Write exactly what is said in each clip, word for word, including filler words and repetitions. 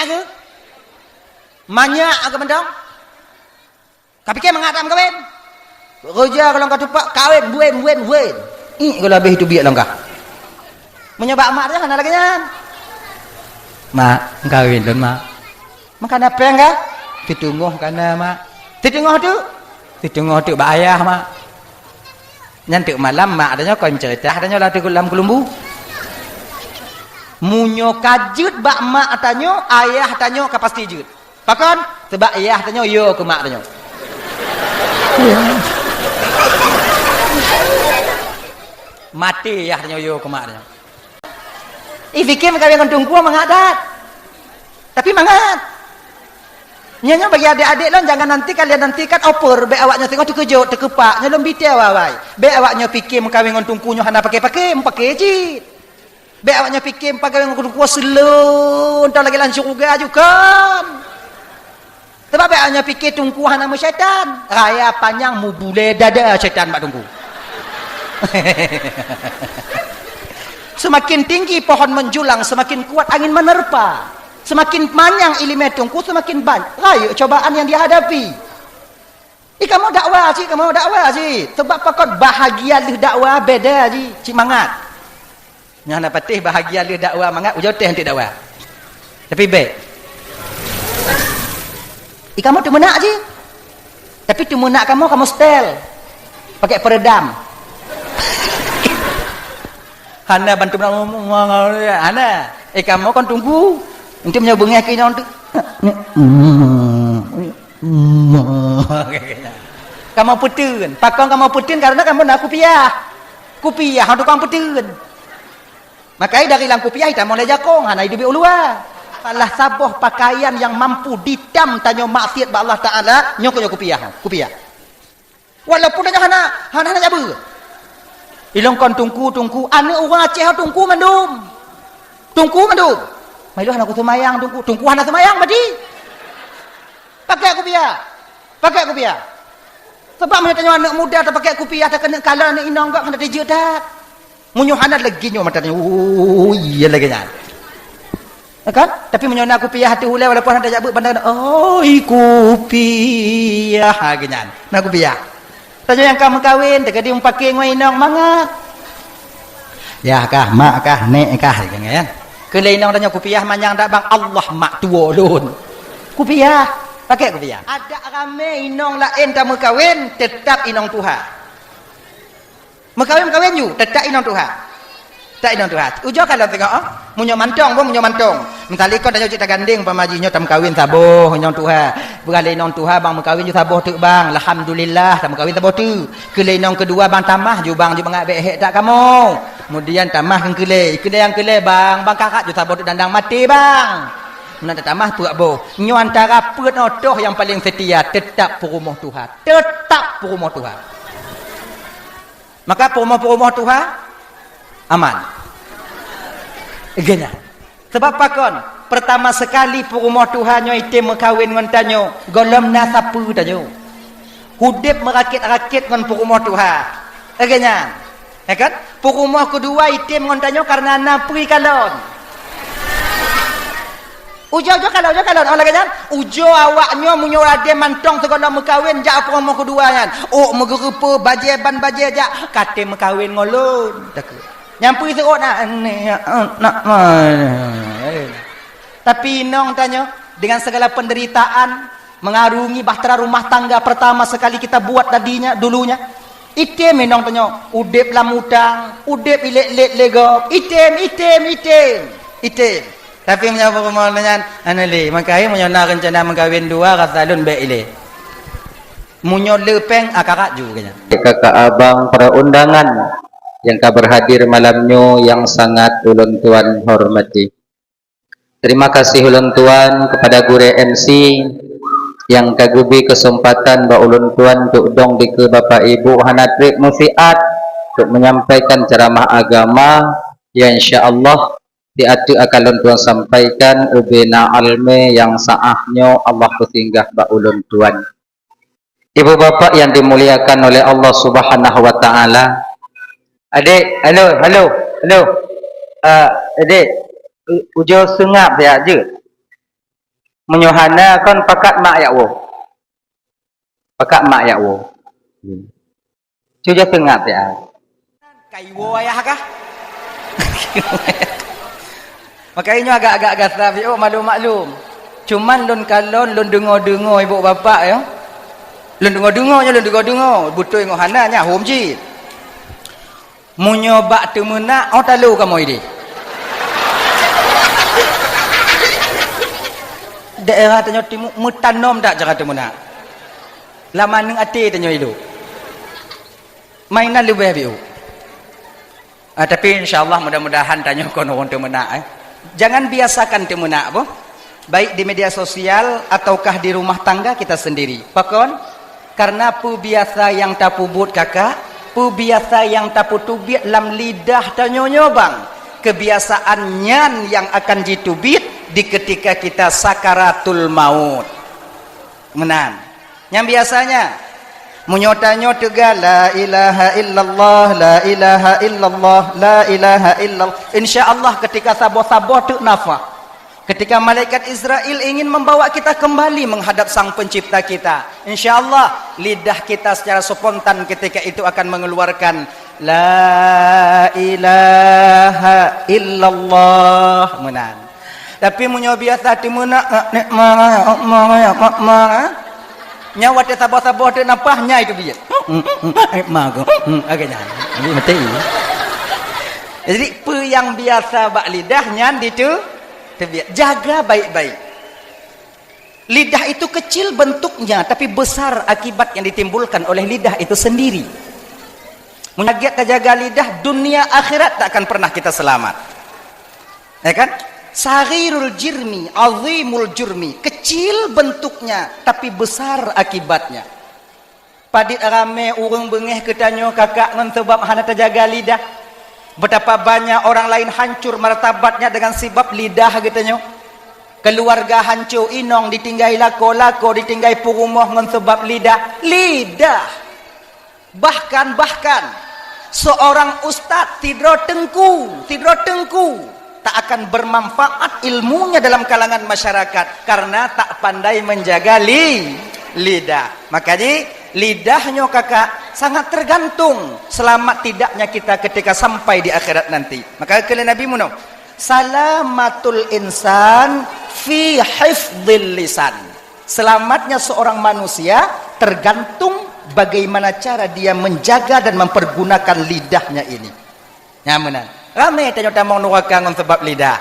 Aku? Manyak aku mantong. Ka pike mangat that meukawen. Roja kalau ka tupak, kawen, buen, buen, buen. Ih, kalau habéh itu biak langkah. Meunyoe bak mak teuh hana lagée nyan. "Mak, meukawen lôn, Mak." "Meukawen péng ka?" "Teuteungoh kana, Mak." "Teuteungoh tu?" "Teuteungoh tu bak ayah, Mak." Nyan teuk malam mak tanyoe kon meuceurita tanyoe lam teuk lam keulumbu. Meunyoe ka jeuet bak mak tanyoe, ayah tanyoe ka pasti jeuet. Pakon? Sabab yah tanyoe yo keu mak tanyoe. Maté yah tanyoe yo keu mak tanyoe. Ih, pike meukawen ngon teungku mangat that. Tapi mangat. Nyoe, nyoe bagi adék-adék lôn, jangan nanti kalian nantikan oper, bék awak nyoe singoh teukeujot, teukeupak, nyoe lôn bite awai-awai. Bék awak nyoe pike meukawen ngon teungku nyoe hana paké-paké, meupaké cit. Bék awak nyoe pike meukawen ngon teungku seuleueng, entah lagée lam syeuruga ju kon. Sabab bék awak nyoe pike teungku hana meusyaitan, raya panyang mubulée dada syaitan bak teungku. Semakin tinggi pohon menjulang, semakin kuat angin menerpa. Semakin manyang iéleumé teungku, semakin banyak rayeuk cobaan nyang dihadapi. Ih, kamoe dakwa cit, kamoe dakwa cit. Sabab pakon bahagia lheueh dakwa beda cit, cit mangat. Nyoe hana patéh bahagia lheueh dakwa mangat, ujoe teuh eunteuk dakwa. Tapi bék. Ih, kamoe teumeunak cit. Tapi teumeunak kamoe, kamoe setel. Pakai peredam. Hana bantu, hana. Eh, kamoe kon teungku. Eunteuk meunyoe beungéh keu inong tu. Kamoe peuteun. Pakon kamoe peuteun? Karena kamoe na kupiah. Kupiah, tukang peuteun. Makai dari lam kupiah itamong lé jakong, hana iduek u luwa. Salah saboh pakaian nyang mampu ditam tanyoe maksiat bak Allah Taala, nyoe keuh nyoe kupiah. Kupiah. Walaupun tanyoe hana, hana, hana jabeue. Ilong kon teungku, teungku, aneuk ureueng Aceh teungku mandum. Teungku mandum. Mailôn hana kuseumayang teungku, teungku hana seumayang berarti. Pakai kupiah. Pakai kupiah. Sebab meunyoe tanyoe aneuk muda tapakai kupiah, takeuneuk kalon aneuk inong gok, hana teujeuet that. Meunyoe hana lagée nyoe mata tanyoe, oh, iya lagée nyan. Ya kan? Tapi meunyoe na kupiah ateueh ulée, walaupun hana tajak beuet bandar, "Oi, kupiah," ha, lagée nyan. Na kupiah. Tanyoe nyang ka meukawen, teukeudi meupaké ngon inong mangat. Yah kah, mak kah, nek kah, lagée nyan. Keu lé inong tanyoe kupiah manyang dak bang, Allah mak tuwo lôn. Kupiah, pakai kupiah. Adak ramé inong laén tameukawen, teutap inong tuha. Meukawen-meukawen ju, teutap inong tuha. Teutap inong tuha. Ujoe kalon teungoh, oh. Meunyoe mantong, boh, meunyoe mantong. Misalnya kon tanyoe cit tagandeng, umpama jih nyoe tameukawen saboh inong tuha. Peugah lé inong tuha, bang meukawen ju saboh teuk bang. Alhamdulillah, tameukawen saboh teuk. Keu lé inong keudua bang tamah ju bang, ju mangat bék hék that kamoe. Kemudian tamah keu keulé. Keulé nyang keulé bang, bang karat ju saboh teuk dandang maté bang. Meunan tamah peuet boh. Nyoe antara peuet nyoe toh nyang paleng seutia, teutap peurumoh tuha. Teutap peurumoh tuha. Maka peurumoh-peurumoh tuha aman. Geuhnyan. Sebab pakon? Pertama sekali peurumoh tuha nyoe item meukawen ngon tanyoe, gohlom na sapeue tanyoe. Udeb meurakét-rakét ngon peurumoh tuha. Geuhnyan. Ya kan? Peurumoh keudua item ngon tanyoe karena na peue kalon. Ujoe-ujoe kalon, ujoe kalon, oh lagée nyan. Ujoe awak nyoe meunyoe ade mantong sigohlom meukawen jak peurumoh keudua nyan. Ôk meugeureupeue bajée ban bajée jak, ka tem meukawen ngon lôn. Takheun. Nyang peue seuôt na, na, na, na. Tapi inong tanyoe dengan segala penderitaan, mengarungi bahtera rumah tangga pertama sekali kita buat tadinya, dulunya. Item inong tanyoe, udeb lam utang, udeb ilét-lét lé gob, item, item, item, item. Tapi meunyoe peurumoh nyan, hana lé, maka meunyoe na reuncana meukawen dua, rasa lôn bék ilée. Meunyoe le péng, akarat ju keu nyan. Kakak abang, para undangan yang ka berhadir malam nyoe yang sangat ulôn tuan hormati. Terima kasih ulôn tuan kepada gurée M C nyang ka geubri keuseumpatan bak ulôn tuan untuk dong dikeue Bapak Ibu hana treb meusiat untuk menyampaikan ceramah agama, ya insya Allah di ateueh akan lôn tuan sampaikan ubena almé nyang saah nyoe Allah peusinggah bak ulôn tuan. Ibu bapak yang dimuliakan oleh Allah Subhanahu wa Taala. Adik, halo, halo, halo. Ah, adik, u-, ujoe seungab siat jeuet. Meunyoe hana kon pakat mak jak woe. Pakat mak jak woe. Cuba seungab siat. Kai woe ayah kah? Makajih nyoe agak-agak gasa, biôk maklum-maklum. Cuman lôn kalon, lôn deungoe-deungoe ibu bapak, ya. Lôn deungoe-deungoe nyoe, lôn deungoe-deungoe. Beutôi ngon hana, nyan hom jih. Meunyoe bak teumeunak, oh, talo kamoe ideh. Daerah tanyoe timu meutanom that cara teumeunak. Lam aneuëk até tanyoe ilok. Mainan leubeh biôk. Ah, tapi insya Allah mudah-mudahan tanyoe kon ureuëng teumeunak, eh. Jangan biasakan teumeunak, boh. Baik di media sosial ataukah di rumah tangga kita sendiri. Pakon? Karena peubiasa nyang tapeubuet kakak, peubiasa nyang tapeuteubiet lam lidah tanyoe nyoe bang. Kebiasaan nyan nyang akan jiteubiet di ketika kita sakaratul maut. Meunan. Nyang biasanya, meunyoe tanyoe teuga, "La ilaha illallah, la ilaha illallah, la ilaha illallah." Insya Allah ketika saboh-saboh teuk nafah, ketika malaikat Israel ingin membawa kita kembali menghadap Sang Pencipta kita, insya Allah lidah kita secara spontan ketika itu akan mengeluarkan, "La ilaha illallah." Meunan. Tapi meunyoe biasa teumeunak, eh, nek ma, ma, ma, ma, ma, eh. Nyan watée saboh-saboh teuk nafah, nyan teubiet. Eh, ma, go. Hmm, agak nyan. Jadi mati. Jadi, peue nyang biasa bak lidah nyan ditu teubiet. Jaga baik-baik. Lidah itu kecil bentuknya, tapi besar akibat yang ditimbulkan oleh lidah itu sendiri. Meunyoe lagée tajaga lidah, dunia akhirat tak akan pernah kita selamat. Ya kan? Saghirul jirmi, azimul jurmi. Kecil bentuknya, tapi besar akibatnya. Padit ramé ureuëng beungéh keu tanyoe kakak ngon sabab hana tajaga lidah. Betapa banyak orang lain hancur martabatnya dengan sebab lidah geutanyoe. Keluarga hancur, inong ditinggai lakoe, lakoe ditinggai peurumoh ngon sabab lidah. Lidah. Bahkan, bahkan, seorang ustaz, sidroe teungku, sidroe teungku, tak akan bermanfaat ilmunya dalam kalangan masyarakat karena tak pandai menjaga li-, lidah. Makajih, lidah nyoe kakak sangat tergantung selamat tidaknya kita ketika sampai di akhirat nanti. Maka kata Nabi meunoe, "Salamatul insan fi hifdzil lisan." Selamatnya seorang manusia tergantung bagaimana cara dia menjaga dan mempergunakan lidahnya ini. Nyan meunan. Ramé tanyoe tamong nuraka ngon sabab lidah.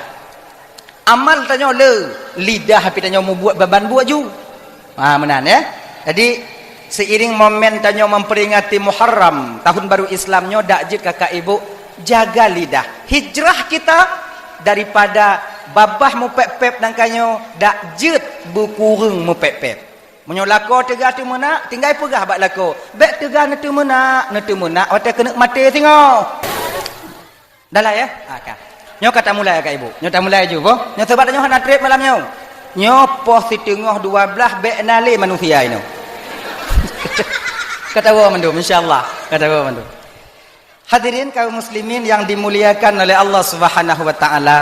Amal tanyoe le, lidah tapi tanyoe mubuet baban buet ju. Ha, meunan, ya. Jadi, seiring momen tanyoe memperingati Muharram, tahun baru Islam nyoe, dak jeuet kakak ibu jaga lidah. Hijrah kita daripada babah mupép-pép nangka nyoe, dak jeuet beukureueng mupép-pép. Meunyoe lakoe teuga teumeunak, tinggai peugah bak lakoe, "Bék teuga neuteumeunak, neuteumeunak watée keuneuk maté singoh." Dah lah, ya? Ah, ka. Nyoe ka tamulai, Kak Ibu. Nyoe tamulai ju, boh. Nyoe sabab nyoe hana treb malam nyoe. Nyoe poh siteungoh dua blaih bék na lé manusia inoe. Ka tawoe mandum, insya Allah. Ka tawoe mandum. Hadirin kaum muslimin yang dimuliakan oleh Allah Subhanahu wa taala.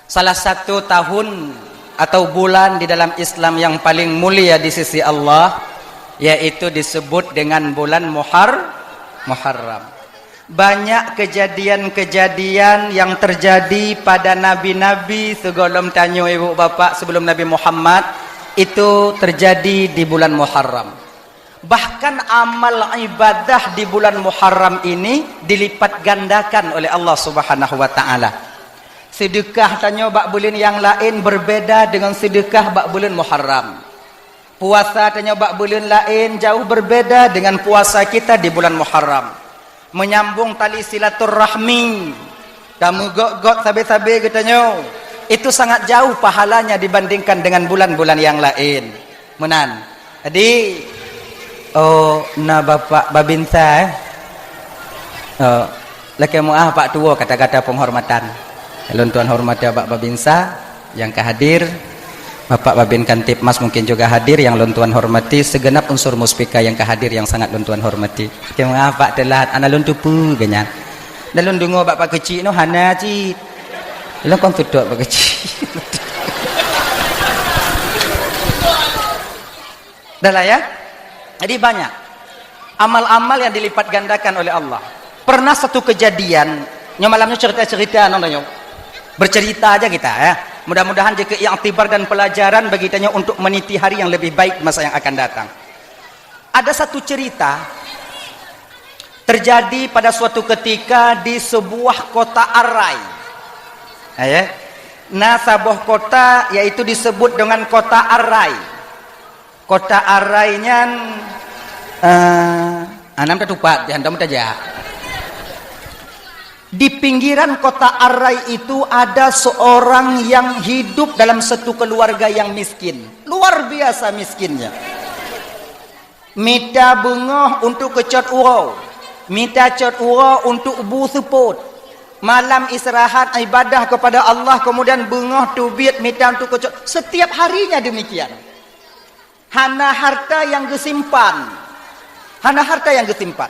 Salah satu tahun atau bulan di dalam Islam yang paling mulia di sisi Allah, yaitu disebut dengan bulan Muhar-, Muharram. Banyak kejadian-kejadian yang terjadi pada nabi-nabi sebelum tanyoe ibu bapak, sebelum Nabi Muhammad, itu terjadi di bulan Muharram. Bahkan amal ibadah di bulan Muharram ini dilipat gandakan oleh Allah Subhanahu wa taala. Sedekah tanyoe bak buleuen nyang laén berbeda dengan sedekah bak buleuen Muharram. Puasa tanyoe bak buleuen laén jauh berbeda dengan puasa kita di bulan Muharram. Menyambung tali silaturahmi, tameugok-gok sabe-sabe geutanyoe, itu sangat jauh pahalanya dibandingkan dengan bulan-bulan yang lain. Meunan. Jadi, oh, na Bapak Babinsa, eh? Oh, lakée meuáh Pak Tuwo kata-kata penghormatan. Lôn tuan hormati Bapak Babinsa nyang ka hadir. Bapak Babin Kamtibmas mungkin juga hadir, nyang lôn tuan hormati, segenap unsur Muspika nyang ka hadir nyang sangat lôn tuan hormati. Lakée meuáh Pak teulat, hana lôn teupeue geuh nyan. Dan lôn deungoe bak Pak Keuchik nyoe hana cit. Lôn kon tutok Pak Keuchik. Dah lah ya? Jadi banyak amal-amal yang dilipat gandakan oleh Allah. Pernah satu kejadian, nyoe malam nyoe cerita-cerita nyoe, nyoe. Bercerita aja kita ya. Mudah-mudahan jadi iktibar dan pelajaran bagi kita nyoe untuk meniti hari yang lebih baik masa yang akan datang. Ada satu cerita terjadi pada suatu ketika di sebuah kota Arai. Ya, ya. Nah, saboh kota yaitu disebut dengan kota Arai. Kota Arai nyan, eh, anam tatupat, di hantom tajak. Di pinggiran kota Arai itu ada seorang yang hidup dalam satu keluarga yang miskin. Luar biasa miskinnya. Mita beungoh untuk keucot uroe. Mita cot uroe untuk bu seupôt. Malam istirahat ibadah kepada Allah, kemudian beungoh teubiet mita untuk keucot. Setiap harinya demikian. Hana harta yang geusimpan. Hana harta yang geusimpan.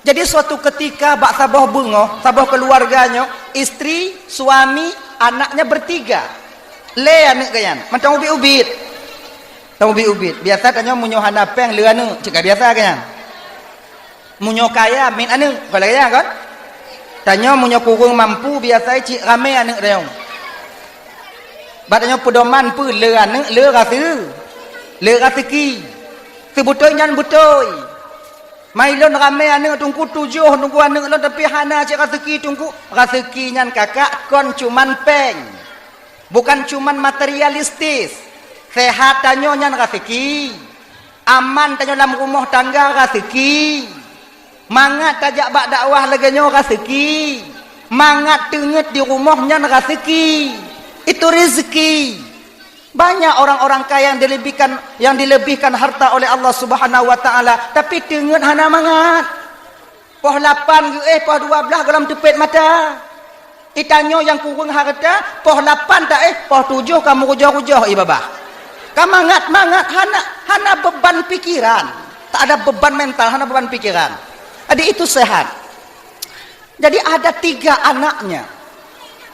Jadi suatu ketika bak saboh beungoh, saboh keluarga nyoe, istri, suami, anaknya bertiga. Lé aneuk geuh nyan, mantong ubit-ubit. Tong ubit-ubit. Biasa tanyoe meunyoe hana péng lé aneuk, cit ka biasa geuh nyan. Meunyoe kaya, miet aneuk, kon lagée nyan kon? Tanyoe meunyoe kureueng mampu, biasa cit ramé aneuk tanyoe. Bak tanyoe peudoman peue lé aneuk, lé raseu-, lé raseuki. Seubeutôi nyan beutôi. Mai lôn ramé aneuk teungku tujoh, teungku aneuk lôn, tapi hana cit raseuki teungku. Raseuki nyan kakak kon cuman péng. Bukan cuman materialistis. Sehat tanyoe nyan raseuki. Aman tanyoe lam rumoh tangga raseuki. Mangat tajak bak dakwah lagée nyoe raseuki. Mangat teungeut di rumoh nyan raseuki. Itu rezeki. Banyak orang-orang kaya yang dilebihkan, yang dilebihkan harta oleh Allah Subhanahu wa Taala, tapi teungeut hana mangat. Poh lapan geuéh, poh dua blaih gohlom teupet mata. Itanyoe nyang kureueng hareuta, poh lapan taéh, poh tujoh ka meurujoh-rujoh ié babah. Ka mangat-mangat, hana, hana beban pikiran. Tak ada beban mental, hana beban pikiran. Jadi itu sehat. Jadi ada tiga anaknya.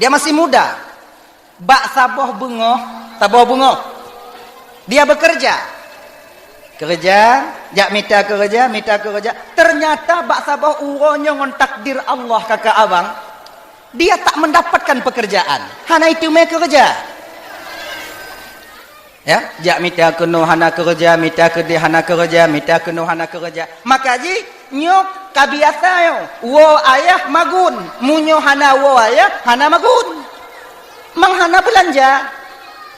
Dia masih muda. Bak saboh beungoh, saboh beungoh, dia bekerja. Kerja, jak mita kerja, mita kerja. Ternyata bak saboh uroe nyoe ngon takdir Allah kakak abang, dia tak mendapatkan pekerjaan. Hana iteumé kerja. Ya, jak mita keunoe hana keureuja, mita keudeh hana keureuja, mita keunoe hana keureuja. Maka jih nyoe ka biasa nyoe, woe ayah magun. Meunyoe hana woe ayah, hana magun. Mang hana beulanja.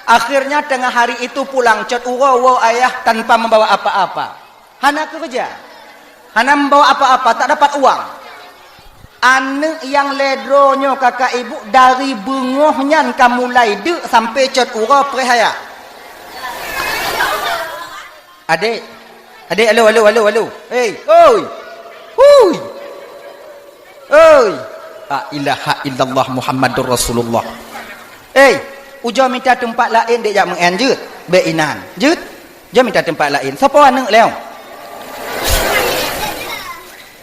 Akhirnya tengah hari itu pulang cot uroe woe ayah tanpa membawa apa-apa. Hana keureuja. Hana membawa apa-apa, tak dapat uang. Aneuk nyang lhée droe nyoe kakak ibu dari beungoh nyan ka mulai deuk sampai cot uroe preh ayah. Adek, adek, alo, alo, alo, alo. Hei, oi. Hui. Oi. La ilaha illallah Muhammadur Rasulullah. Hei, ujoe mita teumpat laén dek jak meu'en jeuet. Bék inan. Jeuet. Jom mita teumpat laén. Soe po aneuk lé? Oh,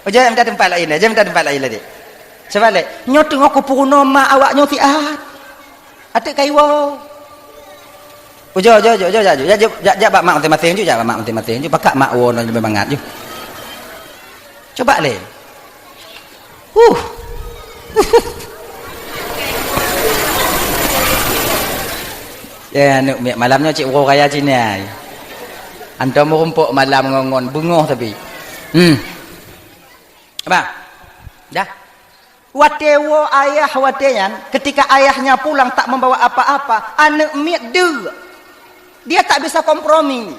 jom mita teumpat laén lé. Jom mita teumpat laén lé, dek. Sabab lé, nyoe teungoh kupeurunoe mak awak nyoe siat. Até kaiwoe. Oh, jom, jom, jom, jom, jom, jom, jom, jak, jak bak mak maséng-maséng ju, jak bak mak maséng-maséng ju. Pakak mak woe nyoe leubeh mangat ju. Coba lé. Huh. Ya, aneuk miet malam nyoe cit uroe raya cina. Antom meurumpok malam ngon, ngon beungoh tapi. Hmm. Apa? Dah. Watée woe ayah watée nyan, ketika ayahnya pulang tak membawa apa-apa, aneuk miet deuk. Dia tak bisa kompromi.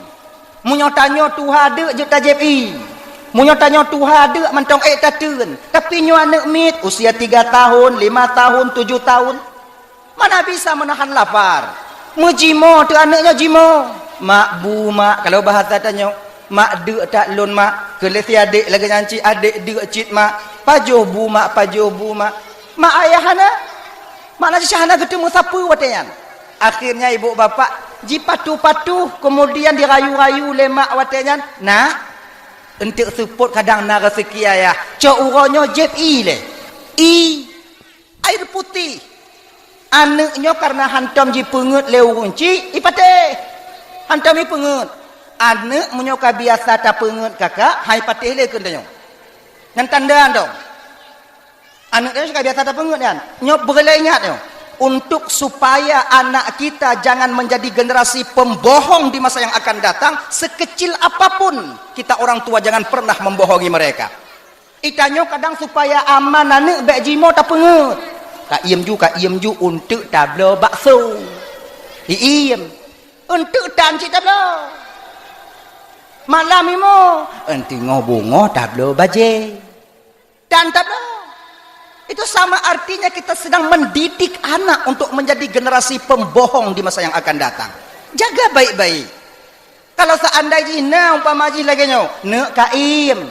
Meunyoe tanyoe tuha deuk jeuet tajép ié. Meunyoe tanyoe tuha deuk mantong ék tateun. Tapi nyoe aneuk miet usia tiga tahun, lima tahun, tujuh tahun. Mana bisa menahan lapar. Meujimoe teuh aneuk nyoe jimoe. Mak bu mak, kalau bahasa tanyoe, mak deuk that lôn mak. Keu lé si adek lagée nyan cit, adek deuk cit mak. Pajoh bu mak, pajoh bu mak. Mak ayah hana. Makna jih hana geuteumé sapeue watée nyan. Akhirnya ibu bapak jipatuh-patuh, kemudian dirayu-rayu lé mak watée nyan, "Nak, eunteuk seupôt kadang na raseuki ayah. Cok uroe nyoe jép ié lé." Ié air putih. Aneuk nyoe karena hantom jipeungeut lé ureuëng chik, ipatéh. Hantom jipeungeut. Aneuk meunyoe ka biasa tapeungeut kakak, hai patéh lé keu tanyoe. Nyan tanda dong. Aneuk tanyoe ka biasa tapeungeut nyan. Nyoe beureulee ingat nyoe. Untuk supaya anak kita jangan menjadi generasi pembohong di masa yang akan datang, sekecil apapun kita orang tua jangan pernah membohongi mereka. Itanyoe kadang supaya aman aneuk bék jimoe tapeungeut. Ka iem ju, ka iem ju, eunteuk tabloe bakso. Iem. Eunteuk tan cit tabloe. Malam imoe, eunteuk ngo bungoh tabloe bajée. Tan tabloe. Itu sama artinya kita sedang mendidik anak untuk menjadi generasi pembohong di masa yang akan datang. Jaga baik-baik. Kalau seandai jih na umpama jih lagée nyoe, neuk ka iem.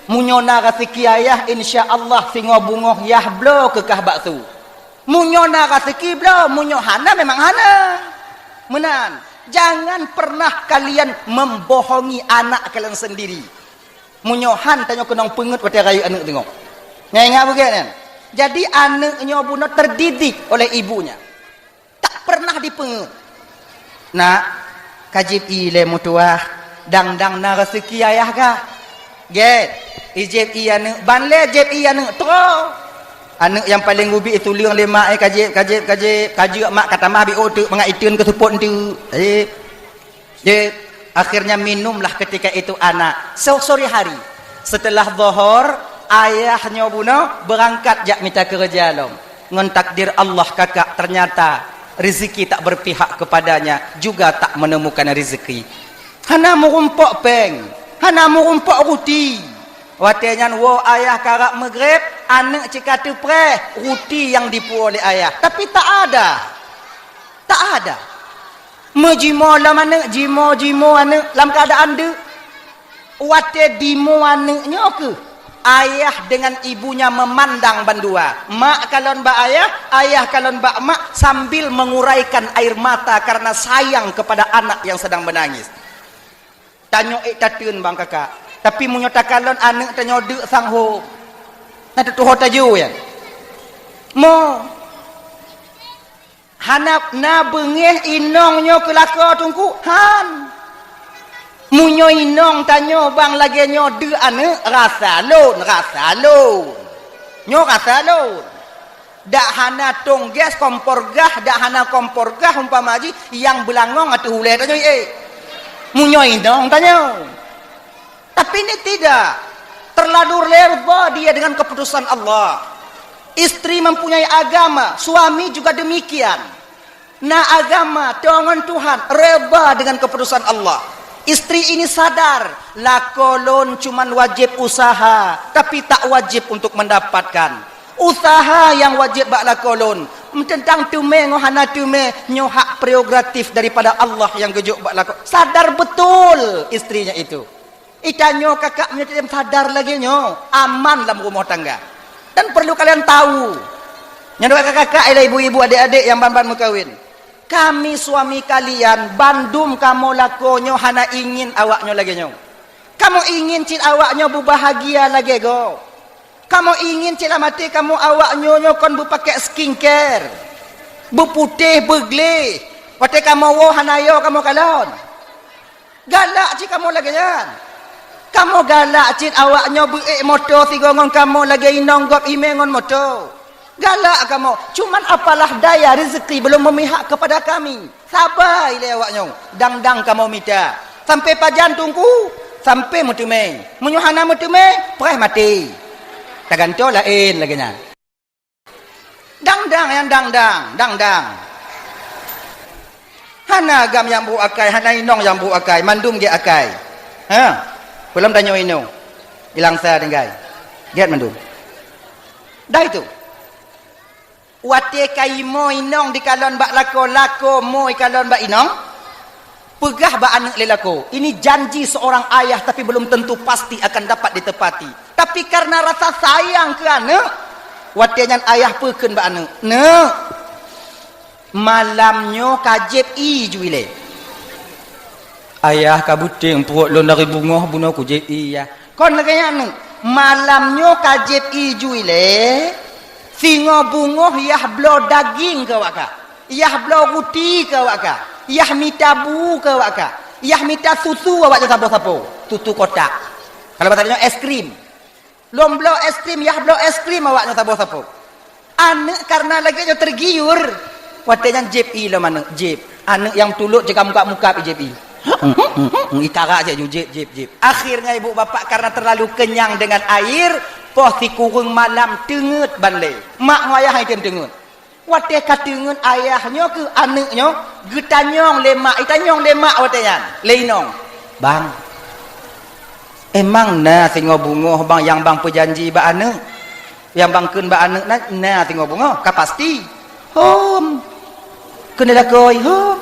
Meunyoe na raseuki ayah, insya Allah singoh bungoh yah bloe keu kah baksu. Meunyoe na raseuki bloe, meunyoe hana memang hana. Meunan, jangan pernah kalian membohongi anak kalian sendiri. Meunyoe han tanyoe keunong peungeut watée rayeuk aneuk teungoh. Nyan ingat beugét nyan. Jadi aneuk nyoe bunoe terdidik oleh ibunya. Tak pernah dipeungeut. Nak, ka jieb ié lé meutuwah, dang-dang na raseuki ayah kah? Gét, ijieb ié aneuk, ban lé jieb ié aneuk, troh. Aneuk nyang paleng ubit ituleueng lé mak, eh, ka jieb, ka jieb, ka jieb, ka jeuet mak ka tamah biôh teuk mangat iteun keu seupôt eunteuk. Jieb. Jieb. Akhirnya minumlah ketika itu anak. So-, sore hari, setelah Zohor, ayah nyoe bunoe beurangkat jak mita keureuja lom. Ngon takdir Allah kakak, ternyata rezeki tak berpihak kepadanya, juga tak menemukan rezeki. Hana meurumpok péng, hana meurumpok ruti. Watée nyan woe ayah karab meugreb, aneuk cit ka teupreh ruti nyang dipuwoe lé ayah. Tapi tak ada. Tak ada. Meujimoe lom aneuk, jimoe-jimoe aneuk lam keuadaan deuk. Watée dimoe aneuk nyoe keuh, ayah dengan ibunya memandang bandua. Mak kalon bak ayah, ayah kalon bak mak sambil menguraikan air mata karena sayang kepada anak yang sedang menangis. Tanyoe ék tateun bang kakak. Tapi meunyoe takalon aneuk tanyoe deuk sang hom, na teutuho tajô nyan. Mo. Hana na beungéh inong nyoe keu lakoe teungku? Han. Meunyoe inong tanyoe bang lagée nyoe deuk aneuk, rasa lôn, rasa lôn. Nyoe rasa lôn. Dak hana tong gas, kompor gah, dak hana kompor gah umpama jih nyang beulangong ateueh ulée tanyoe, eh. Meunyoe inong tanyoe. Tapi ini tidak. Terlalu redha dia dengan keputusan Allah. Istri mempunyai agama, suami juga demikian. Na agama, teuh ngon Tuhan, redha dengan keputusan Allah. Istri ini sadar, lakoe lôn cuman wajéb usaha, tapi tak wajéb untuk mendapatkan. Usaha nyang wajéb bak lakoe lôn, teuntang teumé ngon hana teumé, nyoe hak prerogatif daripada Allah nyang geujok bak lakoe. Sadar betul istrinya itu. Itanyoe kakak meunyoe tem sadar lagée nyoe, aman lam rumoh tangga. Dan perlu kalian tahu, nyan kakak-kakak, ialah ibu-ibu, adik-adik nyang ban-ban meukawen. Kami suami kalian, bandum kamoe lakoe nyoe hana ingin awak nyoe lagée nyoe. Kamoe ingin cit awak nyoe beubahagia lagée gob. Kamoe ingin cit lam até kamoe awak nyoe, nyoe kon beupakée skincare, beuputéh, beugleh. Watée kamoe woe hana yo kamoe kalon. Galak cit kamoe lagée nyan. Kamoe galak cit awak nyoe beuék moto sigoe ngon kamoe lagée inong gob imé ngon moto. Galak kamoe, cuman apalah daya rezeki belum memihak kepada kami. Saba ilée awak nyoe, dang-dang kamoe mita. Sampai pajan teungku? Sampai meuteumé. Meunyoe hana meuteumé, preh maté. Tagantoe laén lagée nyan. Dang-dang nyang dang-dang, dang-dang. Hana agam nyang brok akai, hana inong nyang brok akai, mandum gét akai. Ha? Peulom tanyoe inong. Ilangsa tinggai. Gét mandum. Dah itu. Watée ka imoe inong dikalon bak lakoe, lakoe moe ikalon bak inong, peugah bak aneuk lé lakoe, ini janji seorang ayah tapi belum tentu pasti akan dapat ditepati. Tapi karena rasa sayang keu aneuk, watée nyan ayah peukheun bak aneuk, "Neuk, malam nyoe ka jieb ié ju ilée." "Ayah, ka beuténg pruet lôn dari beungoh bunoe kujieb ié, yah." "Kon lagée nyan, neuk. Malam nyoe ka jieb ié ju ilée, singoh beungoh yah bloe daging keu awak kah, yah bloe ruti keu awak kah, yah mita bu keu awak kah. Yah mita susu awak nyoe saboh sapo, susu kotak. Kalau bahasa nyoe es krim. Lôn bloe es krim, yah bloe es krim awak nyoe saboh sapo. Aneuk karena lagée nyoe tergiur. Watée nyan jép ie lom aneuk, jép. Aneuk nyang tulok cit ka mukab-mukab jép ie. Itara cit ju jép, jép, jép. Akhirnya ibu bapak karena terlalu kenyang dengan air, poh sikureueng malam teungeut ban lé. Mak ngon ayah item teungeut. Watée ka teungeut ayah nyoe keu aneuk nyoe, geutanyong lé mak, itanyong lé mak watée nyan, lé inong. "Bang, emang na singoh beungoh bang nyang bang peujanji bak aneuk? Nyang bang kheun bak aneuk na, na singoh beungoh? Ka pasti?" "Hom." "Keuneuk lakôi?" "Hom."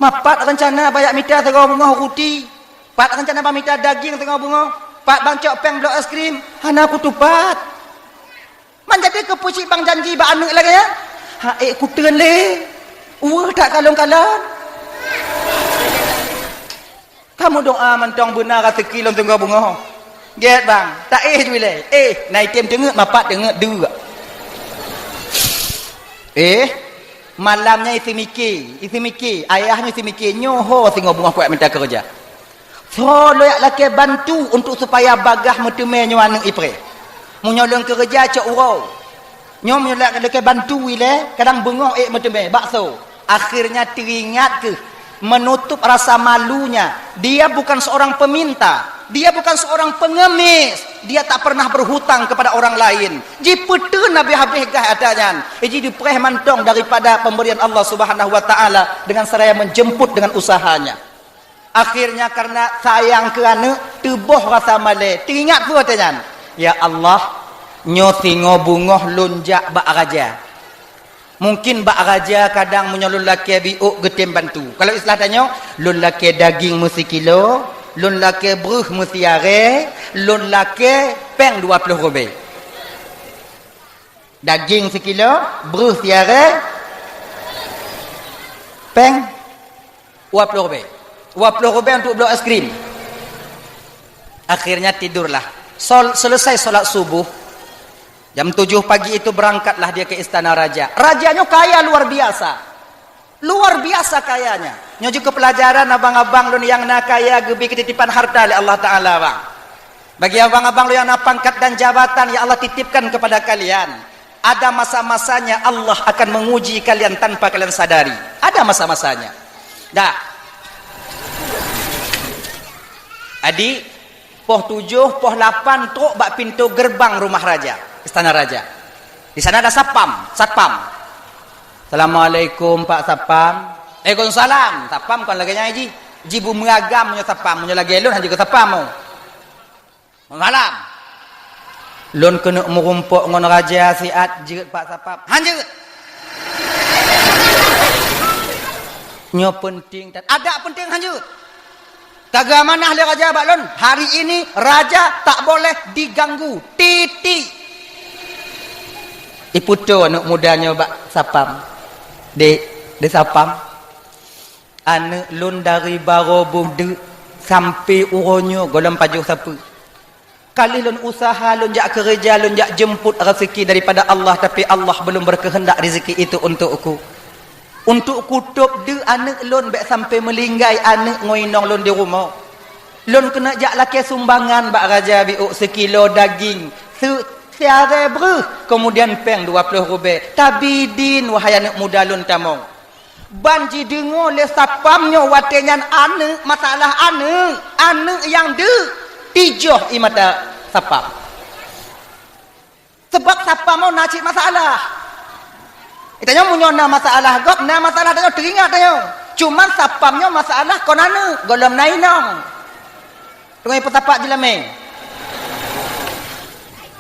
"Ma pat rencana bang jak mita singoh beungoh ruti? Pat rencana bang mita daging singoh beungoh? Pat bang cok péng bloe es krim?" "Hana kutupat." "Man jadi keupeue cit bang janji bak aneuk lagée nyan?" "Ha ék kuteun lé, ueh that kalon-kalon." "Kamu doa mantong beuna raseuki lôn singoh beungoh." "Gét bang, taéh ju ilée." "Éh, na item teungeut, ma pat teungeut deuk." Éh, malam nyan isi miké, isi miké, ayah nyoe isi miké, nyoe ho singoh beungoh kuat mita keureuja. Soe lôn jak lakée bantu untuk supaya bagaih meuteumé nyoe aneuk ipreh. Meunyoe lôn keureuja cok uroe. Nyoe meunyoe lôn jak lakée bantu ilée, kadang beungoh ék meuteumé, bakso. Akhirnya teringat keuh menutup rasa malunya. Dia bukan seorang peminta, dia bukan seorang pengemis, dia tak pernah berhutang kepada orang lain. Jipeuteun habéh-habéh gaih ata nyan. Iji dipreh mantong daripada pemberian Allah Subhanahu wa Taala dengan seraya menjemput dengan usahanya. Akhirnya karena sayang keu aneuk, teuboh rasa malée. Teuingat peue watée nyan? "Ya Allah, nyoe singoh beungoh lôn jak bak raja. Mungkin bak raja kadang meunyoe lôn lakée biôk geutem bantu." Kalau istilah tanyoe, lôn lakée daging meusikilo, lôn lakée breuh meusiarée, lôn lakée péng dua ploh rubée. Daging sikilo, breuh siarée, péng dua ploh rubée. Dua ploh rubée untuk bloe es krim. Akhirnya tidurlah. Sol-, selesai sholat subuh, jam tujuh pagi itu berangkatlah dia ke istana raja. Raja nyoe kaya luar biasa. Luar biasa kayanya. Nyoe jeuet keu peulajaran abang-abang lôn nyang na kaya geubri keutitipan harta lé Allah Taala, bang. Bagi abang-abang lôn nyang na pangkat dan jabatan, ya Allah titipkan kepada kalian. Ada masa-masanya Allah akan menguji kalian tanpa kalian sadari. Ada masa-masanya. Dah. Adik, poh tujoh, poh lapan trok bak pintoe geurbang rumah raja, istana raja. Di sana ada sapam, satpam. "Assalamualaikum, Pak Satpam." "Waalaikumsalam." Satpam kon lagée nyan ji. Ji beumeuragam meunyoe satpam, meunyoe lagée lôn hana jeuet keu satpam. "Malam. Lôn keuneuk meurumpok ngon raja siat." "Jeuet, Pak Satpam." "Hana jeuet." "Nyoe peunteng that." "Adak peunteng hana jeuet. Ka geuamanah lé raja bak lôn, hari ini raja tak boleh diganggu. Titik." Ipeutoe aneuk muda nyoe bak satpam. "Dek, dek satpam, aneuk lôn dari barô boh deuk sampoe uroe nyoe gohlom pajoh sapeue. Ka lheueh lôn useuha, lôn jak keureuja, lôn jak jeumpot raseuki daripada Allah, tapi Allah belum berkehendak rezeki itu untukku. Untuk kutôb deuk aneuk lôn bék sampoe meulinggai aneuk ngon inong lôn di rumoh. Lôn keuneuk jak lakée sumbangan bak raja biôk sikilo daging, se-, siarée breuh, kemudian péng dua ploh rubée. Tabidin, wahai aneuk muda lôn tamong." Ban jideungoe lé satpam nyoe watée nyan aneuk, masalah aneuk, aneuk nyang deuk, tijoh ie mata satpam. Sabab satpam nyoe na cit masalah. Tanyoe meunyoe na masalah gob, na masalah tanyoe teuingat tanyoe. Cuman satpam nyoe masalah kon aneuk, gohlom na inong. Teungoh ipeusapat jeulamé.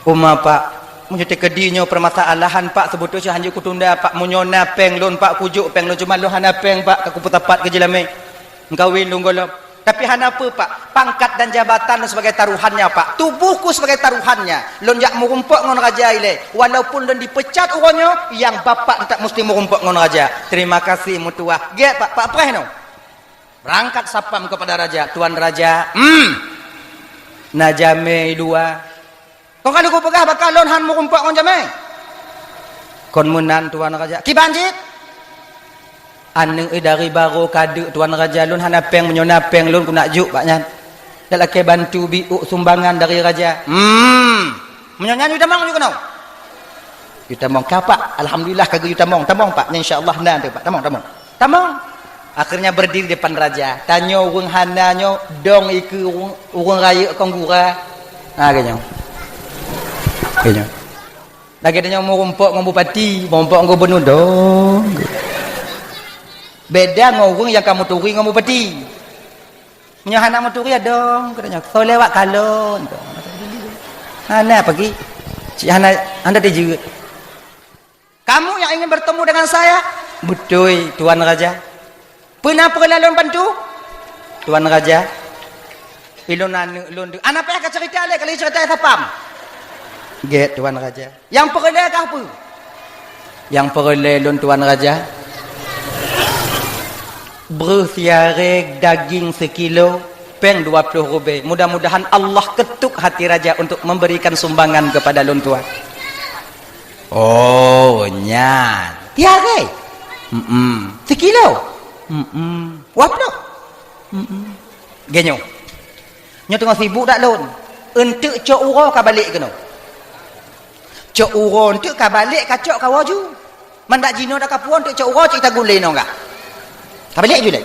"Uma, Pak, meunyoe teukeudi nyoe peumasalahan, Pak, seubeutôi cit hanjeuet kutunda, Pak. Meunyoe na péng lôn, Pak, kujok péng lôn, cuma lôn hana péng, Pak, ka kupeusapat keu jeulamé. Meukawen lôn gohlom. Tapi hana peue, Pak. Pangkat dan jabatan lôn sebagai taruhannya, Pak. Tubuhku sebagai taruhannya. Lôn jak meurumpok ngon raja ilée. Walaupun lôn dipecat uroe nyoe, nyang bapak teutap musti meurumpok ngon raja. Terima kasih, meutuah." Gét, Pak, Pak preh nyoe. Berangkat satpam kepada raja, "Tuan raja, hmm, na jamé i luwa." "Kon ka lheueh kupeugah bak kah lôn han meurumpok ngon jamé?" "Kon meunan, Tuan raja." "Kiban cit?" Aneuk, eh, dari barô kadeuk tuan raja, lôn hana péng, meunyoe na péng lôn keuneuk jok bak nyan. Dak lakée bantu biôk sumbangan dari raja. Hmm. Meunyoe nyan yue tamong yue keunoe. Yue tamong ka, Pak. Alhamdulillah ka geuyue tamong. Tamong, Pak. Nyan insya Allah na teuh, Pak. Tamong, tamong. Tamong. Akhirnya berdiri depan raja. Tanyoe ureuëng hana nyoe dong ikeue ureuëng, ureuëng rayeuk kong gura. Ha, geuh nyoe. Geuh nyoe. Lagée tanyoe meurumpok ngon bupati, meurumpok ngon gubernur dong. Beda ngon ureuëng nyang ka meuturi ngon bupati. Meunyoe hana meuturi ya dong, katanya, "Soe lewat kalon?" Hana pagi. Cik hana, hana dijeuet. "Kamu yang ingin bertemu dengan saya?" "Beutôi, Tuan Raja." "Peue na peureulée lôn bantu?" "Tuan Raja, ilôn aneuk lôn tu." "Hana payah ka cerita lé, kali cerita sapam." "Gét, Tuan Raja." "Nyang peureulée kah peue?" "Nyang peureulée lôn, Tuan Raja, breuh siaré daging sikilo, péng dua ploh rubée. Mudah-mudahan Allah ketuk hati raja untuk memberikan sumbangan kepada lôn, Tuan." "Oh, nyan. Siaré?" "Mm-mm." "Sikilo?" "Mm-mm." "Dua ploh?" "Mm-mm." "Geuh nyoe. Nyoe teungoh sibuk dak lôn. Eunteuk cok uroe ka balek keunoe." Cok uroe eunteuk ka balek, ka cok ka woe ju. Man dak jinoe dak ka puwoe eunteuk cok uroe, cit tagun lé nyoe gah. Ka balek ju lé.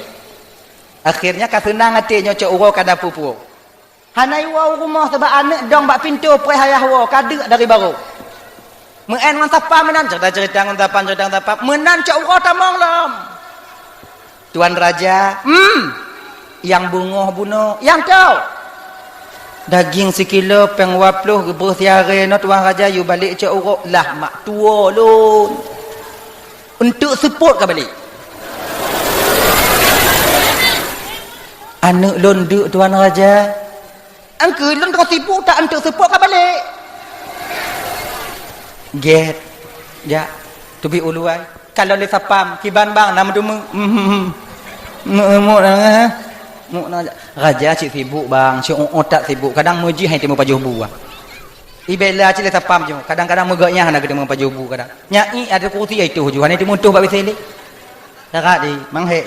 Akhirnya ka seunang até nyoe cok uroe ka na peue-peue. Hana iwoe u rumoh sabab aneuk dong bak pintoe preh ayah woe, ka deuk dari barô. Meu'en ngon sapam meunan, cerita-cerita ngon sapam, cerita ngon sapam. Meunan cok uroe tamong lom. "Tuan Raja, hmm, nyang beungoh bunoe, nyang toh? Daging sikilo, péng dua ploh, geubeuh siaré nyoe, Tuan Raja, yue balek cok uroe." "Lah mak tuwoe lôn. Eunteuk seupôt ka balek." "Aneuk lôn deuk, Tuan Raja." "Angkeue lôn teungoh sibuk, tak eunteuk seupôt ka balek." "Gét. Jak, teubiet u luwa." Kalon lé sapam, "Kiban bang, na meuteumé?" "Hmm, hmm, hmm. Muk, muk na, eh. Muk na." "Raja cit sibuk bang, cit uot that sibuk. Kadang meujih hana teumé pajoh bu ah." Ibela cit lé sapam nyoe, kadang-kadang meugét nyang hana geuteumé pajoh bu kadang. Nyai ada kursi ai tuh ju, hana teumé tuh bak W C lé. Darat di, manghé.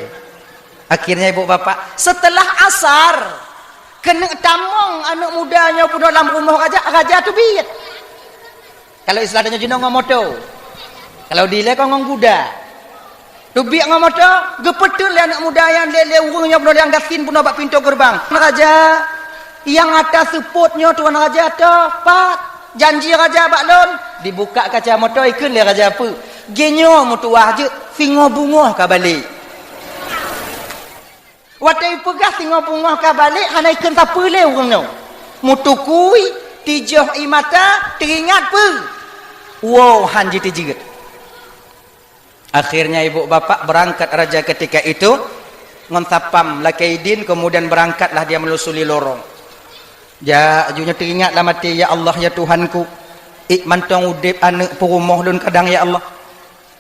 Akhirnya ibu bapak, setelah asar, keuneuk tamong aneuk muda nyoe bunoe lam rumoh raja, raja teubiet. Kalau istilah tanyoe jinoe ngon moto. Kalau dilée kon ngon guda. Teubiet ngon moto, geupeuteun lé aneuk muda nyan lé, lé ureuëng nyoe bunoe nyang gasien bunoe bak pintoe geureubang. "Raja, nyang ata seupôt nyoe Tuan Raja toh, pat? Janji raja bak lôn." Dibuka kaca moto, ikheun lé raja peue. "Geuh nyoe meutuwah jeuet, singoh beungoh ka balek." Watée ipeugah singoh beungoh ka balek, hana ikheun sapeue lé ureuëng nyoe. Meutukui, tijoh ie mata, teuingat peue? Woe han jiteujeut. Akhirnya ibu bapak berangkat raja ketika itu ngon sapam lakée idin, kemudian berangkatlah dia melusuri lorong. Jak, aju nyoe teuingat lam até, "Ya Allah, ya Tuhanku, ék mantong udeb aneuk peurumoh lôn kadang, ya Allah.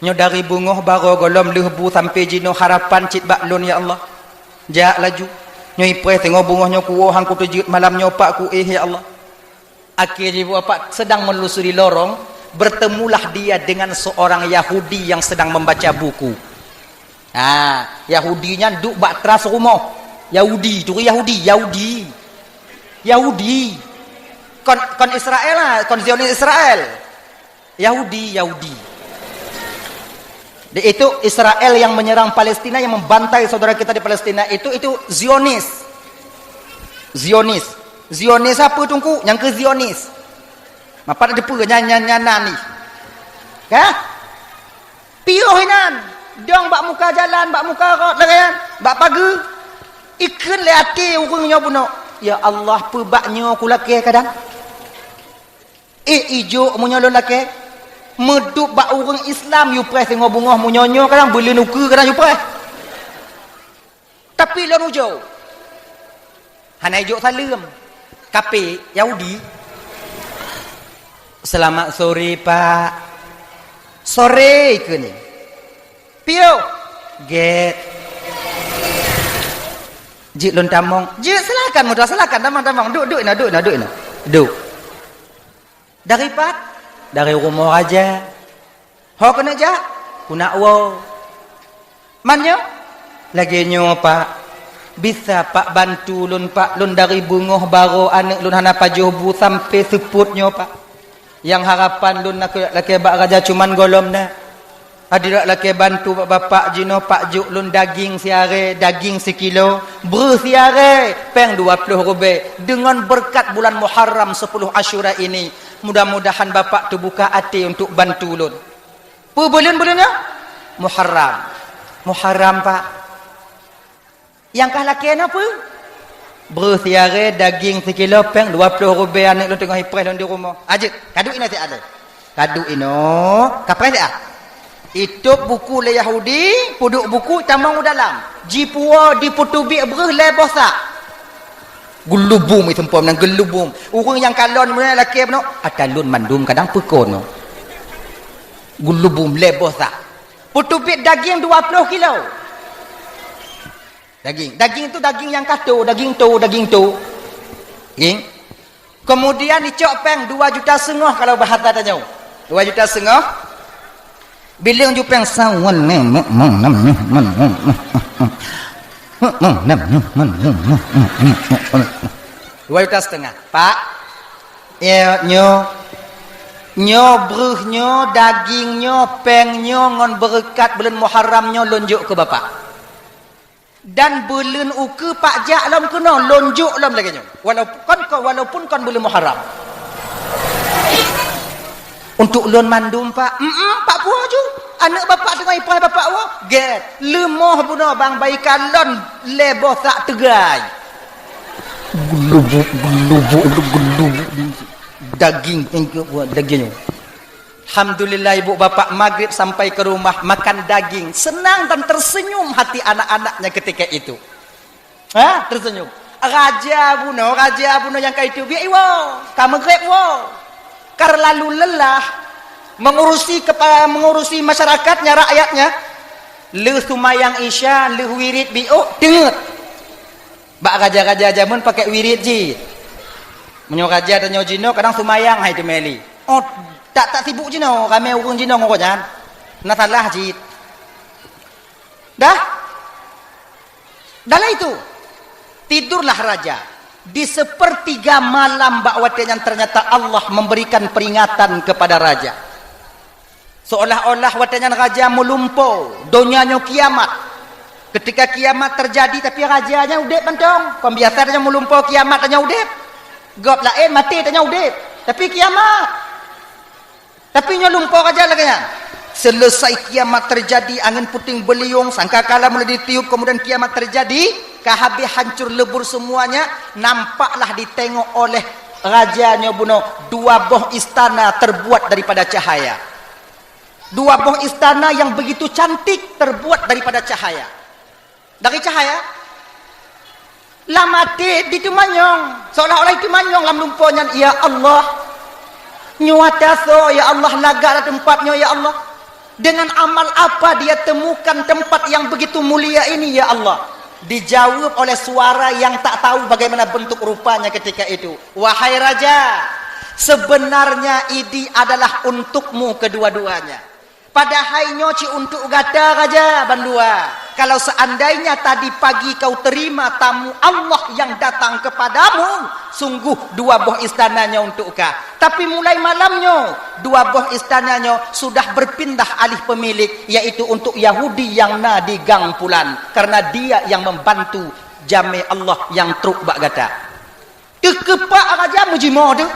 Nyoe dari beungoh barô gohlom lheueh bu sampoe jinoe harapan cit bak lôn, ya Allah. Jak laju. Nyoe ipreh singoh beungoh nyoe kuwoe han kuteujeuet malam nyoe pak kuéh, ya Allah." Akhé jih buah pat sedang menelusuri lorong, bertemulah dia dengan seorang Yahudi yang sedang membaca buku. Ha, Yahudi nyan duek bak teras rumoh. Yahudi, turi Yahudi, Yahudi. Yahudi. Kon, kon Israel lah, kon Zionis Israel. Yahudi, Yahudi. Di itu Israel yang menyerang Palestina, yang membantai saudara kita di Palestina itu, itu Zionis. Zionis. Zionis apa, Teungku? Nyang keu Zionis. Mapat ada peue nyan, nyan, nyan, nyan ni. Kah? Piôh inan. Dong bak muka jalan, bak muka rot, lagèe nyan, bak pageue. Ikheun lé até ureueng nyoe bunoe, "Ya Allah, peue bak nyoe kulakèe kadang?" Eh, ijok meunyoe lôn lakèe, meudup bak ureueng Islam yue preh singoh beungoh, meunyoe nyoe kadang beuleuen ukeue kadang yue preh. Tapi lôn ujoe, hana ijok saleuem. Kafé, Yahudi. "Selamat sore, Pak." "Sore," ikheun. "Piôh." "Gèt." "Jeuet lôn tamong." "Jeuet, silakan, muda, silakan, tamong, tamong. Duek, duek inoe, duek inoe, duek inoe. Duek." "Dari pat?" "Dari rumoh raja." "Ho keuneuk jak?" "Keuneuk woe." Man nyoe? Lagèe nyoe, Pak. Bisa, Pak, bantu lôn, Pak. Lôn dari beungoh barô aneuk lôn hana pajoh bu sampoe seupôt nyoe, Pak. Nyang harapan lôn lakèe, lakèe bak raja cuman gohlom na. Adak lakèe bantu bak bapak jinoe, Pak, jok lôn daging siarèe, daging sikilo, breuh siarèe, pèng dua ploh ribèe. Deungon beureukat bulan Muharram sepuluh Asyura ini, mudah-mudahan bapak teubuka até untuk bantu lôn. Peue buleuen-buleuen nyoe? Muharram. Muharram, Pak. Nyang kah lakèe na peue? Breuh siarèe, daging sikilo, pèng dua ploh ribèe, aneuk lôn teungoh ipreh lôn di rumoh. Ajeuk, kaduek inoe siat lé. Kaduek inoe, kapreh siat. Itôb buku lé Yahudi, peuduek buku tamong u dalam. Jipuwoe, dipeuteubiet breuh lhèe boh sak. Geulubum, iseumpom nan geulubum. Ureueng nyang kalon meunyoe lakèe bunoe, ata lôn mandum kadang peukon nyoe. Geulubum lhèe boh sak. Peuteubiet daging dua ploh kilo. Daging. Daging tu daging nyang ka to, daging to, daging to. Daging. Kemudian icok pèng dua juta seungoh kalau bahasa tanyoe. Dua juta seungoh. Bileueng ju pèng sawan. Dua juta setengah. Pak, ya, nyoe. Nyoe breuh nyoe, daging nyoe, pèng nyoe ngon beureukat buleuen Muharram nyoe lôn jok keu bapak. Dan buleuen ukeue Pak jak lom keunoe, lôn jok lom lagèe nyoe. Walaupun kon, walaupun kon buleuen Muharram. Untuk lôn mandum, Pak. Mm-mm, Pak, puwoe ju. Aneuk bapak teungoh ipreh bapak woe. Gèt. Leumoh bunoe bang bayi kalon lhèe boh sak teugai. Geulubuk, geulubuk, geulubuk. Daging, daging nyoe. Alhamdulillah, ibu bapak magrib sampai ke rumah makan daging, senang dan tersenyum hati anak-anaknya ketika itu. Ha, tersenyum. Raja bunoe, raja bunoe nyang ka iteubiet iwoe, ka magrib woe. Karena lalu lelah mengurusi kepa-, mengurusi masyarakatnya, rakyatnya. Lheueh seumayang Isya, lheueh wirid biôk, teungeut. Bak raja-raja jameun pakai wirid jih. Meunyoe raja tanyoe jinoe kadang seumayang hai teumeli. Oh, tak, tak sibuk jinoe, ramé ureueng jinoe ngon gobnyan. Na salah jih. Dah? Dah lah itu. Tidurlah raja. Di sepertiga malam bak watèe nyan ternyata Allah memberikan peringatan kepada raja. Seolah-olah watèe nyan raja meulumpo, donya nyoe kiamat. Ketika kiamat terjadi, tapi raja nyan udép mantong. Kon biasa tanyoe meulumpo kiamat tanyoe udép. Gob laén maté tanyoe udép. Tapi kiamat. Tapi nyoe lumpo raja lagèe nyan. Selesai kiamat terjadi, angin puting beliung, sangkakala mulai ditiup, kemudian kiamat terjadi, ka habéh hancur lebur semuanya, nampaklah ditengok oleh raja nyoe bunoe dua boh istana terbuat daripada cahaya. Dua boh istana yang begitu cantik terbuat daripada cahaya. Dari cahaya. Lam até diteumanyong, seolah-olah diteumanyong lam lumpo nyan, "Ya Allah, nyoe ata soe, ya Allah, lagak lam teumpat nyoe, ya Allah? Dengan amal apa dia temukan tempat yang begitu mulia ini, ya Allah?" Dijawab oleh suara yang tak tahu bagaimana bentuk rupanya ketika itu, "Wahai raja, sebenarnya ini adalah untukmu kedua-duanya." Padahai nyoe cit untuk gata raja bandua. Kalau seandainya tadi pagi kau terima tamu Allah yang datang kepadamu, sungguh dua boh istana nyoe untuk kah. Tapi mulai malam nyoe, dua boh istana nyoe sudah berpindah alih pemilik, yaitu untuk Yahudi yang na di gang pulan, karena dia yang membantu jamé Allah yang trok bak gata. Teukeupak raja meujimoe teuh.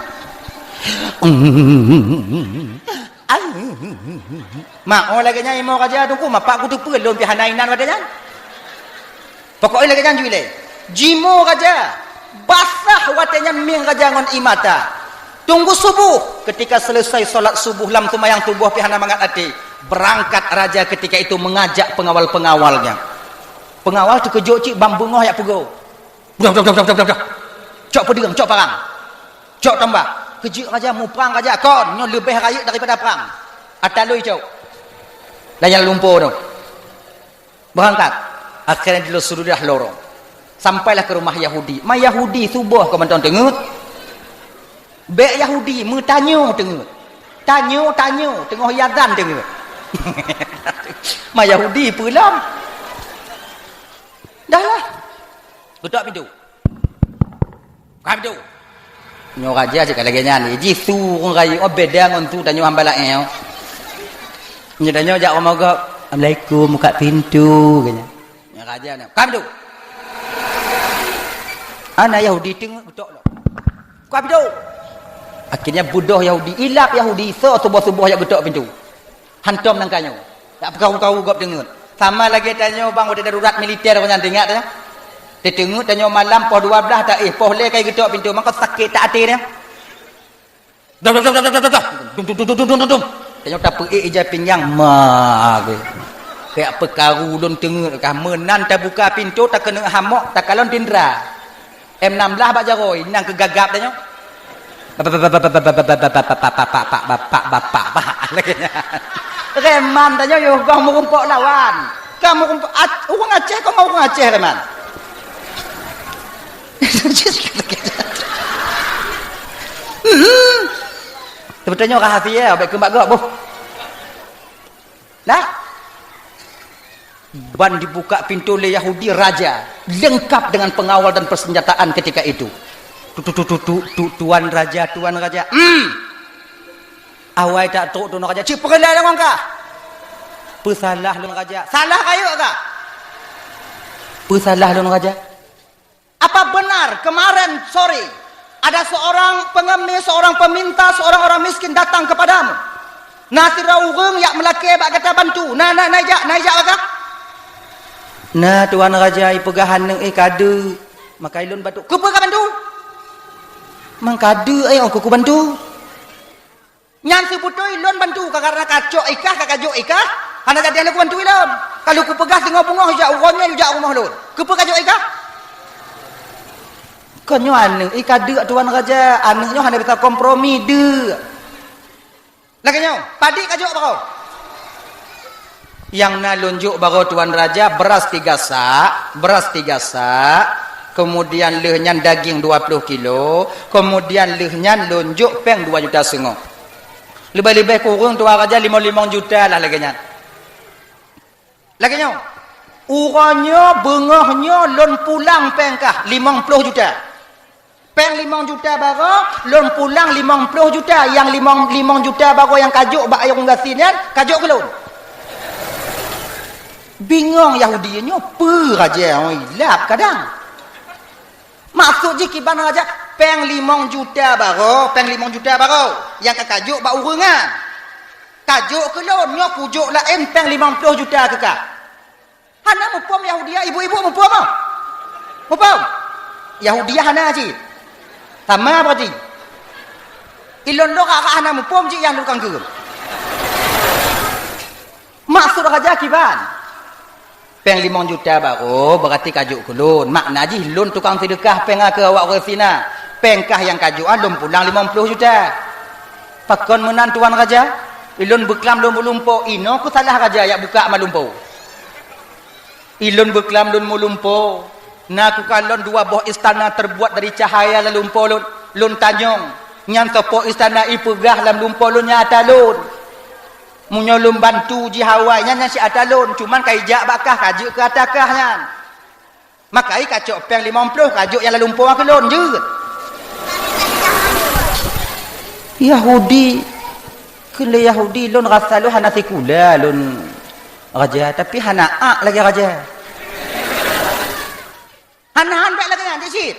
Maoh lagèe nyan imoe raja teungku, mapak kuteupeue lôn pih hana inan watèe nyan. Pokok lagèe nyan ju ilèe. Jimoe raja, basah watèe nyan mieng raja ngon ie mata. Tunggu subuh, ketika selesai salat subuh lam seumayang subuh pih hana mangat até, berangkat raja ketika itu mengajak pengawal-pengawalnya. Pengawal teukeujot cit bang beungoh jak peugo. Udah, udah, udah, udah, udah, udah. Cok peudeueng, cok parang. Cok tombak. Keujeuet raja, muprang raja, kon nyoe leubeh rayeuk daripada prang. Ata lôn cok. Lam lumpo tu. Berangkat. Akhirnya di sudah lorong. Sampailah ke rumah Yahudi. Ma Yahudi suboh keu mantong teungeut. Bèk Yahudi meutanyoe teungeut. Tanyoe, tanyoe, teungoh iazan teungeut. Ma Yahudi peue lom? Dah lah. Geutok pintoe. Buka pintoe. Nyoe raja cit ka lagée nyan. Jih su ureuëng rayeuk, oh, beda ngon su tanyoe hamba laén, oh. Nyoe tanyoe jak rumoh gob, "Assalamualaikum, buka pintoe," kata. Nyoe raja nyan, "Buka pintoe." Ana Yahudi teungeut geutok lom. "Buka pintoe." Akhirnya beudôh Yahudi, ilab Yahudi, soe suboh-suboh jak geutok pintoe. Hantom nangka nyoe. Jak peukaru-karu gob teungeut. Sama lagée tanyoe bang, watée darurat militer, kon nyan teuingat tanyoe. Teuteungeut tanyoe malam poh dua blaih taéh, poh lhée kai geutok pintoe, mangko sakét that até nyan. Dum, dum, dum, dum, dum, dum, dum. Dum, dum, dum, dum, dum, dum, dum. Tanyoe tapeuék ija pinggang, ma, ge. Kayak peukaru lôn teungeut kah, meunan tabuka pintoe, takeuneuk hamok, takalon tindra. M enam belas bak jaroe, nyan keu gagap tanyoe. Bapak, bapak, bapak, bapak, bapak, bapak, bapak, bapak, bapak, bapak, bapak, lagée nyan. Reman tanyoe yoh goh meurumpok lawan. Ka meurumpok Ac-, ureuëng Aceh, kon ngon ureuëng Aceh reman. Hmm. Tapi tanyoe rahasia, baik keu mak gob, boh. Nah, ban dibuka pintoe lé Yahudi raja, lengkap dengan pengawal dan persenjataan ketika itu. Tu, tu, tu, tu, tu, tu, "Tuan raja, tuan raja." Hmm. Awai tak trok tuan raja. "Cit peureulée deungon kah?" "Peusalah lôn raja." "Salah rayeuk kah?" "Peusalah lôn raja." "Apa benar kemarin sore ada seorang pengemis, seorang peminta, seorang orang miskin datang kepadamu? Na sidroe ureuëng jak meulakée bak gata bantu. Na, na, na ijak, na ijak bak kah?" "Na, tuan raja, ipeugah aneuk i ka deuk, maka ilôn bantu." "Keupeue ka bantu?" "Mang ka deuk, ai, oh, keuku bantu." "Nyan seubeutôi lôn bantu, ka karena kacok i kah, ka kajok i kah, hana jadi lôn kubantu ilôn. Ka lôn kupeugah singoh beungoh ijak uroe nyoe, ijak rumoh lôn. Keupeue kajok i kah?" "Kon nyoe aneuk i ka deuk, tuan raja, aneuk nyoe hana bisa kompromi deuk." "Lagée nyoe, padit kajok baroe?" "Nyang na lôn jok baroe, tuan raja, beras tiga sak, beras tiga sak, kemudian lheueh nyan daging dua ploh kilo, kemudian lheueh nyan lôn jok péng dua juta seungoh." "Leubeh-leubeh kureueng, tuan raja, limong-limong juta lah lagée nyan." "Lagée nyoe, uroe nyoe beungoh nyoe lôn pulang péng kah limong ploh juta. Péng limong juta baroe, lôn pulang limong ploh juta, nyang limong, limong juta baroe nyang kajok bak ureuëng gasien nyan, kajok keu lôn." Bingong Yahudi nyoe, "Peue raja, oh, ilab kadang." Maksud jih kiban raja, péng limong juta baroe, péng limong juta baroe, nyang ka kajok bak ureuëng nyan. Kajok keu lôn, nyoe kujok laén péng limong ploh juta keu kah. Hana muphom Yahudi, ibu-ibu muphom ah? Muphom? Yahudi hana cit. Sama berarti. Ilôn lôn rara hana muphom cit nyang lôn kangkeuen. Maksud raja kiban? Péng limong juta baroe, berarti kajok keu lôn. Makna jih lôn tukang seudeukah péng keu awak ureuëng gasien. Péng kah nyang kajok, ah, lôn pulang limong ploh juta. Pakon meunan, tuan raja? Ilôn beuklam lôn meulumpo, inoe keuh salah raja jak buka ma lumpo. Ilôn beuklam lôn meulumpo, na kukalon dua boh istana terbuat dari cahaya lam lumpo lôn. Lôn tanyong, "Nyan soe po istana ipeugah lam lumpo lôn nyang ata lôn?" Meunyoe lôn bantu jih awai, nyan, nyan si ata lôn, cuman ka ijak bak kah, ka jeuet keu ata kah nyan. Maka i kacok péng limong ploh, kajok nyang lam lumpo keu lôn, jeuet. Yahudi, keu lé Yahudi lôn rasa lôn hana sikula lôn raja, tapi hana ak lagée raja. Hana han bék lagée nyan, cit.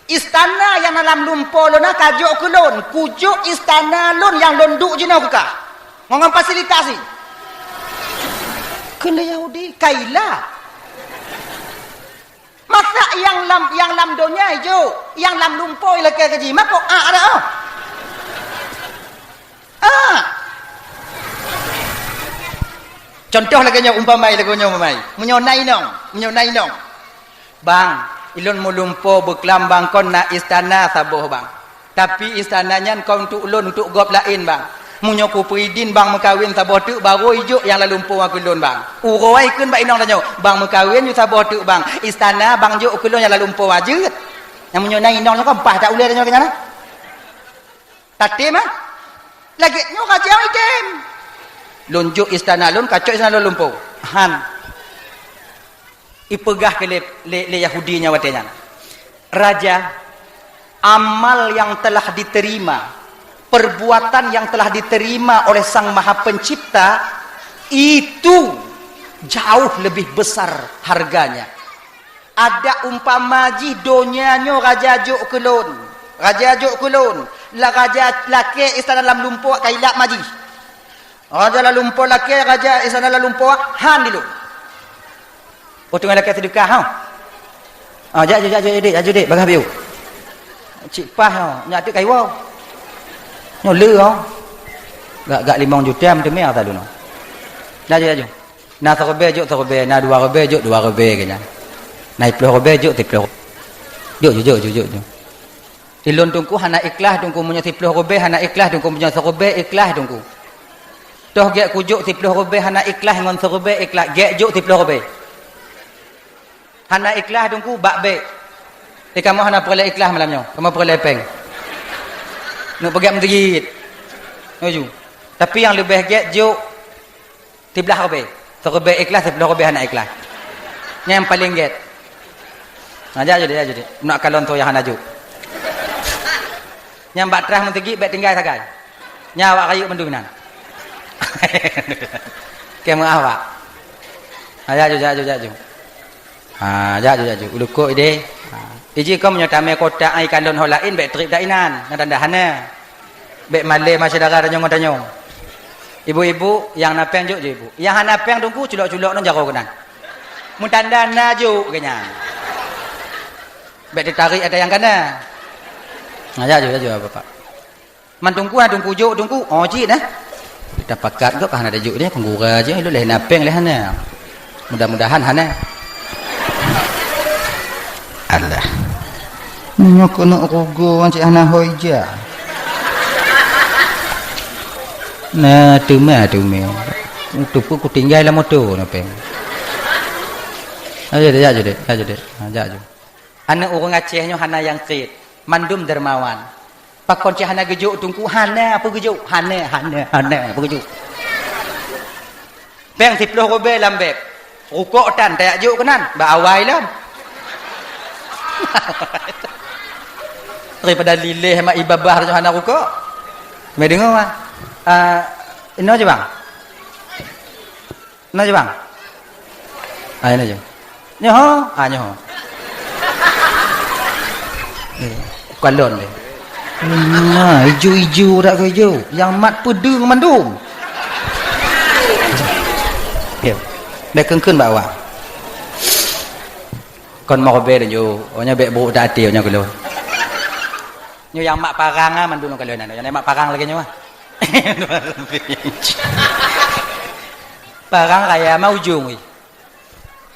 Istana nyang na lam lumpo lôn na kajok keu lôn, kujok istana lôn nyang lôn duek jinoe keu kah. Ngon, ngon fasilitasi. Keu lé Yahudi, kaila. Masa nyang lam, nyang lam donya ijok, nyang lam lumpo ilakée keu jih, mako ak ada, oh. Ah. Contoh lagée nyoe, umpama lagée nyoe, umpama. Meunyoe na inong, meunyoe na inong. "Bang, ilôn meulumpo beuklam bang, kon na istana saboh bang. Tapi istana nyan kon untuk lôn, untuk gob laén bang. Meunyoe kupeuidin bang meukawen saboh teuk, baru ijok nyang lam lumpo keu lôn bang." Uroe kheun bak inong tanyoe, "Bang meukawen yue saboh teuk bang, istana bang jok keu lôn nyang lam lumpo," jeuet. Nyang meunyoe na inong nyoe kan paih that ulée tanyoe keu nyan. Tatem, ah? Lagée nyoe ka jiang item. "Lôn jok istana lôn, kacok istana lôn lumpo." Han. Ipeugah keu lé, lé, lé Yahudi nyan watée nyan, "Raja, amal yang telah diterima, perbuatan yang telah diterima oleh Sang Maha Pencipta, itu jauh lebih besar harganya. Adak umpama jih donya nyoe raja jok keu lôn, raja jok keu lôn, la raja lakée istana lam lumpoe ka ilak ma jih. Raja lam lumpoe lakée, raja istana lam lumpoe han di lôn." Oh, teungoh lakée seudeukah, ha? Ah, jak, jak, jak, jak, dek, jak, dek, bagah biu. Cit pah, ha, nyak teuk kayue. Nyoe le, ha. Gak, gak limong juta meuteumé ata lôn. Laju, laju. Na siribée jok siribée, na dua ribée jok dua ribée keu nyan. Na siploh ribée jok siploh. Jok, jok, jok, jok, jok, jok. Ilôn Teungku hana ikhlas Teungku, meunyoe siploh ribée hana ikhlas Teungku, meunyoe siribée ikhlas Teungku. Toh gét kujok siploh ribée hana ikhlas ngon siribée ikhlas, gét jok siploh ribée. Hana ikhlas Teungku, bak bék. Eh, kamoe hana peureulée ikhlas malam nyoe, kamoe peureulée péng. Neuk peugét meuseujid. Laju. Tapi nyang leubeh gét jok siblaih ribée. Siribée ikhlas, siploh ribée hana ikhlas. Nyan nyang paleng gét. Nah, jak judek, jak judek. Nak kalon tu nyang hana jok. Nyang bak trah meuseujid bék tinggai sagai. Nyan awak rayeuk mandum inan. Keu meuah awak. Ha, jak jok, jak jok, jak jok. Ha, jak jok, jak jok. Ulukok ideh. Ha. Iji kong meunyoe tamé kota ai kalon ho laén bék treb dak inan. Nyan tanda hana. Bék malée ma syedara tanyong ngon tanyong. Ibu-ibu, nyang na péng jok jok ibu. Nyang hana péng Teungku culok-culok ngon jaroe keunan. Meutanda na jok keu nyan. Bék teutarek ata nyang kana. Nah, jak jok, jak jok, Bapak. Man Teungku, na Teungku jok, Teungku. Oh, cit, nah. Tapakat gop hana tajok dia, peugura je, ilôn lé na péng lé hana. Mudah-mudahan hana. Alah. Nyoe keuneuk rugoe cit hana hôi ija. Na teuma, teuma. Teupeu kutinggai lam moto na péng. Ayo deh, ayo deh, ayo deh. Ha, jak ju. Aneuk ureueng Aceh nyoe hana nyang kriet, mandum dermawan. Pakon cit hana geujok Teungku? Hana peue geujok. Hana, hana, hana peue geujok. Péng siploh ribée lam beb. Rukok tan tajak jok keunan, bak awai lom. Daripada lileh mak ibabah tu hana rukok. Meudeungoe, ah. Ah, inoe je, Bang. Na je, Bang? Ah, na je. Nyoe, ah, nyoe. Eh, kalon deh. Nah, ijo-ijo dak keu ijo. Nyang mat peudeueng mandum. Ya. Dah keun-keun bak awak. Kon mau beda jo. Oh, nyoe bek buruk tak hati, oh, nyoe keulon. Nyoe nyang mak parang ah, mandum kalon nyoe. Nyang mak parang lagée nyoe ah. Parang raya ma ujong weh.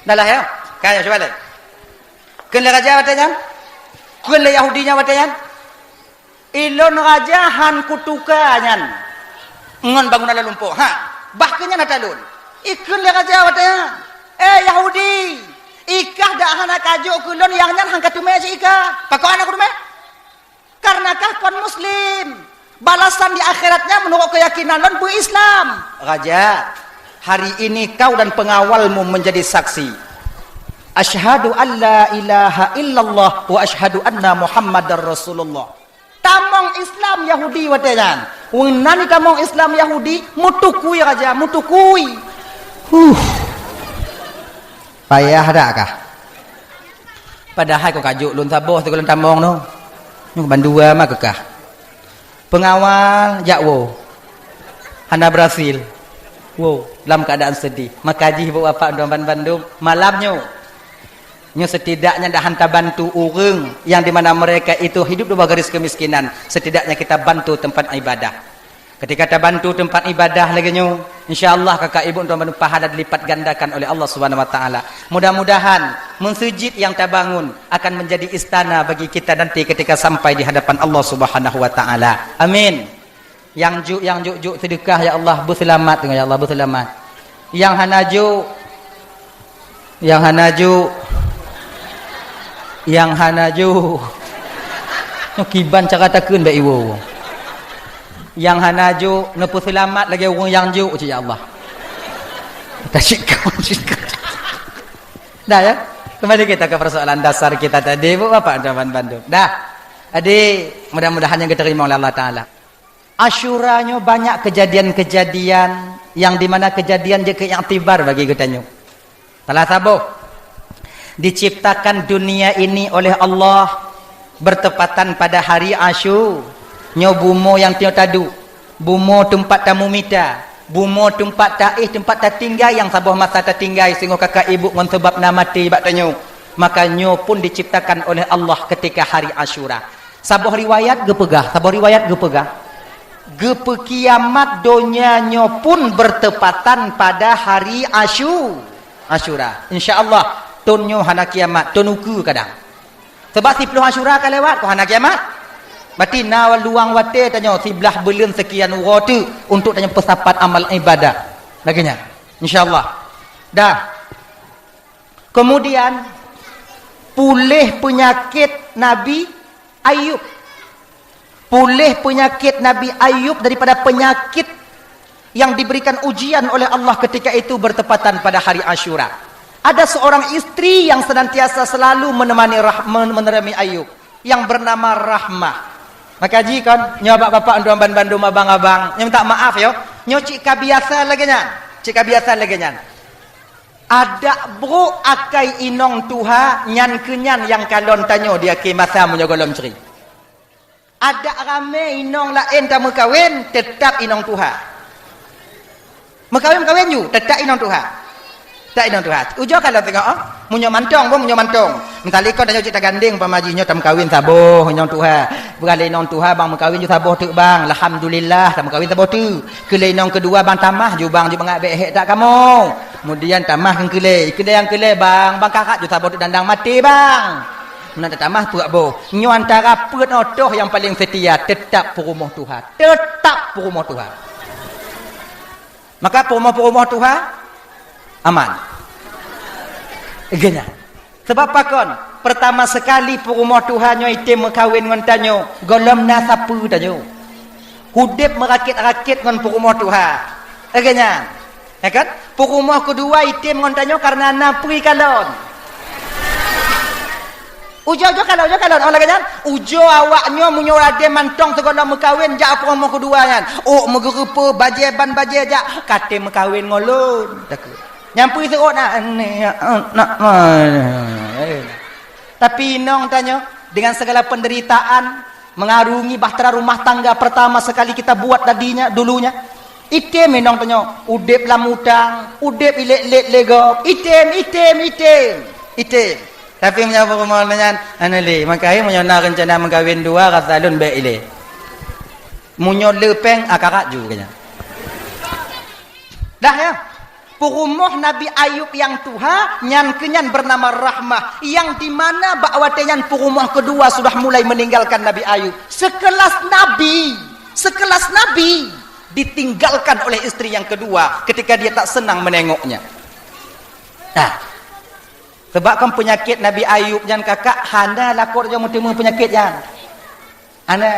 Dah lah ya. Kaya cuba lé. Kheun lé raja watée nyan? Kheun lé Yahudi nyan watée nyan? Ilôn raja han kutuka nyan ngon bangunan lam lumpoe. Ha, bah keu nyan ata lôn. Ikheun lé raja watée nyan, "Eh Yahudi, ikah dak hana kajok keu lôn nyang nyan han kateumé cit ikah." Pakon hana kuteumé? Karena kah kon muslim. Balasan di akhiratnya menurut keyakinan lôn beu-Islam. Raja, hari ini kau dan pengawalmu menjadi saksi. Asyhadu an la ilaha illallah wa asyhadu anna Muhammadar Rasulullah. Tamong Islam Yahudi watée nyan. Weunan tamong Islam Yahudi, mutukui raja, mutukui. Huh. Payah dak kah? Padahai kon kajok lôn saboh sigohlom tamong nyoe. Nyoe bandua ma keukah. Pengawal jak woe. Hana berhasil. Woe, lam keadaan sedih. Maka jih ibu bapak dan bandum malam nyoe. Nyoe setidaknya dah han tabantu ureuëng yang di mana mereka itu hidup di bawah garis kemiskinan. Setidaknya kita bantu tempat ibadah. Ketika tabantu tempat ibadah lagée nyoe, insya Allah kakak ibu tuan bandum pahala dilipat gandakan oleh Allah Subhanahu wa taala. Mudah-mudahan mesjid yang tabangun akan menjadi istana bagi kita nanti ketika sampai di hadapan Allah Subhanahu wa taala. Amin. Nyang juk, nyang juk-juk seudeukah ya Allah beuseulamat, ya Allah beuseulamat. Nyang hana juk, nyang hana juk, nyang hana juk. Nyoe kiban cara takheun bak iwoe. Nyang hana juk neupeuseulamat lagée ureuëng nyang juk cit ya Allah. Tasikong, tasikong. Dah ya? Kembali kita ke persoalan dasar kita tadi, Bu, Bapak, teman bandum. Dah. Jadi, mudah-mudahan nyang diterima oleh Allah Taala. Asyura nyoe banyak kejadian-kejadian yang di mana kejadian jeuet keu iktibar bagi geutanyoe. Salah saboh, diciptakan dunia ini oleh Allah bertepatan pada hari Asyu-, nyoe bumoe nyang tanyoe taduek, bumoe teumpat tamumita, bumoe teumpat taéh, teumpat tatinggai nyang saboh masa tatinggai singoh kakak ibu ngon sabab na maté bak tanyoe. Maka nyoe pun diciptakan oleh Allah ketika hari Asyura. Saboh riwayat geupeugah, saboh riwayat geupeugah, geupeukiamat donya nyoe pun bertepatan pada hari Asyu-, Asyura. Insya Allah, thon nyoe hana kiamat, thon ukeue kadang. Sebab siplôh Asyura ka lewat, kok hana kiamat. Berarti na luang watée tanyoe siblaih buleuen sekian uroe teuk untuk tanyoe peusapat amal ibadah. Lagée nyan. Insya Allah. Dah. Kemudian, puléh peunyakét Nabi Ayub. Puléh peunyakét Nabi Ayub daripada peunyakét yang diberikan ujian oleh Allah ketika itu bertepatan pada hari Asyura. Ada seorang istri yang senantiasa selalu menemani Rah-, men-, menemani Ayub, yang bernama Rahmah. Maka ji kon, nyoe bapak-bapak, tuan bandum, abang-abang, nyoe minta maaf yo. Nyoe cit ka biasa lagée nyan. Cit ka biasa lagée nyan. Adak brok akai inong tuha, nyan keuh nyan nyang kalon tanyoe di akhé masa meunyoe gohlom cre. Adak ramé inong laén tameukawen, teutap inong tuha. Meukawen-meukawen ju, teutap inong tuha. Teutap inong tuha. Ujoe kalon teungoh, oh. Meunyoe mantong, boh, meunyoe mantong. Misalnya kon tanyoe cit tagandeng, umpama jih nyoe tameukawen saboh inong tuha. Peugah lé inong tuha, bang, meukawen ju saboh teuk, bang. Alhamdulillah, tameukawen saboh teuk. Keu lé inong keudua, bang, tamah ju, bang, ju mangat bék hék that kamoe. Kemudian tamah keu keulé. Keulé nyang keulé, bang, bang, karat ju saboh teuk dandang maté, bang. Meunan tatamah peuet boh. Nyoe antara peuet nyoe toh nyang paleng seutia, teutap peurumoh tuha. Teutap peurumoh tuha. Maka peurumoh-peurumoh tuha aman. Geuh nyan. Sebab pakon? Pertama sekali peurumoh tuha nyoe item meukawen ngon tanyoe, gohlom na sapeue tanyoe. Udeb meurakét-rakét ngon peurumoh tuha. Geuh nyan. Ya kan? Peurumoh keudua item ngon tanyoe kareuna na peue kalon. Ujoe-ujoe kalon, ujoe kalon, oh lagée nyan. Ujoe awak nyoe meunyoe ladée mantong sigohlom meukawen jak peurumoh keudua nyan. Ôk meugeureupeue, bajée ban bajée jak, ka tem meukawen ngon lôn. Takheun. Nyang peue seuôt na, aneuk, nak, eh. Tapi inong tanyoe dengan segala penderitaan, mengarungi bahtera rumah tangga pertama sekali kita buat tadinya, dulunya. Item inong tanyoe, udeb lam utang, udeb ilét-lét lé gob, item, item, item, item. Tapi meunyoe peurumoh nyan, hana lé, maka hai meunyoe na reuncana meukawen dua, rasa lôn bék ilée. Meunyoe le péng, akarat ju keu nyan. Dah ya. Peurumoh Nabi Ayub nyang tuha, nyan keuh nyan bernama Rahmah, yang di mana bak watée nyan peurumoh keudua sudah mulai meninggalkan Nabi Ayub. Sekelas nabi, sekelas nabi ditinggalkan oleh istri yang kedua ketika dia tak senang menengoknya. Nah, sebab kan peunyakét Nabi Ayub nyan kakak hana lakoe jeuet meuteumé peunyakét nyan. Hana.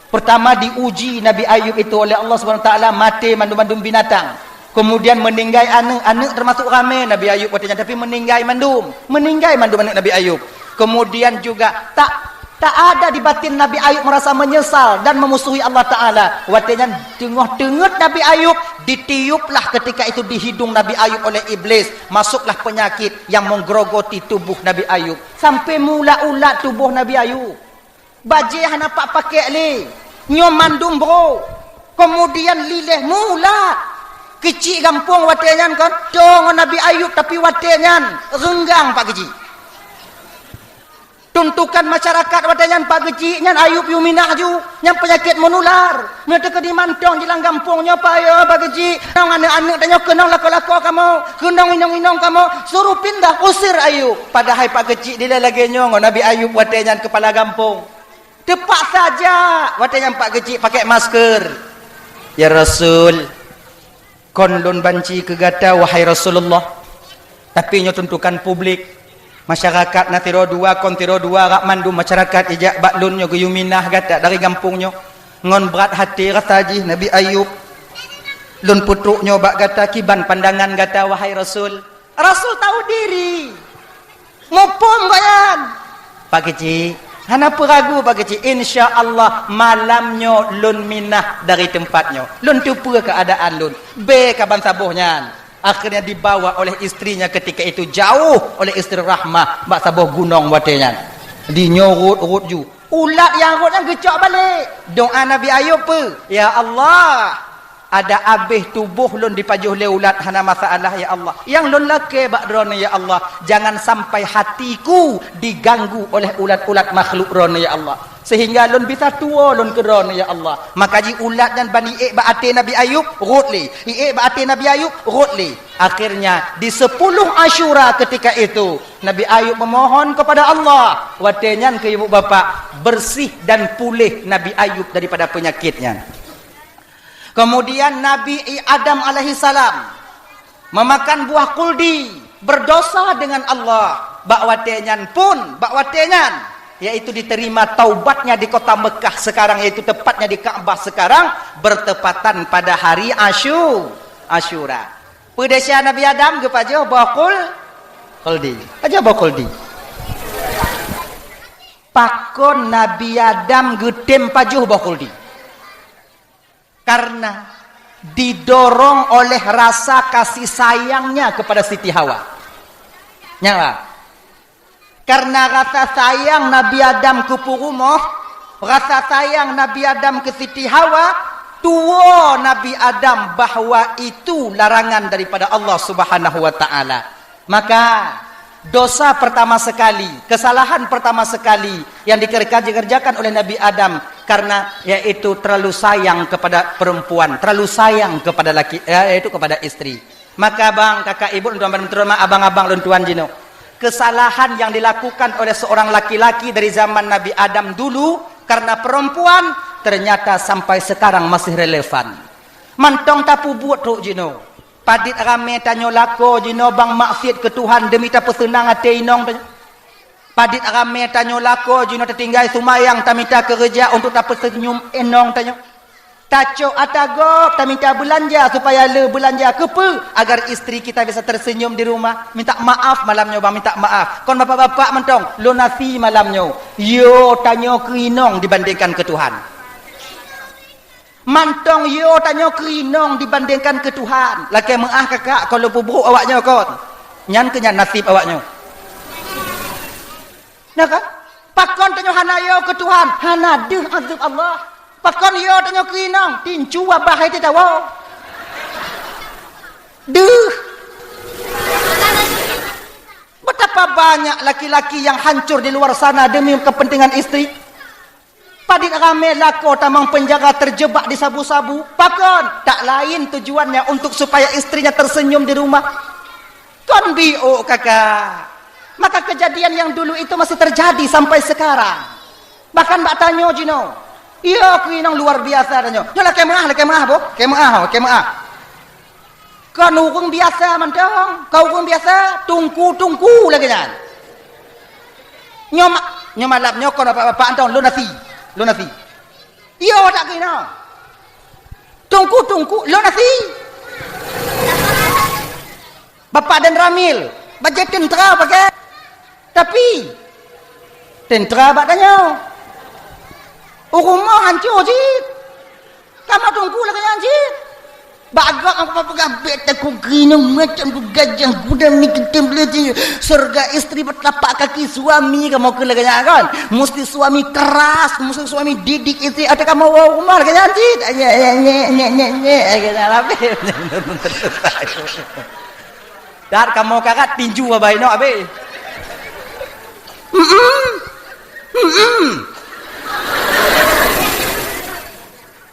Pertama diuji Nabi Ayub itu oleh Allah Subhanahu Wa Taala, maté mandum-mandum binatang. Kemudian meninggai aneuk, aneuk termasuk ramé Nabi Ayub watée nyan, tapi meninggai mandum, meninggai mandum aneuk Nabi Ayub. Kemudian juga tak, tak ada di batin Nabi Ayub merasa menyesal dan memusuhi Allah Taala. Watée nyan teungoh teungeut Nabi Ayub, ditiuplah ketika itu di hidung Nabi Ayub oleh iblis, masuklah penyakit yang menggerogoti tubuh Nabi Ayub. Sampai meuulat-ulat tuboh Nabi Ayub. Bajée hana pat pakék lé. Nyoe mandum brok. Kemudian liléh meuulat. Keuchik gampông watée nyan kan, toe ngon Nabi Ayub, tapi watée nyan reunggang Pak Keuchik. Tuntukan masyarakat watée nyan Pak Keuchik nyan Ayub yue minah ju, nyan peunyakét meunular. Meunyoe teukeudi mantong jilang gampông nyoe payoh Pak Keuchik, nong aneuk-aneuk tanyoe keunong lakoe-lakoe kamoe, keunong inong-inong kamoe, suruh pindah, usir Ayub. Padahai Pak Keuchik dilée lagée nyoe ngon Nabi Ayub watée nyan keupala gampông. Teupaksa jak watée nyan Pak Keuchik pakék masker. Ya Rasul, kon lôn banci keu gata, wahai Rasulullah. Tapi nyoe tuntukan publik. Masyarakat na sidroe dua, kon sidroe dua, rak mandum masyarakat ijak bak lôn nyoe geuyue minah gata dari gampông nyoe. Ngon brat até rasa jih Nabi Ayub. Lôn peutrok nyoe bak gata, kiban pandangan gata, wahai Rasul. Rasul tahu diri. Muphom gobnyan. Pak Keuchik, hana peue ragu, Pak Keuchik. Insya Allah, malam nyoe lôn minah dari teumpat nyoe. Lôn teupeue keuadaan lôn. Bèk ka ban saboh nyan. Akhirnya dibawa oleh istrinya ketika itu jauh oleh istri Rahmah bak saboh gunong watèe nyan. Di nyoe rhot-rhot ju. Ulat nyang rhot nyan geucok balek. Doa Nabi Ayub peue? "Ya Allah, ada abéh tuboh lôn dipajoh lé ulat, hana masalah, ya Allah. Nyang lôn lakèe bak Droeneuh, ya Allah, jangan sampai hatiku diganggu oleh ulat-ulat makhluk Droeneuh, ya Allah. Sehingga lôn bisa tuwoe lôn keu Droeneuh, ya Allah." Maka ji ulat nyan ban iék bak até Nabi Ayub, rhot lé. Iék bak até Nabi Ayub, rhot lé. Akhirnya, di sepuluh Asyura ketika itu, Nabi Ayub memohon kepada Allah. Watèe nyan keu ibu bapak, bersih dan pulih Nabi Ayub daripada penyakit nyan. Kemudian Nabi Adam alaihissalam memakan buah khuldi, berdosa dengan Allah. Bak watèe nyan pun, bak watèe nyan, yaitu diterima taubatnya di kota Mekah sekarang, yaitu tepatnya di Ka'bah sekarang, bertepatan pada hari Asyu-, Asyura. Peue desya Nabi Adam geupajoh boh khul-, khuldi. Pajoh boh khuldi. Pakon Nabi Adam geutem pajoh boh khuldi? Karena didorong oleh rasa kasih sayangnya kepada Siti Hawa. Nyan, Pak. Karena rasa sayang Nabi Adam keu peurumoh, rasa sayang Nabi Adam keu Siti Hawa, tuwoe Nabi Adam bahwa itu larangan daripada Allah Subhanahu wa Ta'ala. Maka, dosa pertama sekali, kesalahan pertama sekali yang dikerja-, dikerjakan oleh Nabi Adam karena yaitu terlalu sayang kepada perempuan, terlalu sayang kepada laki, eh, yaitu kepada istri. Maka bang, kakak, ibu, tuan-tuan, terutama abang-abang lôn tuan jinoe, kesalahan yang dilakukan oleh seorang laki-laki dari zaman Nabi Adam dulu karena perempuan ternyata sampai sekarang masih relevan. Mantong tapeubuet trok jinoe. Padit ramé tanyoe lakoe jinoe bang maksiet keu Tuhan demi tapeuseunang até inong tanyoe. Padit ramé tanyoe lakoe jinoe tatinggai seumayang tamita keureuja untuk tapeuseunyum inong tanyoe. Tacok ata gob tamita beulanja supaya le beulanja keupeue agar istri kita bisa tersenyum di rumah. Minta maaf malam nyoe bang, minta maaf. Kon bapak-bapak mantong, lunasi malam nyoe. Yo tanyoe keu inong dibandingkan keu Tuhan. Mantong yo tanyoe keu inong dibandingkan keu Tuhan. Lakèe meu'ah kakak, kon lôn peubrôk awak nyoe kon. Nyan keuh nyan naseb awak nyoe. Nah kan? Pakon tanyoe hana yo keu Tuhan, hana deuh azeueb Allah. Pakon yo tanyoe keu inong, tincu babah hai teuh tawoe. Deuh. Betapa banyak laki-laki yang hancur di luar sana demi kepentingan istri. Padit ramé lakoe tamong penjara terjebak di sabu-sabu. Pakon? Tak lain tujuannya untuk supaya istrinya tersenyum di rumah. Kon biôk kakak. Maka kejadian yang dulu itu masih terjadi sampai sekarang. Bahkan bak tanyoe jinoe. Iya, keu inong luar biasa tanyoe. Nyoe lakèe meu'ah, lakèe meu'ah boh. Lakèe meu'ah, lakèe meu'ah. Kon ureueng biasa mantong, kon ureueng biasa, tungku-tungku lagèe nyan. Nyoe ma-, nyoe malam nyoe kon bapak-bapak mantong, lunasi, lunasi. Iyo, tak keunoe. Tungku-tungku, lunasi. Bapak dan Ramil, bajèe teuntra pakai. Tapi, teuntra bak tanyoe. Ureueng rumoh hancô cit. Kamoe tungku lagèe nyan cit. Bak gob aku peugah bèk takot keunoe macam tu gajah gudang ni kita belajar. Surga istri bertelapak kaki suami kamoe keu lagèe nyan kan. Mesti suami keras, mesti suami didik istri. Ada kamoe woe rumoh lagèe nyan cit. Nyek, nyek, nyek, nyek, nyek, nyek. Lagèe nyan habis. Dat kamoe karat tinju abai nok abéh. Mm-mm. Mm-mm.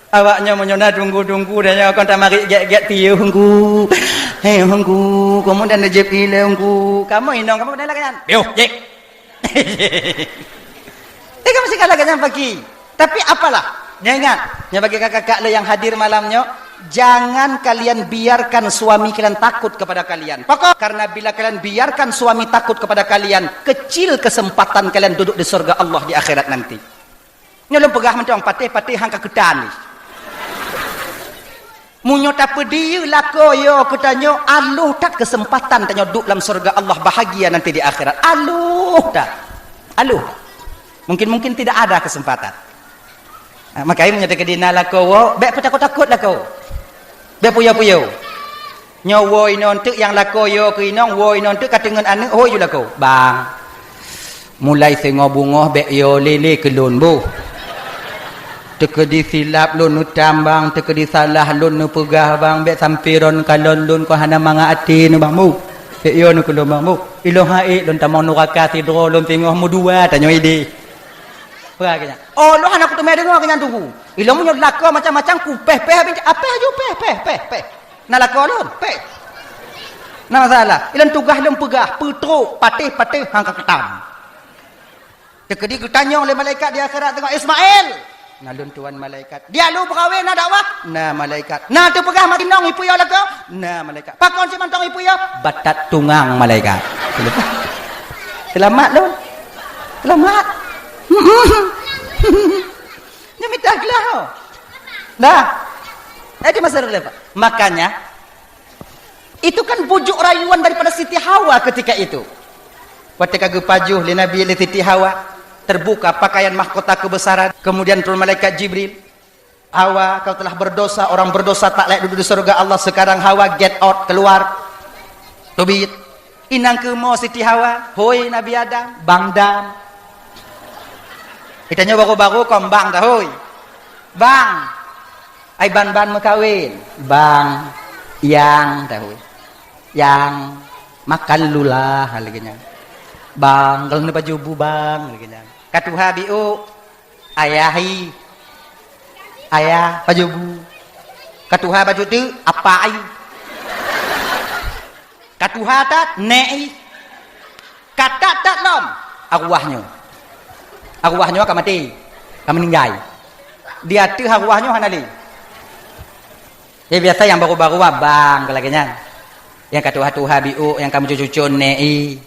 Awak nyoe meunyoe na tunggu-tunggu dan nyoe kon tamarit gét-gét piôh hunggu. Hei hunggu, kemudian jép ilée hunggu. Kamoe inong kamoe pada lagèe nyan. Piôh, jép. Teuka meusikat lagèe nyan paki. Tapi apalah, nyoe ingat, nyoe bagi kakak-kakak le nyang hadir malam nyoe, jangan kalian biarkan suami kalian takut kepada kalian. Pakon? Karena bila kalian biarkan suami takut kepada kalian, kecil kesempatan kalian duduk di surga Allah di akhirat nanti. Nyoe lôn peugah mantong, patéh-patéh han ka keutan ni. Meunyoe tapeudiyeu lakoe yo keu tanyoe, aloh that keuseumpatan tanyoe duek lam syeuruga Allah bahagia nanti di akhirat. Aloh that. Aloh. Mungkin-mungkin tidak ada keuseumpatan. Ha, makajih meunyoe teukeudi na lakoe woe, bék peutakot-takot lakoe. Bék puyo-puyo. Nyoe woe inoe teuk nyang lakoe yo keu inong, woe inoe teuk ka teungeut aneuk, hôi ju lakoe. Bang. Mulai singoh beungoh bék yo lé-lé keu lôn boh. Teukeudi silap lôn neutam bang, teukeudi salah lôn neupeugah bang, bék sampoe droen kalon lôn kon hana mangat até nyoe bang boh. Bék yo neuh keu lôn bang boh. Ilôn han ék lôn tamong nuraka sidroe lôn singoh meudua tanyoe idéh. Peugah keu nyan. Oh, lôn hana kuteumé deungoe keu nyan teungku. Ilôn meunyoe lakoe macam-macam kupéh-péh abéh, apéh aju péh, péh, péh, péh. Na lakoe lôn, péh. Na masalah. Ilôn tugaih lôn peugah, peutrok, patéh-patéh, han ka keutam. Teukeudi geutanyong lé malaikat di akhirat teungoh, "Ismail!" "Na lôn tuan malaikat." "Dia lôn beukawén na dakwah?" "Na malaikat." "Na teupeugah mantong ipuyo lakoe?" "Na malaikat." "Pakon cit mantong ipuyo?" "Batat tungang malaikat." Seulamat lôn. Seulamat. Nyoe mita glah. Dah. Eh, di masa relevan. Makanya, itu kan bujuk rayuan daripada Siti Hawa ketika itu. Watée ka geupajoh lé Nabi lé Siti Hawa, terbuka pakaian mahkota kebesaran, kemudian turun malaikat Jibril. "Hawa, kau telah berdosa, orang berdosa tak layak duduk di surga Allah. Sekarang Hawa, get out, keluar." Teubiet. "Inong keumoe Siti Hawa?" "Hôi Nabi Adam, Bang Dam." Geutanyoe baru-baru kon bang dah, hôi. "Bang, ai ban-ban meukawen?" "Bang, yang dah, hôi. Yang, makan lula," lagée nyan. "Bang, gohlom neupajoh bu bang," lagée nyan. "Ka tuha biôk?" "Ayah hi." "Ayah pajoh bu." "Ka tuha bacut teuk?" "Apa ai." "Ka tuha that?" "Nek i." "Ka that-that lom?" "Arwah nyoe. Arwah nyoe ka maté, ka meuninggai. Di ateueh arwah nyoe hana lé." Ya biasa nyang baru-baru abang lagée nyan. Nyang ka tuha-tuha biôk, nyang ka meucucô-cucô nek i.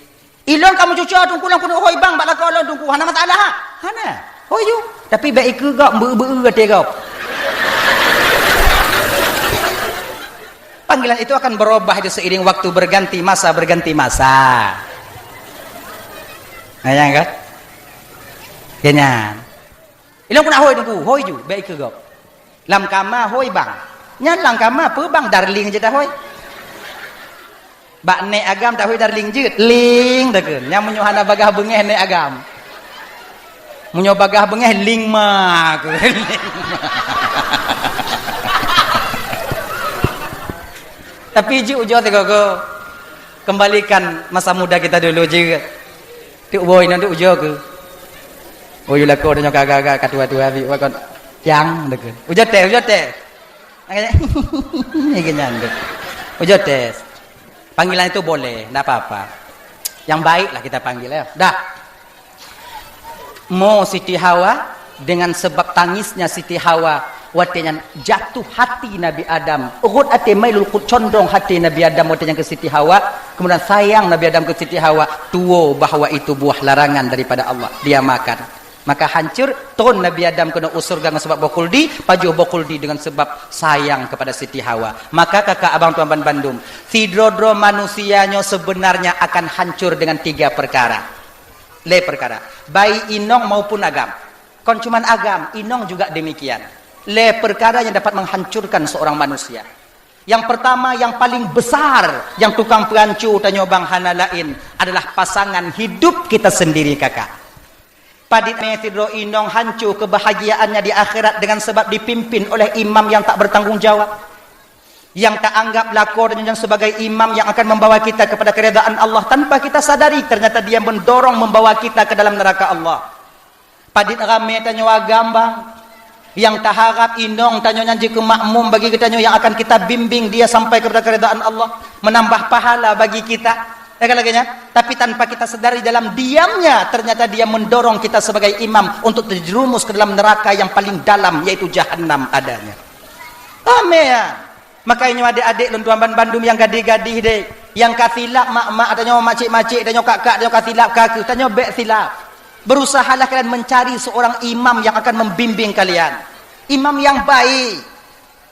Ilôn ka meucucô teungku lôn keuneuk hôi bang bak lakoe lôn teungku, hana masalah ha? Hana. Hôi ju. Tapi bék ikeue gob, beu-beu até gob. Panggilan itu akan berubah itu seiring waktu berganti masa, berganti masa. Nah, ya kan? Ya nyan. Ilôn keuneuk hôi teungku, hôi ju, bék ikeue gob. Lam kama hôi bang. Nyan lam kama peue bang, darling jeuet dah hôi. Bak nek agam dah hôi darling jeuet, ling takheun. Nyan meunyoe hana bagaih beungéh nek agam. Meunyoe bagaih beungéh ling ma kheun. Tapi jeuet ujoe sigoe-goe. Kembalikan masa muda kita dulu jeuet. Teuk boh inong teuk ujoe keu. Oh, yue lakoe tanyoe ka agak-agak ka tuha-tuha bit, wah kon. Yang deukeu. Ujoe tes, ujoe tes. Makanya, ni kenyan tu. Ujoe tes. Panggilan itu boleh, ndak apa-apa. Yang baiklah kita panggil ya. Dah. Mo Siti Hawa, dengan sebab tangisnya Siti Hawa, watée nyan jatuh hati Nabi Adam, rhot até mailul qulub, condong hati Nabi Adam watée nyan keu Siti Hawa, kemudian sayang Nabi Adam keu Siti Hawa, tuwo bahwa itu buah larangan daripada Allah, dia makan. Maka hancur, tron Nabi Adam keunoe u syeuruga ngon sabab boh khuldi, pajoh boh khuldi dengan sebab sayang kepada Siti Hawa. Maka kakak abang tuan ban bandum, sidroe-droe manusia nyoe sebenarnya akan hancur dengan tiga perkara. Lé perkara, baik inong maupun agam. Kon cuman agam, inong juga demikian. Lé perkara yang dapat menghancurkan seorang manusia. Yang pertama, yang paling besar, yang tukang peuhanco tanyoe bang hana laén adalah pasangan hidup kita sendiri, kakak. Padit mé sidroe inong hanco kebahagiaannya di akhirat dengan sebab dipimpin oleh imam yang tak bertanggung jawab. Yang tak anggap lakoe dan sebagai imam yang akan membawa kita kepada keridaan Allah tanpa kita sadari, ternyata dia mendorong membawa kita ke dalam neraka Allah. Padit ramé tanyoe agam bang, yang taharap inong tanyoe nyan jeuet keu makmum bagi geutanyoe yang akan kita bimbing dia sampai kepada keridaan Allah, menambah pahala bagi kita. Ya kan lagée nyan? Tapi tanpa kita sadari dalam diamnya, ternyata dia mendorong kita sebagai imam untuk terjerumus ke dalam neraka yang paling dalam, yaitu jahanam adanya. Ramé ya. Makanya nyoe adék-adék lôn tuan ban bandum nyang gadih-gadih deh, nyang ka silap mak-mak tanyoe, macik-macik tanyoe, kak-kak tanyoe ka silap, ka keuh tanyoe bék silap. Berusahalah kalian mencari seorang imam yang akan membimbing kalian. Imam yang baik.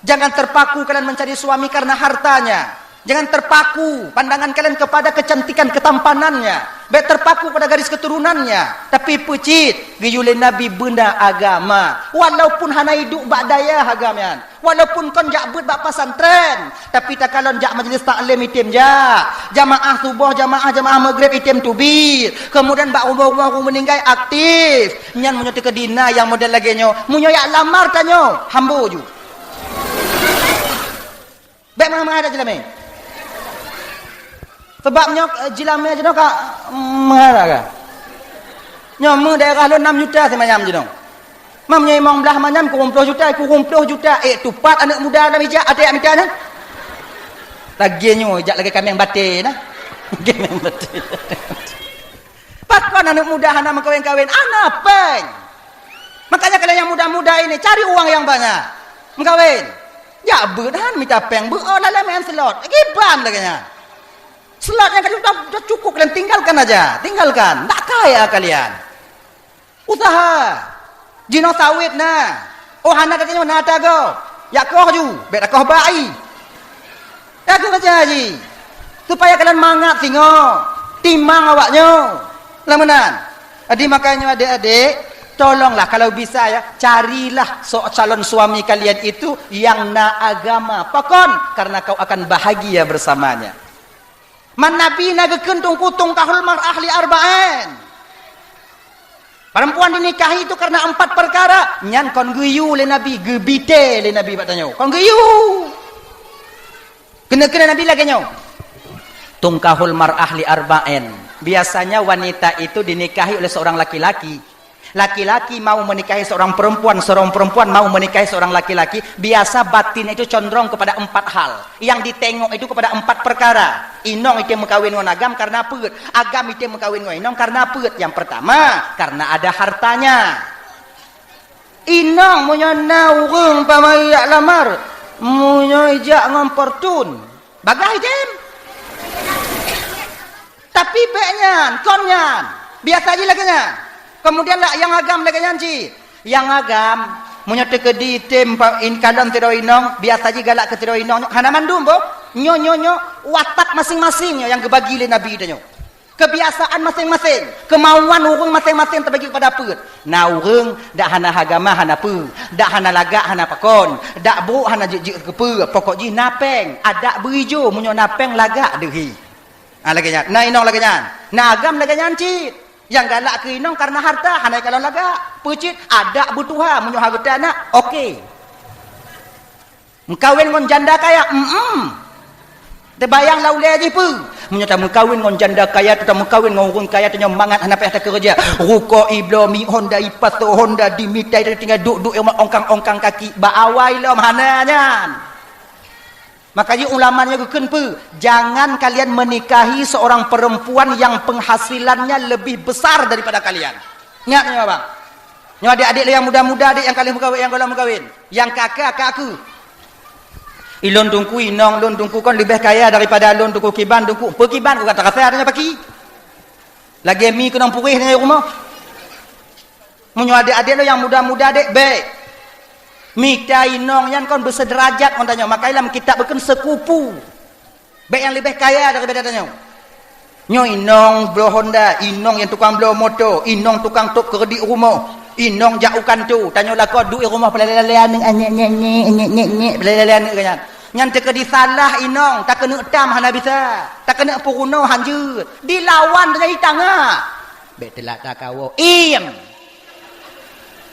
Jangan terpaku kalian mencari suami karena hartanya. Jangan terpaku pandangan kalian kepada kecantikan ketampanannya. Bék terpaku pada garis keturunannya. Tapi peucit, geuyue lé Nabi beuna agama. Walaupun hana iduek bak dayah agam nyan. Walaupun kon jak beuet bak pesantren, tapi takalon jak majlis taklim item jak. Jamaah suboh, jamaah, jamaah maghrib item teubiet. Kemudian bak rumoh-rumoh ureueng meuninggai aktif. Nyan meunyoe teukeudi na nyang model lagée nyoe, meunyoe jak lamar tanyoe, hambo ju. Bék meuhai-meuhai dak jeulamé. Sebab nyoe, eh, jeulamé jinoe ka meuhara ka. Nyoe meu daerah lôn nam juta simanyam jinoe. Mam nyoe limong blaih manyam kureueng ploh juta, kureueng ploh juta. Eh, tupat aneuk muda lam ijak até jak mita nyan. Lagée nyoe ijak lagée kaméng batée na. Kaméng batée. Pakon aneuk muda hana meukawen-kawen? Hana péng. Makanya kalian yang muda-muda ini cari uang yang banyak. Meukawen. Jak beuet han mita péng, beuet oh lalai main slot. Kiban lagée nyan. Slot nyang ka sudah, sudah cukup kalian tinggalkan aja. Tinggalkan. Tak kaya kalian. Usaha. Jinoe sawét na. Oh hana tatanyoe na tagoe. Jak koh ju. Bék takoh bak i. Tagoe saja ji. Supaya kalian mangat singoh. Timang awak nyoe. Lah meunan. Jadi makanya adik-adik, tolonglah kalau bisa ya, carilah so calon suami kalian itu yang na agama. Pakon? Karena kau akan bahagia bersamanya. Man Nabi na geukheun tungku tungkahul mar'ah li arba'in. Perempuan dinikahi itu karena empat perkara. Nyan kon geuyue lé Nabi, geubite lé Nabi bak tanyoe. Kon geuyue. Keuneuk-keuneuk Nabi lagée nyoe. Tungkahul mar'ah li arba'in. Biasanya wanita itu dinikahi oleh seorang laki-laki. Laki-laki mau menikahi seorang perempuan, seorang perempuan mau menikahi seorang laki-laki, biasa batin itu condrong kepada empat hal. Yang ditengok itu kepada empat perkara. Inong item meukawen ngon agam karena peuet. Agam item meukawen ngon inong karena peuet. Yang pertama, karena ada hartanya. Inong meunyoe na ureueng pamai jak lamar, meunyoe ijak ngon Fortune, bagah item. Tapi bék nyan, kon nyan. Biasa ji lagée nyan. Kemudian lah nyang agam lagée nyan cit. Nyang agam, meunyoe teukeudi item pa-, in kalon sidroe inong, biasa ji galak keu sidroe inong nyoe, hana mandum boh. Nyoe, nyoe, nyoe, watak masing-masing nyoe nyang geubagi lé Nabi tanyoe. Kebiasaan masing-masing, kemauan ureueng masing-masing teubagi keupada peuet. Na ureueng dak hana agama hana peue, dak hana lagak hana pakon, dak brok hana jeuet-jeuet keu peue, pokok jih na péng, adak beuijo meunyoe na péng lagak deuh hi. Ha, lagée nyan. Na inong lagée nyan. Na agam lagée nyan cit. Nyang galak keu inong karena harta, hana kalon lagak. Peucit, adak beutuha meunyoe hareuta na, oke. Meukawen ngon janda kaya, mm. Teubayang lam ulée jih peue? Meunyoe tameukawen ngon janda kaya, tameukawen ngon ureueng kaya, tanyoe mangat hana payah takeureuja. Rukok ibloe, mi Honda, ipasoe Honda, dimita, tinggai duek-duek ongkang-ongkang kaki, bak awai lom hana nyan. Makanya ulama nyoe geukheun peue? Jangan kalian menikahi seorang perempuan yang penghasilannya lebih besar daripada kalian. Ingat nyoe, Abang. Nyoe adik-adik nyang muda-muda, adik nyang ka lheueh meukawen, nyang gohlom meukawen. Nyang ka, ka, ka aku. Ilôn teungku, inong lôn teungku kon leubeh kaya daripada lôn teungku kiban teungku. Peu kiban ku ka tarasa tanyoe paki. Lagée mi keunong puréh tanyoe rumoh. Meunyoe adik-adik lôn nyang muda-muda dek, bék. Mita inong nyan kon beuseuderajat ngon tanyoe, maka lam kitab geukheun seukupu. Bék nyang leubeh kaya daripada tanyoe. Nyoe inong bloe Honda, inong nyang tukang bloe moto, inong tukang top keureudit rumoh, inong jak u kantô, tanyoe lakoe duek rumoh peulale-lale aneuk, nyek, nyek, nyek, nyek, nyek, nyek, peulale-lale aneuk nyan. Nyan teukeudi salah inong, takeuneuk tam hana bisa, takeuneuk peurunoe hanjeuet, dilawan tanyoe di tangah. Bék teulat takawoe. Iem.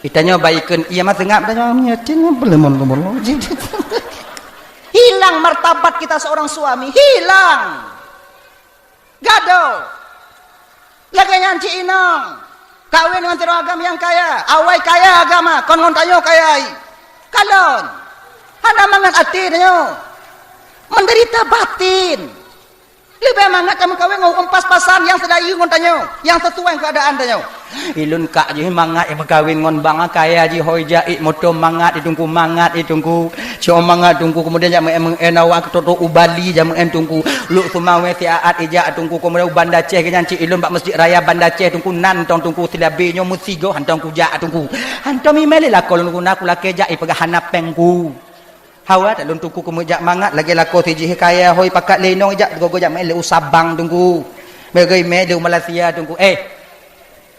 Itanyoe baikon, iya mah seungab tanyoe nyoe cit nyoe belum belum. Hilang martabat kita seorang suami, hilang. Gado. Lagée nyan cit inong. Kawin ngon sidroe agam nyang kaya. Awai kaya agama, kon ngon tanyoe kaya ai. Kalon. Hana mangat até tanyoe. Menderita batin. Leubeh mangat tameukawen ngon ureueng pas-pasan nyang seulayeue ngon tanyoe, nyang sisuai keadaan tanyoe. Ilôn kak jih mangat meukawen ngon bang kaya jih, hôi jak, moto mangat i teungku, mangat i teungku. Cok mangat teungku, kemudian jak meu'en, meu'en awak keutoto u Bali jak meu'en teungku. Luk seumawé siaat ijak teungku, kemudian u Banda Aceh geuh nyan cit ilôn bak Mesjid Raya Banda Aceh teungku, nan tong teungku silabé nyoe meusigoe hantom kujak teungku. Hantom imé lé lakoe lôn guna kulakée jak ipeugah hana péng ku. Hawa that lôn Teungku keumeujak mangat lagée lakoe si jih kaya hôi pakat lé inong jak gogo jak meu'én lé u Sabang Teungku. Meu'én lé u Malaysia Teungku. Eh,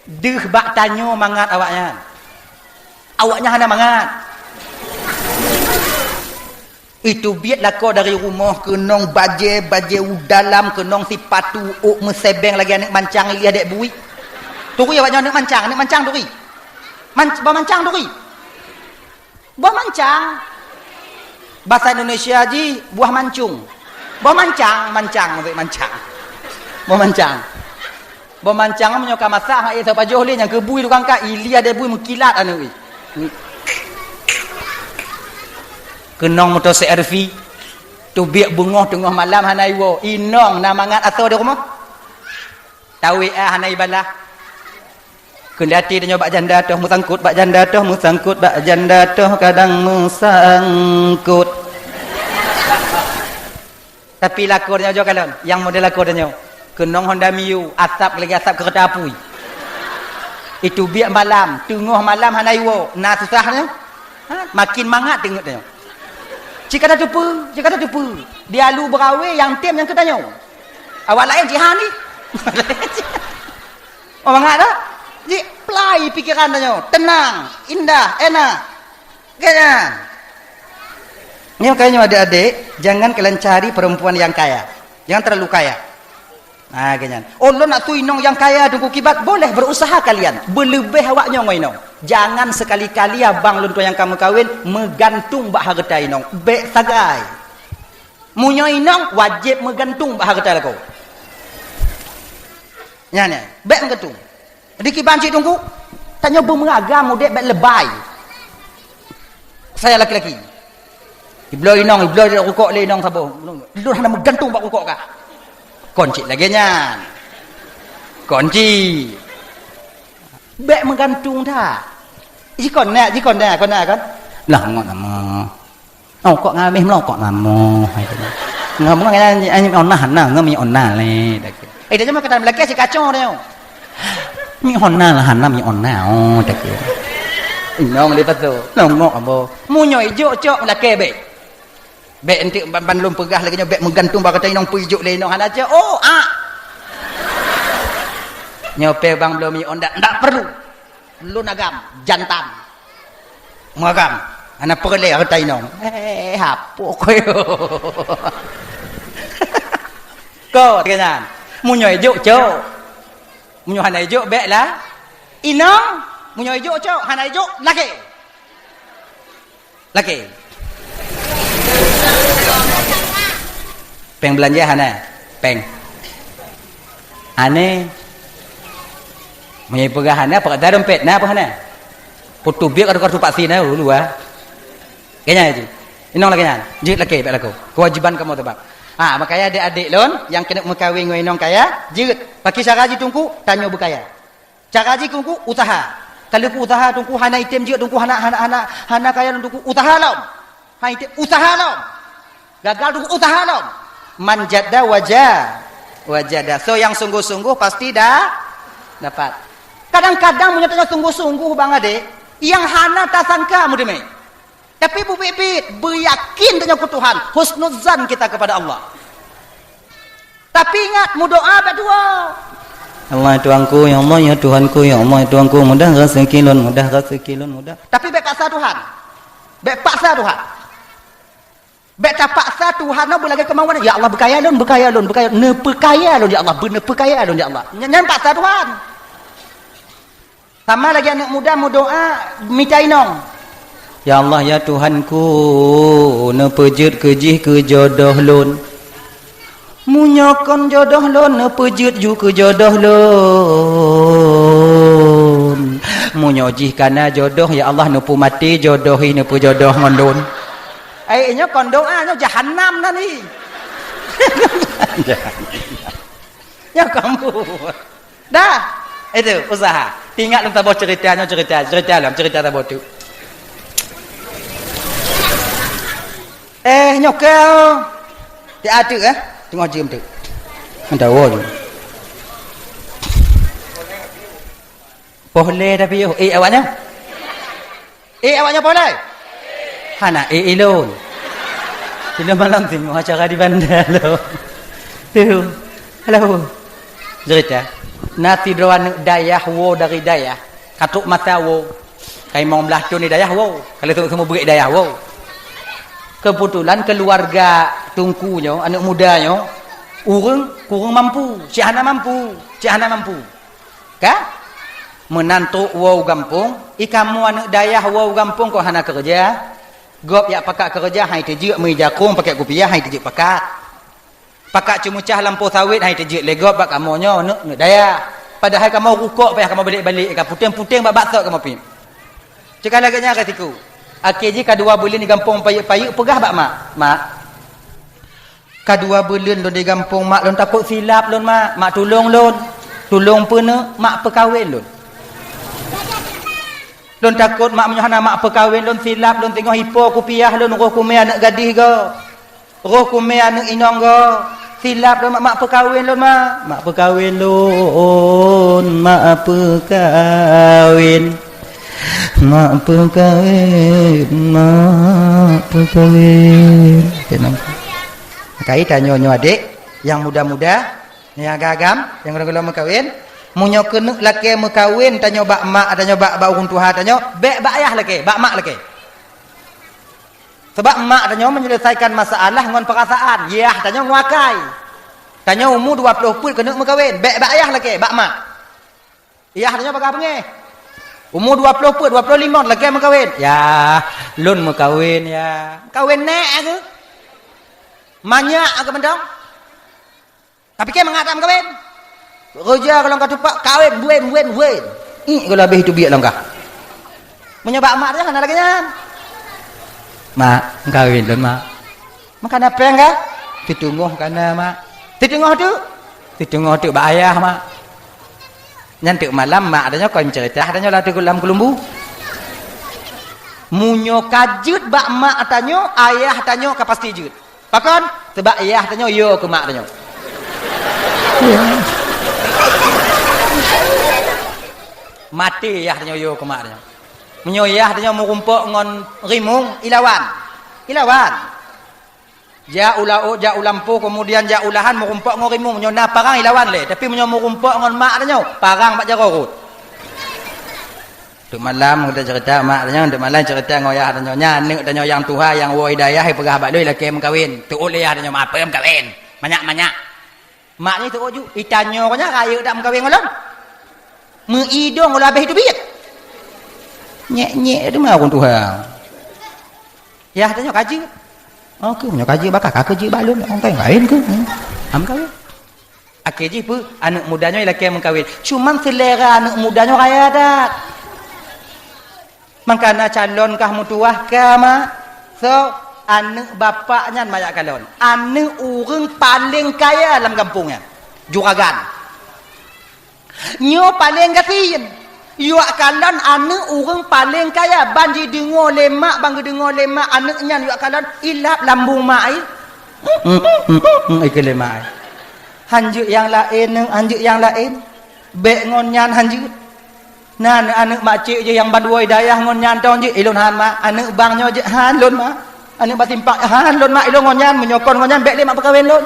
deuh bak tanyoe mangat awaknyan. Awaknyan hana mangat. Itu biet lakoe dari rumoh keunong bajée, bajée u dalam keunong sipatu ôk meusebeng lagée aneuëk mancang ilih adek bui. Turi awaknyan aneuëk mancang, aneuëk mancang turi. Man, bah mancang turi. Boh mancang. Bahasa Indonesia jih buah mancung. Boh mancang, mancang, maksud mancang. Boh mancang. Boh mancang meunyoe ka masak hak éh pajoh lé nyang keubui tukang kat, ilia debui meukilat aneuëk. Keunong moto C R V. Tubiek beungoh teungoh malam hana iwoe. Inong na mangat asoe di rumoh. Tawé ah hana ibalah. Keundati tanyoe bak janda toh meusangkut, bak janda toh meusangkut, bak janda toh kadang meusangkut. Tapi lakoe tanyoe jo kalon, nyang model lakoe tanyoe. Keunong Honda Mio, asap lagi asap kereta apui. Itu biek malam, teungoh malam hana iwoe, na susah nyoe. Ha? Makin mangat teungeut tanyoe. Cik kata tupu, cik kata tupu. Di alu beurawe nyang tem nyang keu tanyoe. Awak laén jihan ni. Oh, mangat dah? Ji plai pikiran tanyoe, tenang, indah, enak. Kan? Nyoe kayaknya adik-adik, jangan kalian cari perempuan yang kaya. Jangan terlalu kaya. Nah, kan? Oh, lôn nak tui inong yang kaya Teungku kiban, boleh berusaha kalian. Beuleubeh awak nyoe ngon inong. Jangan sekali-kali abang lôn tuan nyang ka meukawen meugantung bak hareuta inong. Bék sagai. Meunyoe inong wajéb meugantung bak hareuta lakoe. Nyan, nyan, bék meugantung. Di kiban cit Teungku, tanyoe beumeuragam udeb bék lebai. Saya laki-laki. Ibloe inong, ibloe rukok lé inong saboh. Lôn hana meugantung bak rukok kah. Kon cit lagée nyan. Kon cit. Bék meugantung that. Jikon na, jikon na, kon na kan. Lah ngon nama. Oh, kok ngamih meulokok namoh. Ngomong nyan, nyan, nyan, onah na, ngon mi onah lé. Eh, dia cuma kata melakée si kacau dia. Mi onah lah, hana mi onah, oh, tak kira. Inong dia betul. Longok abo. Meunyoe ijok cok melakée bék. Bék entik ban, ban lôn peugah lagée nyoe, bék meugantung bak kata inong peuijok lé inong hana cok. Oh, ah. Nyoe pe bang belum mi ondak, ndak perlu. Lôn agam, jantan. Meuagam. Hana peureulée hareuta inong. Eh, hapoh koyo. Ko, teuka nyan. Meunyoe ijok, cok. Meunyoe hana ijok, bék lah. Inong, meunyoe ijok, cok. Hana ijok, lakée. Lakée. Péng beulanja hana? Péng. Aneh. Meunyoe peugah hana, peugah dompet na peue hana? Putôh biek atau kartu vaksin na, luwa. Kaya nyan. Inong lagée nyan. Jeuet lakée, bék lakoe. Kewajiban kamoe teubak. Ha, makanya adik-adik lôn, nyang keuneuk meukawen ngon inong kaya, jeuet. Pakri cara jih Teungku, tanyoe beukaya. Cara jih Teungku, usaha. Kalau ku usaha Teungku hana item jeuet Teungku hana, hana, hana, hana kaya lôn Teungku, usaha lom. Hana item, usaha lom. Gagal Teungku, usaha lom. Man jadda waja-, wajada. So yang sungguh-sungguh pasti dah dapat. Kadang-kadang meunyoe tanyoe sungguh-sungguh bang adek, yang hana tasangka meuteumé. Tapi beubiet-biet, beuyakin tanyoe keu Tuhan, husnuzan kita kepada Allah. Tapi ingat, meudoa bék dua. Allah Tuhanku, ya Allah, ya Tuhanku, ya Allah, ya Tuhanku, mudah rezeki lôn, mudah rezeki lôn, mudah. Tapi bék paksa Tuhan. Bék paksa Tuhan. Bék tapaksa Tuhan, na beulagée kemauan, ya Allah, beukaya lôn, beukaya lôn, beukaya, neupeukaya lôn, ya Allah, beu-, neupeukaya lôn, ya Allah. Nyan, nyan paksa Tuhan. Sama lagée aneuëk muda meudoa mita inong. Ya Allah, ya Tuhanku, neupeujeuet keu jih keu jodoh lôn. Meunyoe kon jodoh lôn, neupeujeuet ju keu jodoh lôn. Meunyoe jih kana jodoh, ya Allah, neupeumaté jodoh hi neupeujodoh ngon lôn. Ai, nyoe kon doa, nyoe jahanam nan hi. Nyoe kamu. Dah. Itu, usaha. Ingat lôn saboh cerita, nyoe cerita, cerita lom, cerita saboh tu. Eh, nyoe keu. Ti ateueh, eh. Teungoh jeuem tu. Hantawa ju. Poh lé tapi yoh. Eh, awaknyan. Eh, awaknyan poh lé? Hana eh, eh, lôn. Sudah malam singoh acara di Banda lo. Tu. Halo. Cerita. Na sidroe aneuk dayah woe dari dayah. Ka trok masa woe. Ka limong blaih thon di dayah woe. Ka lheueh seumeubeuet dayah woe. Keubeutulan keuluwarga teungku nyoe, aneuk muda nyoe, ureueng kureueng mampu, cit hana mampu, cit hana mampu. Ka? Meunan trok woe u gampông, i kamoe aneuk dayah woe u gampông kon hana keureuja. Gob jak pakat keureuja, han teujeuet meuija krueng, pakai kupiah, han teujeuet pakat. Pakat ceumeucah lampôh sawét, han teujeuet lé gob bak kamoe nyoe, aneuk, aneuk dayah. Padahai kamoe rukok payah kamoe balek-balek, ka puténg-puténg bak baksot kamoe piep. Cit ka lagèe nyan ka siku. Akhé jih ka dua buleuen di gampông payeuk-payeuk peugah bak mak, "Mak, ka dua buleuen lôn di gampông, mak, lôn takot silap lôn, mak. Mak, tulông lôn. Tulông peue neuk, mak, peukawen lôn. Lôn takot, mak, meunyoe hana mak peukawen lôn, silap lôn, singoh ipo kupiah lôn, roh kumè aneuk gadih goe. Roh kumè aneuk inong goe. Silap lôn, mak, mak peukawen lôn, mak. Mak peukawen lôn, mak peukawen. Mak peukawen, mak peukawen." Ka nampak? Ka itanyoe nyoe adék nyang muda-muda, nyang agam-agam, nyang gohlom-gohlom meukawen. Meunyoe keuneuk lakèe meukawen tanyoe bak mak tanyoe, bak, bak ureueng tuha tanyoe, bèk bak ayah lakèe, bak mak lakèe. Sabab mak tanyoe menyelesaikan masalah ngon peurasaan, yah tanyoe ngon akai. Tanyoe umu dua ploh peuet keuneuk meukawen, bèk bak yah lakèe, bak mak. Yah tanyoe bagah beungèh. Umu dua ploh peuet, dua ploh limong lakèe meukawen. "Yah, lôn meukawen, yah." Meukawen nèk keuh? Manyak keuh mantong? Tapike mangat that meukawen. Roja gohlom ka tupak, kawen, wen, wen, wen. Ih, gohlom habéh teubiet lom kah. Meunyoe bak mak tanyoe hana lagèe nyan. "Mak, meukawen lôn, mak." "Meukawen péng kah?" "Siteungoh kana, mak." "Siteungoh teuk?" "Siteungoh teuk bak ayah, mak." Nyan teuk malam mak tanyoe kon ceurita tanyoe lam keulumbu. Meunyoe ka jeuet bak mak tanyoe, ayah tanyoe ka pasti jeuet. Pakon? Sabab yah tanyoe yo keu mak tanyoe. Maté yah tanyoe yo keu mak tanyoe. Meunyoe yah tanyoe meurumpok ngon rimueng, ilawan. Ilawan. Jak u laôt, jak u lampôh, keumudian jak u lahan meurumpok ngon rimueng. Meunyoe na parang, ilawan lé. Tapi meunyoe meurumpok ngon mak tanyoe, parang bak jaroe rot. Teuk malam geutanyoe ceurita mak tanyoe, teuk malam ceurita ngon yah tanyoe. Nyan aneuk tanyoe nyang tuha nyang woe i dayah, ipeugah bak lôn lakèe meukawen. Teuôt lé yah tanyoe, "Mak, peue meukawen? Manyak-manyak." Mak nyoe teuôt ju, "Itanyoe nyan rayeuk that meukawen ngon lôn? Meuidong lôn habéh teubiet." Nyèk-nyèk teuma ureueng tuha. Yah tanyoe ka jeuet. "Oh, keuh meunyoe ka jeuet bak kah, ka keuh jeuet bak lôn, oh, meukawen keuh." Hmm. Am kawen. Akhé jih peue? Aneuk muda nyoe ilakèe meukawen. Cuman seulera aneuk muda nyoe raya that. Mangkana calon kah meutuwah ka, mak. So, aneuk bapak nyan mak jak kalon. Aneuk ureueng paleng kaya lam gampông nyan. Juragan. Nyoe paleng gasien. Jak kalon aneuk ureueng paleng kaya. Ban jideungoe lé mak, ban geudeungoe lé mak aneuk nyan jak kalon, ilap lambông mak ai. Ikheun lé mak ai. Han jeuet nyang laén, han jeuet nyang laén. Bèk ngon nyan han jeuet. Na aneuk-aneuk makcik jih nyang bandua dayah ngon nyan tong jih, "Ilôn han, mak." Aneuk bang nyoe jih, "Han lôn, mak." Aneuk bak simpang, "Han lôn, mak, ilôn ngon nyan, meunyoe kon ngon nyan bèk lé mak peukawen lôn."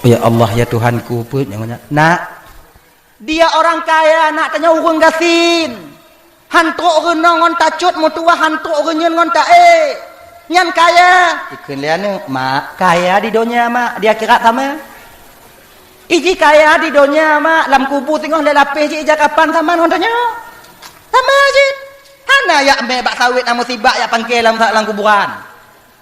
Ya Allah, ya Tuhanku, peue nyang ngon nyan? Nak, dia orang kaya, nak, tanyoe ureueng gasien. Han trok reunoe ngon tacot meutuwah, han trok reunyeuen ngon taék. Nyan kaya. Ikheun lé aneuk, "Mak, kaya di donya, mak, di akhirat sama." Iji kaya di donya, mak, lam kubu singoh lé lapéh jih ija kapan sama ngon tanyoe. Sama jih. Hana jak mè bak sawét amoe sibak jak pangké lam, lam kuburan.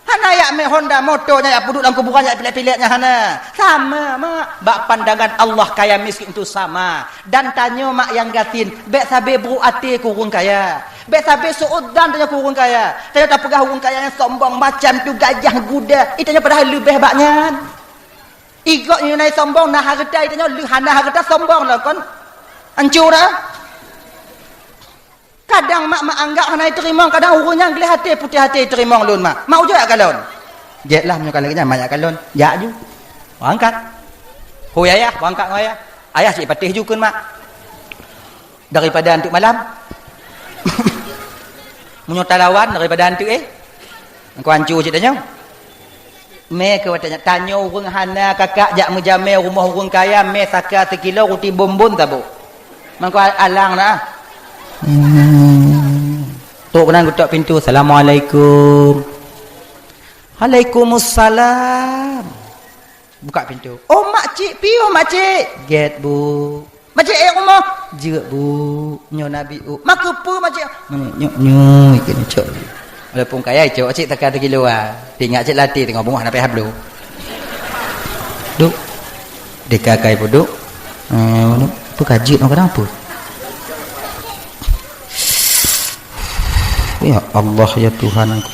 Hana jak mè honda moto nyan jak peuduek lam kuburan jak pilek-pilek nyan hana. Sama, mak. Bak pandangan Allah kaya miskin itu sama. Dan tanyoe, mak, nyang gasien, bèk sabé brôk até keu ureueng kaya. Bèk sabé su'udzan tanyoe keu ureueng kaya. Tanyoe tapeugah ureueng kaya nyan sombong, macam tu gajah guda. Itanyoe padahai leubeh bak nyan. Igoe nyoe na sombong, na hareuta, itanyoe lheueh hana hareuta sombong lom kon. Ancu dah. Kadang mak, mak anggap hana iteurimong, kadang ureueng nyan gleh até, putéh até iteurimong lôn, mak. Mak ujok jak kalon. Jeuet lah meunyoe ka lagèe nyan, mak jak kalon. Jak ju. Beurangkat. Hôi ayah, beurangkat ngon ayah. Ayah cit patéh ju kheun mak. Daripada anteuk malam. Meunyoe talawan daripada anteuk, eh. Engkau ancu cit tanyoe. Mé keu watèe nyan, tanyoe ureueng hana kakak jak meujamé rumoh ureueng kaya, mé saka sikilo ruti bonbon saboh. Mangko alang na. Hmm. Trok keunan geutok pintoe, "Assalamualaikum." "Waalaikumsalam." Buka pintoe. "Oh, makcik, piôh makcik." "Gèt, Bu." "Makcik, eh, rumoh?" "Jeuet, Bu. Nyoe na bi u." "Makeupeue makcik?" "Nyoe, nyoe, nyoe, ikeu nyoe cok." Walaupun kaya cok, cit taka teugilu ah. Teuingat cit latih teungoh beungoh hana payah bloe. Duk. Deka kai peuduek. Eh, peue ka jeuet nyoe kadang peue? Ya Allah, ya Tuhanku.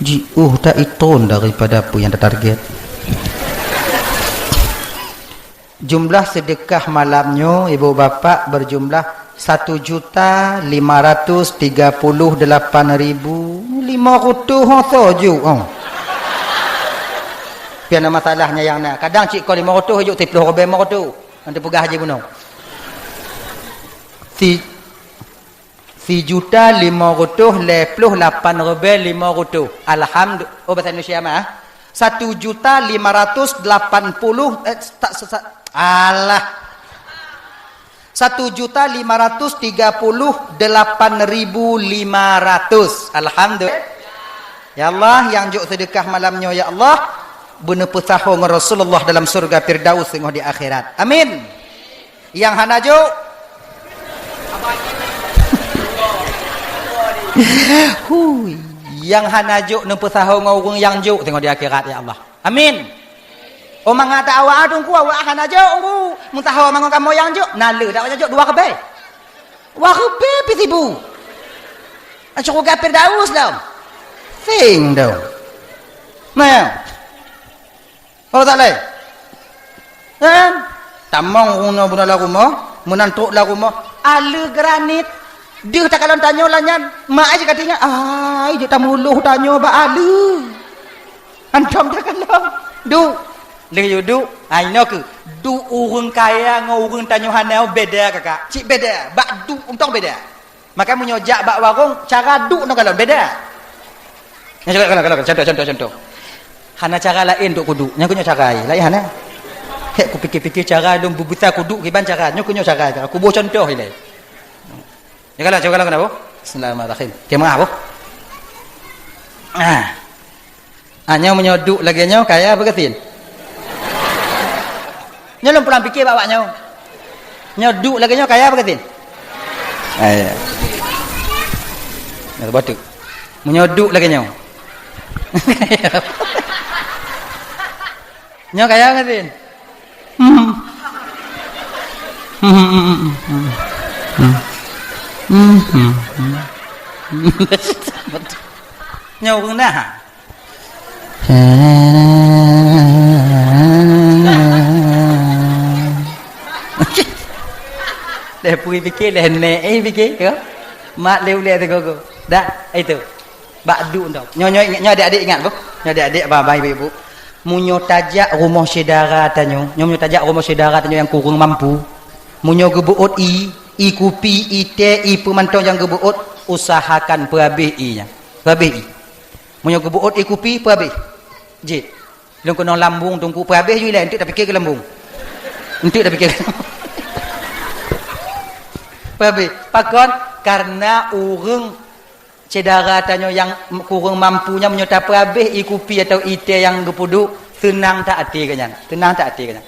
Jiôh ta itron daripada peue nyang tatarget. Jumlah sedekah malam nyoe, ibu bapak, berjumlah satu juta lima ratus tiga puluh delapan ribu lima ratus ho soe juk, oh. Pian na masalah nyang na. Kadang cit kon lima ratus juk, siplôh ribèe lima ratus. Nanti peugah haji bunoe. Si Sijuta limong reutôh lhèe plôh lapan ribèe limong reutôh. Alhamdu-, oh, bahasa Indonesia mah, ah. Satu juta lima ratus delapan puluh, eh, tak, se-, se-, alah. Satu juta lima ratus tiga puluh delapan ribu lima ratus. Alhamdulillah. Ya Allah, nyang jok seudeukah malam nyoe, ya Allah, beuneupeusaho ngon Rasulullah dalam syurga Firdaus teungoh di akhirat. Amin. Nyang hana jok? Hui, nyang hana jok neupeusaho ngon ureueng nyang jok teungoh di akhirat, ya Allah. Amin. Oh, mangat awak teungku, awak hana jok, teungku. Meusaho mangat kamoe nyang jok, na le dak awak jok dua ribèe. Dua ribèe pih sibu. Syurga Firdaus lom. Sing dong. Nah. Oh, tak lé. Kan? Tamong ureueng nyoe beuna lam rumoh, meunan trok lam rumoh, ale granit. Deuh takalon tanyoe lagèe nyan, mak ai ka teuingat, ai, jeuet tamulôh tanyoe bak ale. Hantom takalon. Duek. Lheuh yue duek, ai, inoe keuh. Duek ureueng kaya ngon ureueng tanyoe hana beda, kakak. Cit beda. Bak duek untông beda. Maka meunyoe jak bak warong, cara duek nyoe kalon beda. Nyoe contoh, contoh, contoh, contoh, contoh. Hana cara laén untuk kuduek. Nyoe keuh nyoe cara laén hana. Hek kupikir-pikir cara lôn beubisa kuduek kiban cara. Nyoe keuh nyoe cara. Kuboh contoh ilèe. Ya, kalon, cuba kalon kenapa? Bismillahirrahmanirrahim. Okey, maaf, boh. Ah. Ah, nyoe meunyoe duek lagèe nyoe, kaya apa gasien? Nyoe lôn pulang pikir bak awak nyoe. Nyoe duek lagèe nyoe, kaya apa gasien? Ah, ya. Nyoe batuk. Meunyoe duek lagèe nyoe. Nyoe kaya apa gasien? Hmm. Nyoe ureueng na. Lé pui pike, lé nek, eh, pike, ya. Mak lé ulèe teuk gogo. Dak, itu. Bak duek nyoe. Nyoe, nyoe, nyoe adik-adik ingat, boh. Nyoe adik-adik, abang-abang, ibu-ibu. Meunyoe tajak rumoh syedara tanyoe, nyoe meunyoe tajak rumoh syedara tanyoe nyang kureueng mampu, meunyoe geubeuôt ie, ie kupi, ie teh, ie peue mantong nyang geubeuôt, usahakan peuhabéh ie nyan. Peuhabéh ie. Meunyoe geubeuôt ie kupi, peuhabéh. Jeuet. Lôn keunong lambung teungku, peuhabéh ju ilèe, enteuk tapike keu lambung. Enteuk tapike keu lambung. Peuhabéh. Pakon? Karena ureueng syedara tanyoe nyang kureueng mampu nyan meunyoe tapeuhabéh ie kupi atawa ie teh nyang geupeuduek, seunang that até geuh nyan. Seunang that até geuh nyan.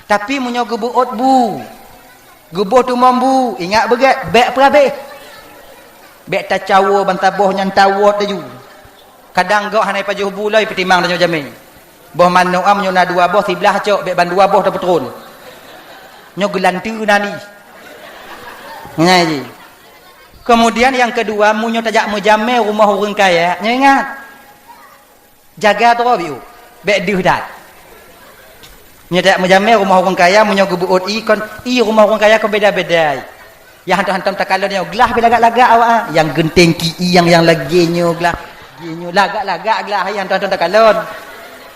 Tapi meunyoe geubeuôt bu, geuboh tumong bu, ingat beugèt, bèk peuhabéh. Bèk tacawoe ban saboh nyan tawot laju. Kadang gok hana ipajoh bu lom ipeutimang tanyoe jamé. Boh manok am nyoe na dua boh, siblah cok, bèk ban dua boh tapeutron. Nyoe geulanteue na ni. Nyan jih. Kemudian nyang keudua, meunyoe tajak meujamé rumoh ureueng kaya, nyoe ingat. Jaga droe biôh. Bèk deuh that. Meunyoe tajak meujamé rumoh ureueng kaya, meunyoe geubeuôt ie kon, ie rumoh ureueng kaya kon beda-beda. Nyang hantom-hantom takalon nyoe, glah pih lagak-lagak awak, ah. Nyang geunteng ki ie nyang, nyang lagèe nyoe glah. Lagèe nyoe, lagak-lagak glah, nyang hantom-hantom takalon.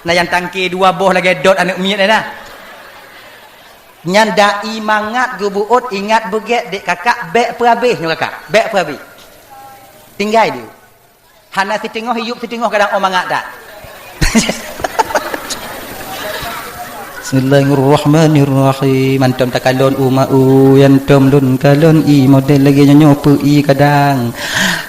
Na nyang tangke dua boh lagèe dot aneuk miet na. Nyan dai mangat geubeuôt, ingat beugèt dek kakak, bèk peuhabéh nyoe kakak, bèk peuhabéh. Tinggai deuh. Hana siteungoh iyup siteungoh kadang, oh mangat that. Bismillahirrahmanirrahim. Hantom takalon umat u, hantom lôn kalon i model lagèe nyoe nyoe peu i kadang.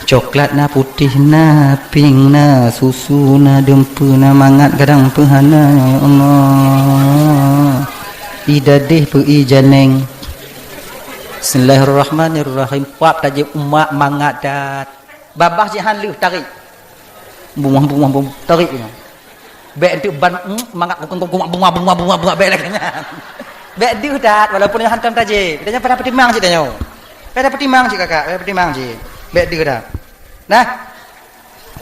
Coklat na, putéh na, pink na, susu na, dum peu na, mangat kadang peu hana, ya Allah. I dadeh peu i janeng. Bismillahirrahmanirrahim. Pap tajép umat mangat dat. Babah jihan lheueh tarék. Bungah, bungah, bungah, tarék. Bèk enteuk ban, hmm, mangat bungah, bungah, bungah, bungah, bungah, bèk lagèe nyan. Bèk deuh that, walaupun nyoe hantom tajép. Tanyoe pada peutimang cit tanyoe. Pada peutimang cit kakak, pada peutimang cit. Bèk deuh that. Nah.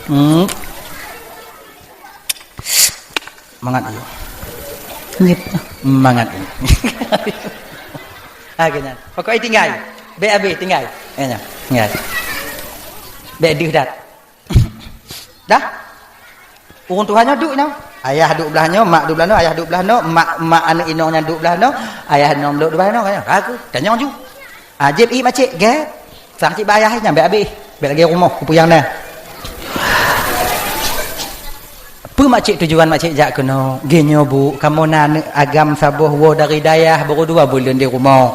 Hmm. Mangat, iya. Iya. Mangat, iya. Ah, keu nyan. Pokok tinggai. Bèk abéh, tinggai. Eh, nyan. Tinggai. Bèk deuh dat. Dah? Ureueng tuha nyoe duek nyoe. Ayah duek blah nyoe, mak duek blah nyoe, ayah duek blah nyoe, mak, mak aneuk inong nyan duek blah nyoe, ayah inong duek blah nyoe, kan? Aku, tanyong ju. Ah, jieb ié makcik, gèt. Sang cit bak ayah nyan bèk abéh, bèk lagèe rumoh kupeue nyang na. Peue makcik tujuan makcik jak keunoe? Geuh nyoe, Bu, kamoe na aneuk agam saboh woe dari dayah, baru dua buleuen di rumoh.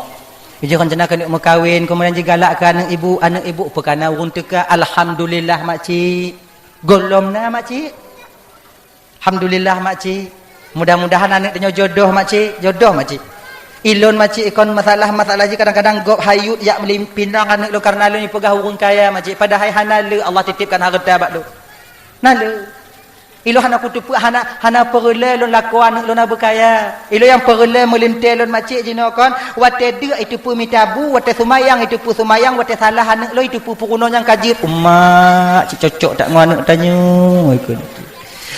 Jih rencana keuneuk meukawen, keumudian jigalak keu aneuk ibu, aneuk ibu peukana ureueng teuka. Alhamdulillah, makcik. Gohlom na, makcik. Alhamdulillah, makcik. Mudah-mudahan aneuk tanyoe jodoh, makcik. Jodoh, makcik. Ilôn, makcik, kon masalah-masalah jih kadang-kadang gob hayut jak meulim-, pinang aneuk lôn karena lôn jipeugah ureueng kaya, makcik. Padahai hana le Allah titipkan hareuta bak lôn. Na le. Ilôn hana kuteupeu, hana, hana peureulèe lôn lakoe aneuk lôn na beukaya. Ilôn nyang peureulèe meulintèe lôn, makcik, jinoe kon, watèe deuk jiteupeu mita bu, watèe seumayang jiteupeu seumayang, watèe salah aneuk lôn jiteupeu peurunoe nyang ka jeuet. Umak, cit cocok that ngon aneuk tanyoe, ikôt.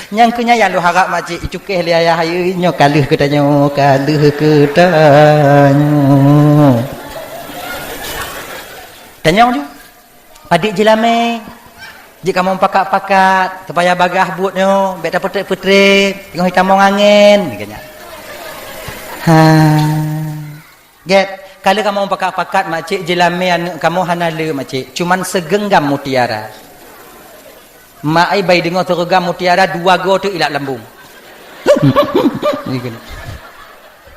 Nyang keu nyan nyang lôn harap, makcik, icukéh lé ayah, ayo, nyoe ka lheueh keu tanyoe, ka lheueh keu tanyoe. Tanyong ju. Padit jeulamé. Jeuet kamoe pakat-pakat, supaya bagaih buet nyoe, bèk tapeutrép-peutrép, teungoh jitamong angén, geuh nyan. Ha. Gèt, ka lheueh kamoe pakat-pakat, makcik, jeulamé aneuk kamoe hana le, makcik, cuman sigeunggam mutiara. Mak ai bai deungoe sigeunggam mutiara, dua goe teuk ilap lambông.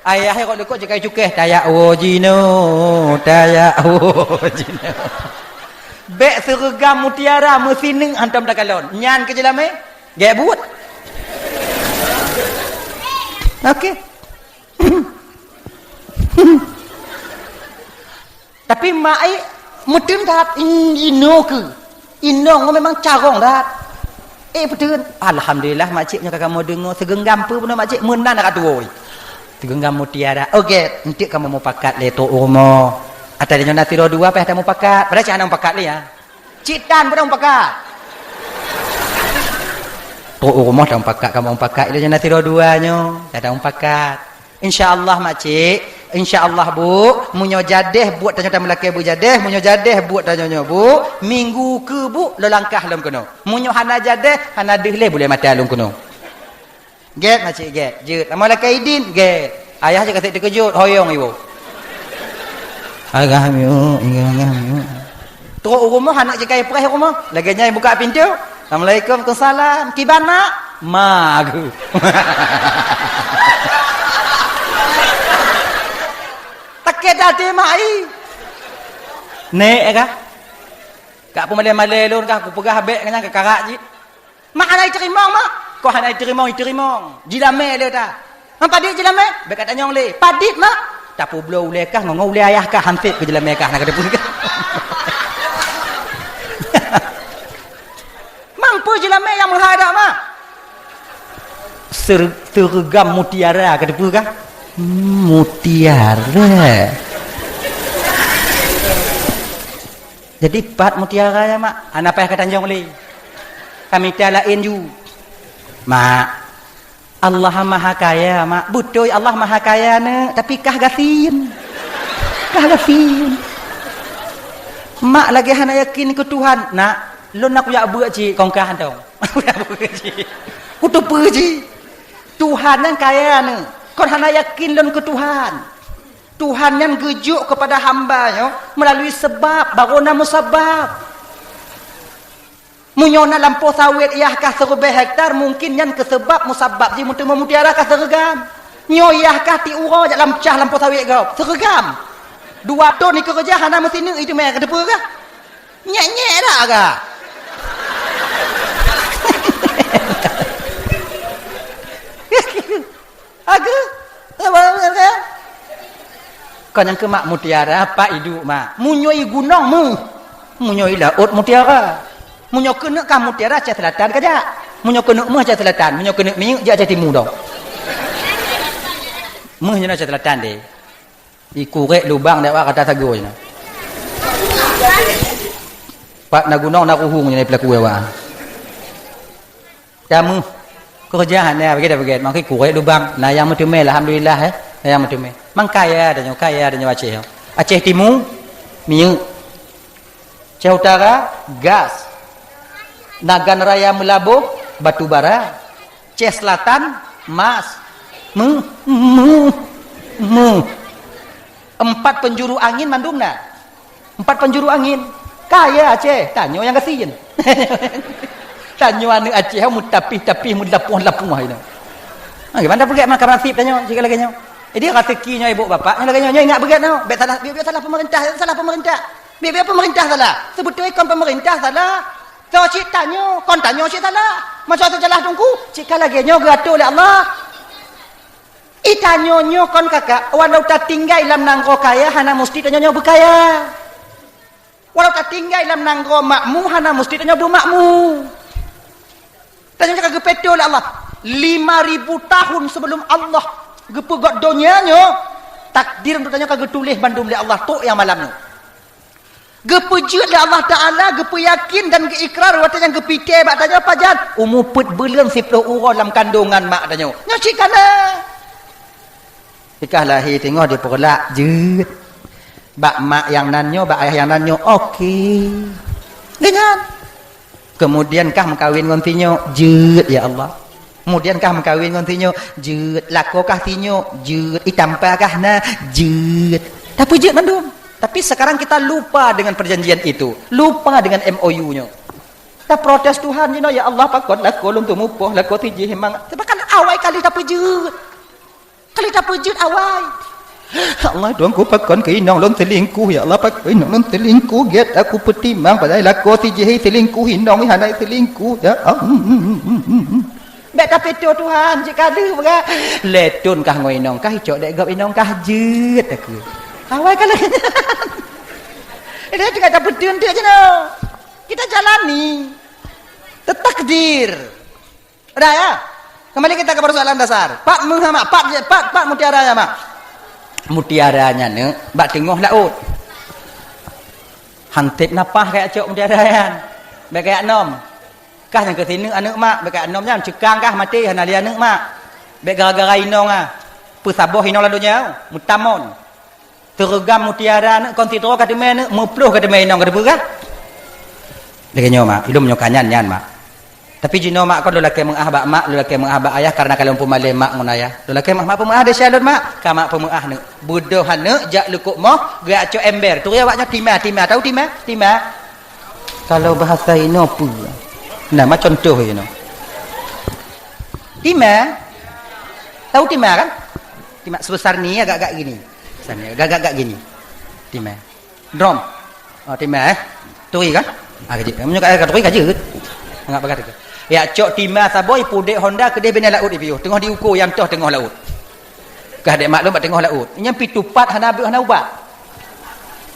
Ayah nyan kok leukoh jikai cukéh, tajak woe jinoe, tajak woe jinoe. Bèk sireugam mutiara meusineuk hantom takalon. Nyan keu jeulamé, gèt buet. Oke. Tapi mak ai meuteun that, in-, inoe keu. Inong memang carông that. Eh, peuteun. Alhamdulillah, makcik nyoe ka kamoe deungoe. Sigeunggam peue bunoe makcik? Meunan ka tuwö. Sigeunggam mutiara. Oke, enteuk kamoe mupakat lé trok u rumoh. Ata nyoe na sidroe dua payah tamupakat. Padahai cit hana mupakat lé, ya. Cit tan payah mupakat. Trok u rumoh tamupakat, kamoe mupakat. Ilôn nyoe na sidroe dua nyoe, payah tamupakat. Insya Allah, makcik. Insya Allah, Bu. Meunyoe jadeh buet tanyoe tameulakèe beujadeh, meunyoe jadeh buet tanyoe nyoe, Bu, minggu keu, Bu, lôn langkah lom keunoe. Meunyoe hana jadeh, hana deuh lé bulèe mata lôn keunoe. Gèt, makcik, gèt. Jeuet. Lam lakèe idin, gèt. Ayah jih ka sép teukeujot, hoyong iwoe. Agah miuk, agah miuk. Trok u rumoh, aneuk jikai preh u rumoh. Lagèe nyan buka pintoe. Assalamualaikum, waalaikumsalam. Kiban, Mak? Ma geuh. Sakét até mak ai. Nèk kah? Ka peumalèe-malèe lôn kah, kupeugah bèk nyan keukarak jih. Mak hana jiteurimong, Mak. Kon hana jiteurimong, jiteurimong. Jilamé lé ta. Ngon padit jilamé? Bèk katanyong lé. Padit, Mak. Tapeubloe ulèe kah, ngon, ngon ulèe ayah kah, han sép keu jilamé kah, na kateupeue kah. Mampu jilamé nyang meuhai dak, Mak? Ser-, seureuggam mutiara, kateupeue kah? Hmm, mutiara. Jadi, pat mutiara nyan, Mak? Hana payah katanyong lé. Kamita laén ju. Mak, Allah Maha Kaya, Mak. Beutôi Allah Maha Kaya, Neuk, tapi kah gasien. Kah gasien. Mak lagèe hana yakin keu Tuhan. Nak, lôn na kujak beuet cit, kon kah hantom. Kujak beuet cit. Kuteupeue cit. Tuhan nyan kaya, Neuk. Kon hana yakin lôn keu Tuhan. Tuhan nyan geujok keupada hamba nyoe meulalui seubab, barô na musabab. Meunyoe na lampôh sawét yah kah siribèe hektar, mungkin nyan keuseubab musabab jih meuteumé mutiara kah sireugam. Nyoe yah kah tiep uroe jak lam cah lampôh sawét gob, sireugam. Dua thon ikeureuja hana meusineuk, itu mè ka teupeue kah? Nyèk-nyèk dak kah? Aku? Kon nyang keu mak mutiara, Pak, iduek, Mak. Meunyoe i gunong meuh, meunyoe i laôt mutiara. Meunyoe keuneuk kah mutiara, Aceh Selatan kajak. Meunyoe keuneuk meuh, Aceh Selatan. Meunyoe keuneuk minyeuk, jeuet Aceh Timu dong. Meuh nyoe Aceh Selatan deh. Ikurek lubang dek awak kata sagoe nyoe. Pat na gunong na ruhueng nyoe peulaku awak. Kamoe keureuja hana baget-baget, maka ikurek lubang, na nyang meuteumé, alhamdulillah, eh, na nyang meuteumé. Mang kaya tanyoe, kaya tanyoe Aceh. Aceh Timu, minyeuk. Aceh Utara, gas. Nagan Raya Meulaboh, batu bara. Aceh Selatan, mas. Meuh, meuh, meuh. Empat penjuru angin mandum na. Empat penjuru angin. Kaya Aceh, tanyoe nyang gasien. Tanyoe aneuk Aceh meutapih-tapih, meulapoh-lapoh itu. Ha, gimana peugét maka nasib tanyoe, cit lagèe nyoe. Jadi, raseuki nyoe ibu bapak, nyoe lagèe nyoe, nyoe ingat beugét nyoe. Bèk salah, bèk, bèk salah pemerintah, salah pemerintah. Bèk, bèk pemerintah salah. Sebetul kon pemerintah salah. Soe cit tanyoe, kon tanyoe cit salah. Masa salah teungku, cit ka lagèe nyoe geuatur lé Allah. I tanyoe nyoe kon kakak, walau tatinggai lam nanggroe kaya, hana musti tanyoe nyoe beukaya. Walau tatinggai lam nanggroe makmu, hana musti tanyoe beumakmu. Tanyoe ka geupeutoh lé Allah. Lima ribu tahun sebelum Allah geupeugöt donya nyoe, takdir untuk tanyoe ka geutuléh bandum lé Allah, trok nyang malam nyoe. Geupeujeuet lé Allah Taala, geupeuyakin dan geuikrar watèe nyang geupitè bak tanyoe pajan, umu peuet buleuen siploh uroe lam kandongan mak tanyoe. Nyoe cit ka na. Ikah lahé teungoh dipeureulak, jeuet. Bak mak nyang nan nyoe, bak ayah nyang nan nyoe, oke. Geuh nyan. Keumudian kah meukawen ngon si nyoe, jeuet, ya Allah. Keumudian kah meukawen ngon si nyoe, jeuet. Lakoe kah si nyoe, jeuet. Itampa kah na, jeuet. Tapeujeuet mandum. Tapi sekarang kita lupa dengan perjanjian itu. Lupa dengan M O U nyoe. Taprotes Tuhan jinoe, "Ya Allah, pakon lakoe lôn teumupoh, lakoe si jih memang." Bahkan awai kali tapeujeuet. Kali tapeujeuet awai. "Ya Allah, Tuhanku, pakon keu inong lôn selingkuh, ya Allah, pakon inong lôn selingkuh, gèt aku peutimang, padahai lakoe si jih selingkuh, inong hana selingkuh, ya Allah." Bèk tapeutoh Tuhan, cit ka deuh peugah. Lhèe thon kah ngon inong kah, icok dèk gob inong kah, jeuet takue. Awai ka lagèe nyan. Ini tinggai tapeuteun teuk jinoe. Kita jalani. Takdir. Udah ya? Kembali kita ke persoalan dasar. Pat meuh mak, pat, pat, pat mutiara nyan mak. Mutiara nyan neuk bak teungoh laôt. Hanteb napah kajak cok mutiara nyan. Bèk kajak nom. Kah nyang keu sineuk aneuk mak, bèk kajak nom nyan. Ceukang kah maté hana lé aneuk mak. Bèk gara-gara inong ah. Peusaboh inong lam donya, meutamon. Teureugam mutiara neuk kon sidroe ka teumé neuk, meuploh ka teumé inong ka teupeugah. Lagèe nyoe mak, ilôn nyoe ka nyan, nyan mak. Tapi jinoe mak kon lôn lakèe meu'ah bak mak, lôn lakèe meu'ah bak ayah karena ka lôn peumalèe mak ngon ayah. Lôn lakèe mak, mak peumeu'ah desya lôn mak, ka mak peumeu'ah neuk. Beudôh aneuk jak leukok moh, geujak cok ember. Turi awak nyoe tima, tima. Tahu tima? Tima. Kalau bahasa inoe peue? Nah, ma contoh inoe. Tima. Tahu tima kan? Tima sebesar ni agak-agak gini. Besar ni agak-agak gini. Tima. Drum. Oh, tima eh. Turi kan? Ah, kajeuet. Meunyoe ka turi kajeuet. Anggap bagah tu. Ya cok tima saboh pudek honda keudeh binéh laôt ipiôh. Teungoh diuko nyang toh teungoh laôt. Kah dek maklum bak teungoh laôt. Nyan pi tupat hana beuh hana ubat.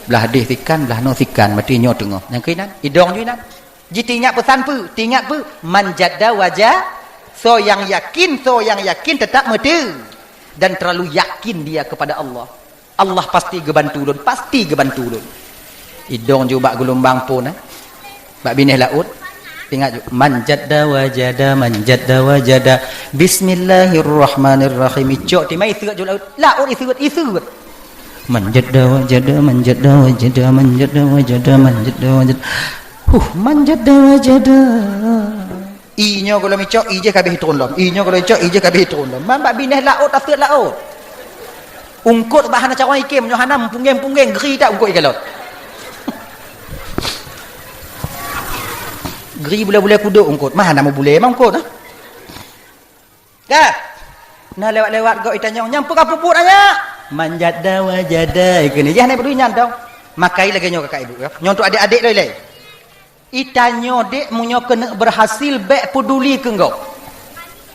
Blah deh sikan, blah noe sikan, mati nyoe teungoh. Nyang keuinan, idong ju inan. Ji teuingat peusan peue? Teuingat peue? Man jadda waja-, soe nyang yakin, soe nyang yakin teutap meuteue. Dan terlalu yakin dia kepada Allah. Allah pasti geubantu lôn, pasti geubantu lôn. Idong ju bak geulumbang phôn, eh. Bak binéh laôt. Ingat ju, man jadda wajada, man jadda wajada. Bismillahirrahmanirrahim. Icok tima iseuet ju laôt. Laôt iseuet, iseuet. Man jadda wajada, man jadda wajada, man jadda wajada, man jadda wajada. Huh, man jadda wajada. I nyoe gohlom icok, i jih ka abéh turun lom. I nyoe gohlom icok, i jih ka abéh turun lom. Man bak binéh laôt, taseuet laôt. Ungkot bah hana carông ikem, nyoe hana meupunggeng-punggeng, gri that ungkot ikalon. Gri bulée-bulée kudok eungkot. Mah hana meubulée mah eungkot, ah. Ka. Nah, lewat-lewat gob itanyong, "Nyan peue ka peubuet, anyak?" "Manjada wajada," keuneuk. Jah, na peuduli nyan dong. Makai lagée nyoe kakak ibu, ya. Nyoe untuk adék-adék loi lé. Itanyoe dék, meunyoe keuneuk berhasil, bék peuduli keu gob.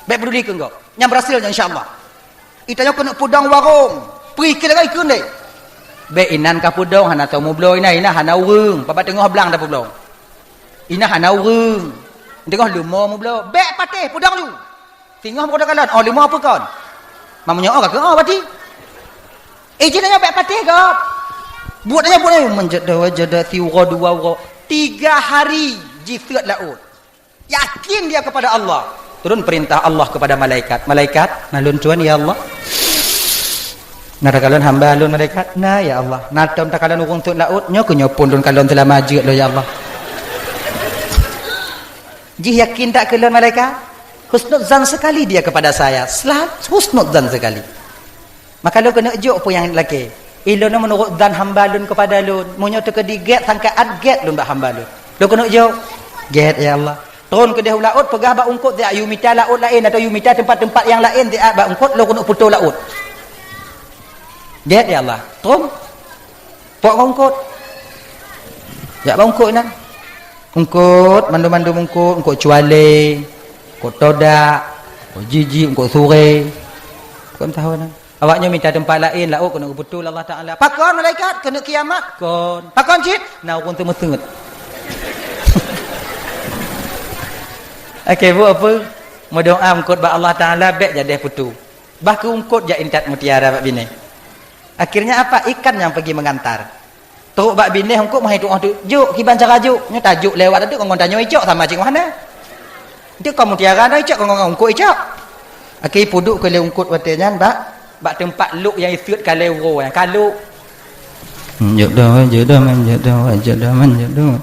Bék peuduli keu gob. Nyan berhasil nyan, insya Allah. Itanyoe keuneuk peudong warong. Peue keu lagée keuneuk. Bék inan ka peudong, hana tao meubloe inan, inan hana ureuëng. Paba teungoh blang tapeubloe. Inan hana ureuëng. Teungoh leumo meubloe. Bék patéh, peudong ju. Singoh meukoda kalon, oh, leumo peue kon? Meunyoe oh, ka keu oh, berarti. Eh, jih nyoe bék patéh gob. Buet nyoe, buet nyoe, manjada wajada, siuroe dua uroe. Tiga hari jiseuet laôt. Yakin dia kepada Allah. Turun perintah Allah kepada malaikat. "Malaikat, na lôn tuan, ya Allah." "Na takalon hamba lôn, malaikat?" "Na, ya Allah." "Na tom takalon ureuëng seuet laôt?" "Nyoe keuh nyoe phon lôn kalon seulama jeuet lôn, ya Allah." Jih yakin that keu lôn, malaikat? Husnuzan sekali dia kepada saya. Sel-, husnuzan sekali. Maka lôn keuneuk jok peue nyang lakée. Ilôn nyoe meunurot zan hamba lôn kepada lôn. Meunyoe teukeudi gét sangkaan gét lôn bak hamba lôn. Lôn keuneuk jok. Gét, ya Allah. Tron keudeh u laôt, peugah bak eungkot, "Siat yue mita laôt laén, atawa yue mita teumpat-teumpat nyang laén siat bak eungkot, lôn keuneuk putôh laôt." Gét, ya Allah. Tron. Pok ngon eungkot. Jak bak eungkot inan. Eungkot, mandum-mandum eungkot, eungkot cualé, eungkot todak, eungkot jijik, eungkot suré. Kon tahu inan. Awak nyoe mita teumpat laén, laôt keuneuk geuputôh lé Allah Taala. Pakon malaikat? Keuneuk kiamat? Kon. Pakon cit? Na ureuëng teumeuseut. Oke, bu apa? Meudoa eungkot bak Allah Taala, bék jadeh putôh. Bah keu eungkot jak intat mutiara bak binéh. Akhirnya apa? Ikan yang pergi mengantar. Trok bak binéh eungkot meuhai tuoh teuk, "Jok, kiban cara jok." Nyoe tajok lewat teuk ngon tanyoe icok sama cit ngon hana. Teuk kon mutiara na icok ngon eungkot icok. Akhé peuduek keu lé eungkot watée nyan bak, bak teumpat lok nyang iseuet ka lé uroe nyan, ka lok. Jodoh, jodoh, man jodoh, jodoh, man jodoh.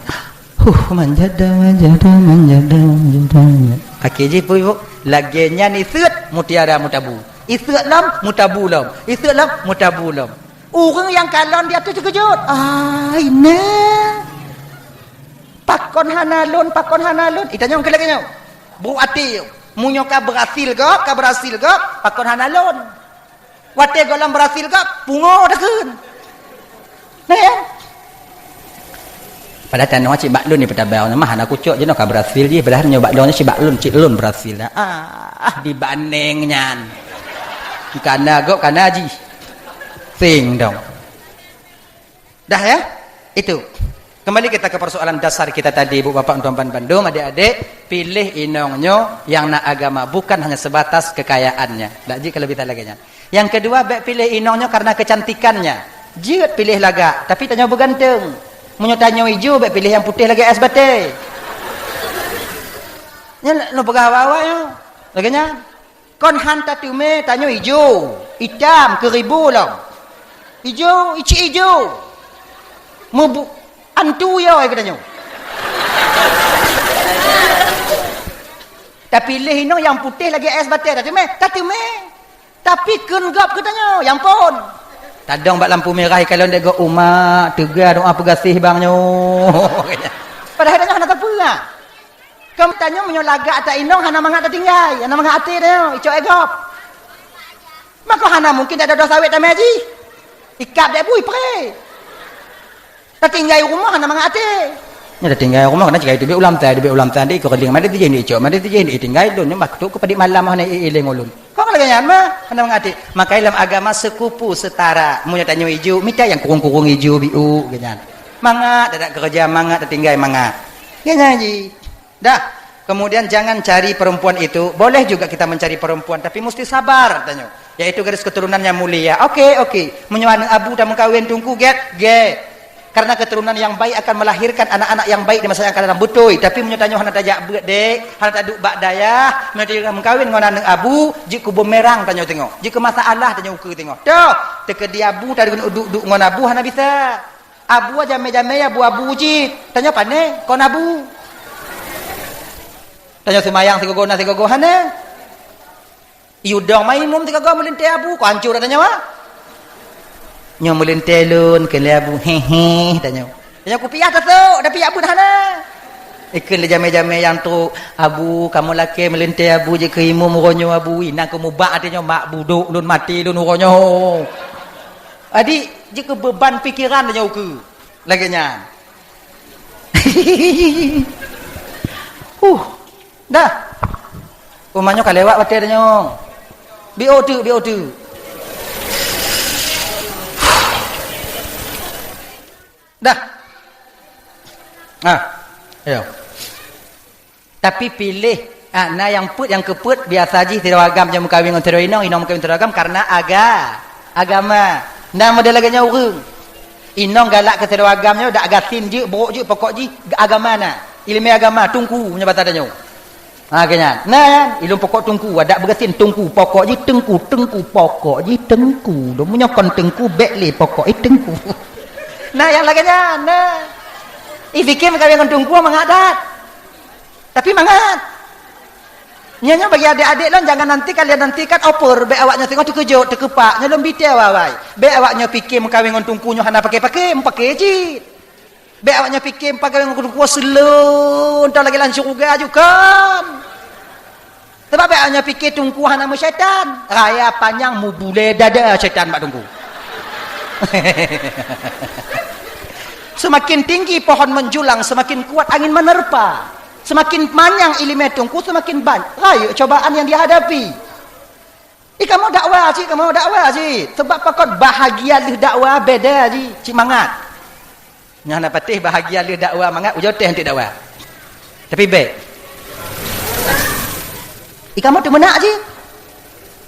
Huh, man jodoh, man jodoh, man jodoh, man jodoh. Akhé jih peue, Bu? Lagée nyan iseuet mutiara meutabu. Iseuet lom, meutabu lom. Iseuet lom, meutabu lom. Ureuëng nyang kalon di ateueh teukeujot. "Ai, nè! Pakon hana lôn, pakon hana lôn?" Itanyong keu lagée nyoe. Brok até, meunyoe ka beurhasil gob, ka beurhasil gob, pakon hana lôn? Watée gohlom beurhasil gob, pungo takheun. Nah, ya. Padahai tanoh cit bak lôn ni peutabang, mah hana kucok jinoe ka beurhasil jih, padahai nyoe bak lôn cit bak lôn, cit lôn beurhasil. Ah, ah, dibandéng nyan. Kana gob, kana jih. Sing dong. Dah ya? Itu. Kembali kita ke persoalan dasar kita tadi, Bu, Bapak, untuk bandum, adik-adik, pilih inong nyoe yang na agama, bukan hanya sebatas kekayaannya. Dak jih kalau bisa lagée nyan. Yang kedua, bék pilih inong nyoe karena kecantikannya. Jeuet pilih lagak, tapi tanyoe beuganteng. Meunyoe tanyoe ijo, bék pilih nyang putéh lagée ais batée. Nyan lôn peugah awak-awak nyoe. Lagée nyan. Kon han tateumé tanyoe ijo, itam, keuribu lom. Ijo, icik ijo. Mubu-, antu yo ai geutanyoe. Tapi lé inong nyang putéh lagée ais batée, tateumé, tateumé. Tapi kheun gob geutanyoe, nyang phon. Tadong bak lampu merah, ikalon dek gob umat, teuga doa peugaséh bang nyoe. Padahai tanyoe hana sapeue. Keu tanyoe meunyoe lagak ata inong hana mangat tatinggai, hana mangat até tanyoe, icok éh gob. Maka hana mungken tadodoh sawét tamé jih. Ikab dek bui pré. Tatinggai rumoh hana mangat até. Nyoe tatinggai rumoh, kana jika itu bek ulam tai, bek ulam tai, di keuling, mada tijih ni icok, mada tijih ni tinggai lôn, nyoe maktuk keu padik malam hana iéléng ulôn. Kok lagée nyan mah, hana mangat até. Maka lam agama sekupu setara, meunyoe tanyoe ijo, mita nyang kurung-kurung ijo biu, geuh nyan. Mangat, tadak keureuja mangat, tatinggai mangat. Geuh nyan jih. Dah, kemudian jangan cari perempuan itu. Boleh juga kita mencari perempuan, tapi mesti sabar, tanyoe. Yaitu garis keturunan yang mulia. Oke, oke. Meunyoe aneuk abu tameukawen teungku, gét, gét. Karena keturunan yang baik akan melahirkan anak-anak yang baik di masa yang akan datang. Beutôi, tapi meunyoe tanyoe hana tajak beuet, dek, hana taduek bak dayah, meunyoe tanyoe meukawen ngon aneuk abu, jeuet keu bumerang tanyoe teungoh. Jeuet keu masalah tanyoe ukeue teungoh. Toh, teukeudi abu taduek duek-duek ngon abu hana bisa. Abu jamé-jamé abu-abu jih. Tanyoe pane kon abu. Tanyoe seumayang sigogo na sigogo hana. Yudong mai mum sigogo meulintée abu, kok hancô tanyoe, ah. Nyoe meulintée lôn keu lé abu, hehe, tanyoe. Tanyoe kupiah tasok, tapi abu hana. Ikheun lé jamé-jamé nyang trok, "Abu, kamoe lakée meulintée Abu jeuet keu imum uroe nyoe Abu." Inan keu mubak até nyoe, "Mak budok lôn maté lôn uroe nyoe." Adik, jeuet keu beuban pikeran nyoe keu lagée nyan. Huh. Dah. Uma nyoe ka lewat watée tanyoe. Biôh teuk, biôh teuk. Dah. Ah. Ayo. Tapi piléh, ah, na nyang peuet, nyang keupeuet, biasa jih sidroe agam nyang meukawen ngon sidroe inong, inong meukawen sidroe agam karena aga-, agama. Na model lagée nyan ureuëng. Inong galak keu sidroe agam nyoe, dak gasien jeuet, brok jeuet, pokok jih agama na. Ileumé agama, teungku, meunyoe basa tanyoe. Ha, keu nyan. Na nyan, ilôn pokok teungku, adak beugasien teungku, pokok jih teungku, teungku, pokok jih teungku. Dong meunyoe kon teungku, bék lé pokok, eh, teungku. Na nyang lagée nyan, na. Ih, pike meukawen ngon teungku mangat that. Tapi mangat. Nyoe, nyoe bagi adék-adék lôn, jangan nanti kalian nantikan over, bék awak nyoe singoh teukeujot, teukeupak, nyoe lôn bite awai-awai. Bék awak nyoe pike meukawen ngon teungku nyoe hana paké-paké, meupaké cit. Bék awak nyoe pike meukawen ngon teungku seuleueng, tau lagée lam syeuruga ju kon. Sabab bék awak nyoe pike teungku hana meusyaitan, raya panyang meubulée dada syaitan bak teungku. Seumaken tinggi pohon menjulang, seumaken kuat angin menerpa. Seumaken manyang ileumé teungku, seumaken banyak rayeuk cobaan nyang jihadapi. Ih, kamoe dakwa cit, kamoe dakwa cit. Sabab pakon bahagia lheueh dakwa beda jih, cit mangat. Nyan hana patéh bahagia lheueh dakwa mangat, ujoe teh eunteuk dakwa. Tapi bék. Ih, kamoe teumeunak cit.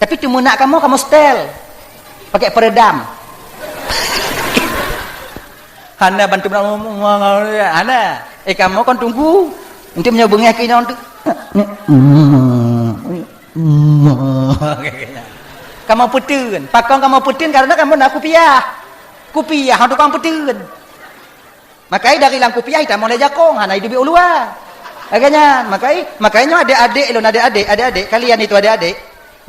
Tapi teumeunak kamoe, kamoe setel. Pakai peredam. Hana bantu, hana. Eh, kamoe kon teungku. Eunteuk meunyoe beungéh keu inong tu. Kamoe peuteun. Pakon kamoe peuteun? Karena kamoe na kupiah. Kupiah tukang peuteun. Makai dari lam kupiah itamong lé jakong, hana iduek u luwa. Lagée nyan, makai, makai nyoe adék-adék lôn, adék-adék, adék-adék, kalian itu adék-adék.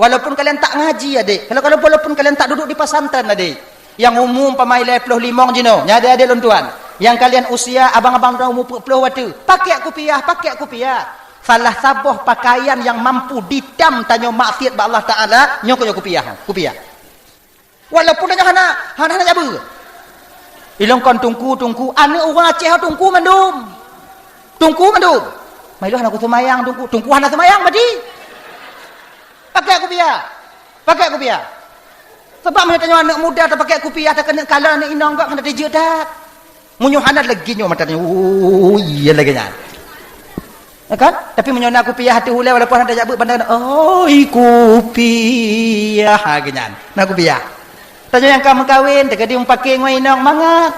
Walaupun kalian tak ngaji, adék. Kalau, kalau walaupun kalian tak duduk di pesantren, adék. Nyang umu umpama lhée ploh limong jinoe, nyan adék-adék lôn tuan. Nyang kalian usia abang-abang droe umu peuet ploh watée, pakai kupiah, pakai kupiah. Salah saboh pakaian nyang mampu ditam tanyoe maksiat bak Allah Taala, nyoe keuh nyoe kupiah, kupiah. Walaupun tanyoe hana, hana, hana jabeue. Ilôn kon teungku, teungku, aneuëk ureuëng Aceh teungku mandum. Teungku mandum. Mai lôn hana kuseumayang teungku, teungku hana seumayang berarti. Pakai kupiah. Pakai kupiah. Sabab meunyoe tanyoe aneuëk muda tapakai kupiah, takeuneuk kalon aneuëk inong gob hana teujeuet that. Meunyoe hana lagée nyoe mata nyoe, oh, iya lagée nyan. Ya kan? Tapi meunyoe na kupiah ateueh ulée walaupun hana tajak beuet pandai, "Oi, kupiah," ha, lagée nyan. Na kupiah. Tanyoe nyang ka meukawen, teukeudi meupaké ngon inong mangat.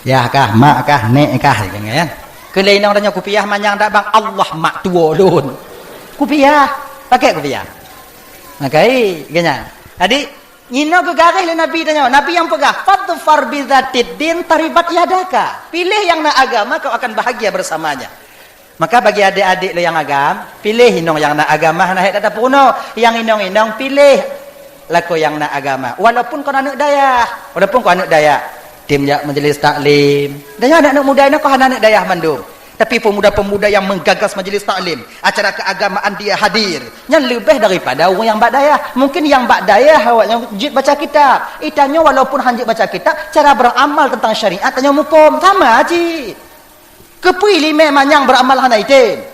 Yah kah, mak kah, nek kah, lagée nyan. Keu lé inong tanyoe kupiah manyang dak bang, Allah mak tuwo lôn. Kupiah, pakai kupiah. Makai, lagée nyan. Jadi, Inoe geugaréh lé Nabi tanyoe. Nabi nyang peugah, "Fadfar bizatid din taribat yadaka." Piléh nyang na agama, kau akan bahagia bersamanya. Maka bagi adék-adék lôn nyang agam, piléh inong nyang na agama, hana hék that tapeurunoe. Nyang inong-inong piléh lakoe nyang na agama. Walaupun kon aneuëk dayah, walaupun kon aneuëk dayah, tem jak majlis taklim. Dan nyan aneuëk-aneuëk muda inoe kon hana aneuëk dayah mandum. Tapi pemuda-pemuda nyang menggagas majlis taklim, acara keagamaan dia hadir, nyan leubeh daripada ureuëng nyang bak dayah. Mungkin nyang bak dayah awaknyan jeuet baca kitab. Ih, tanyoe walaupun han jeuet baca kitab, cara beramal tentang syariat tanyoe muphom. Sama cit. Keupeue iéleumé manyang beramal hana item?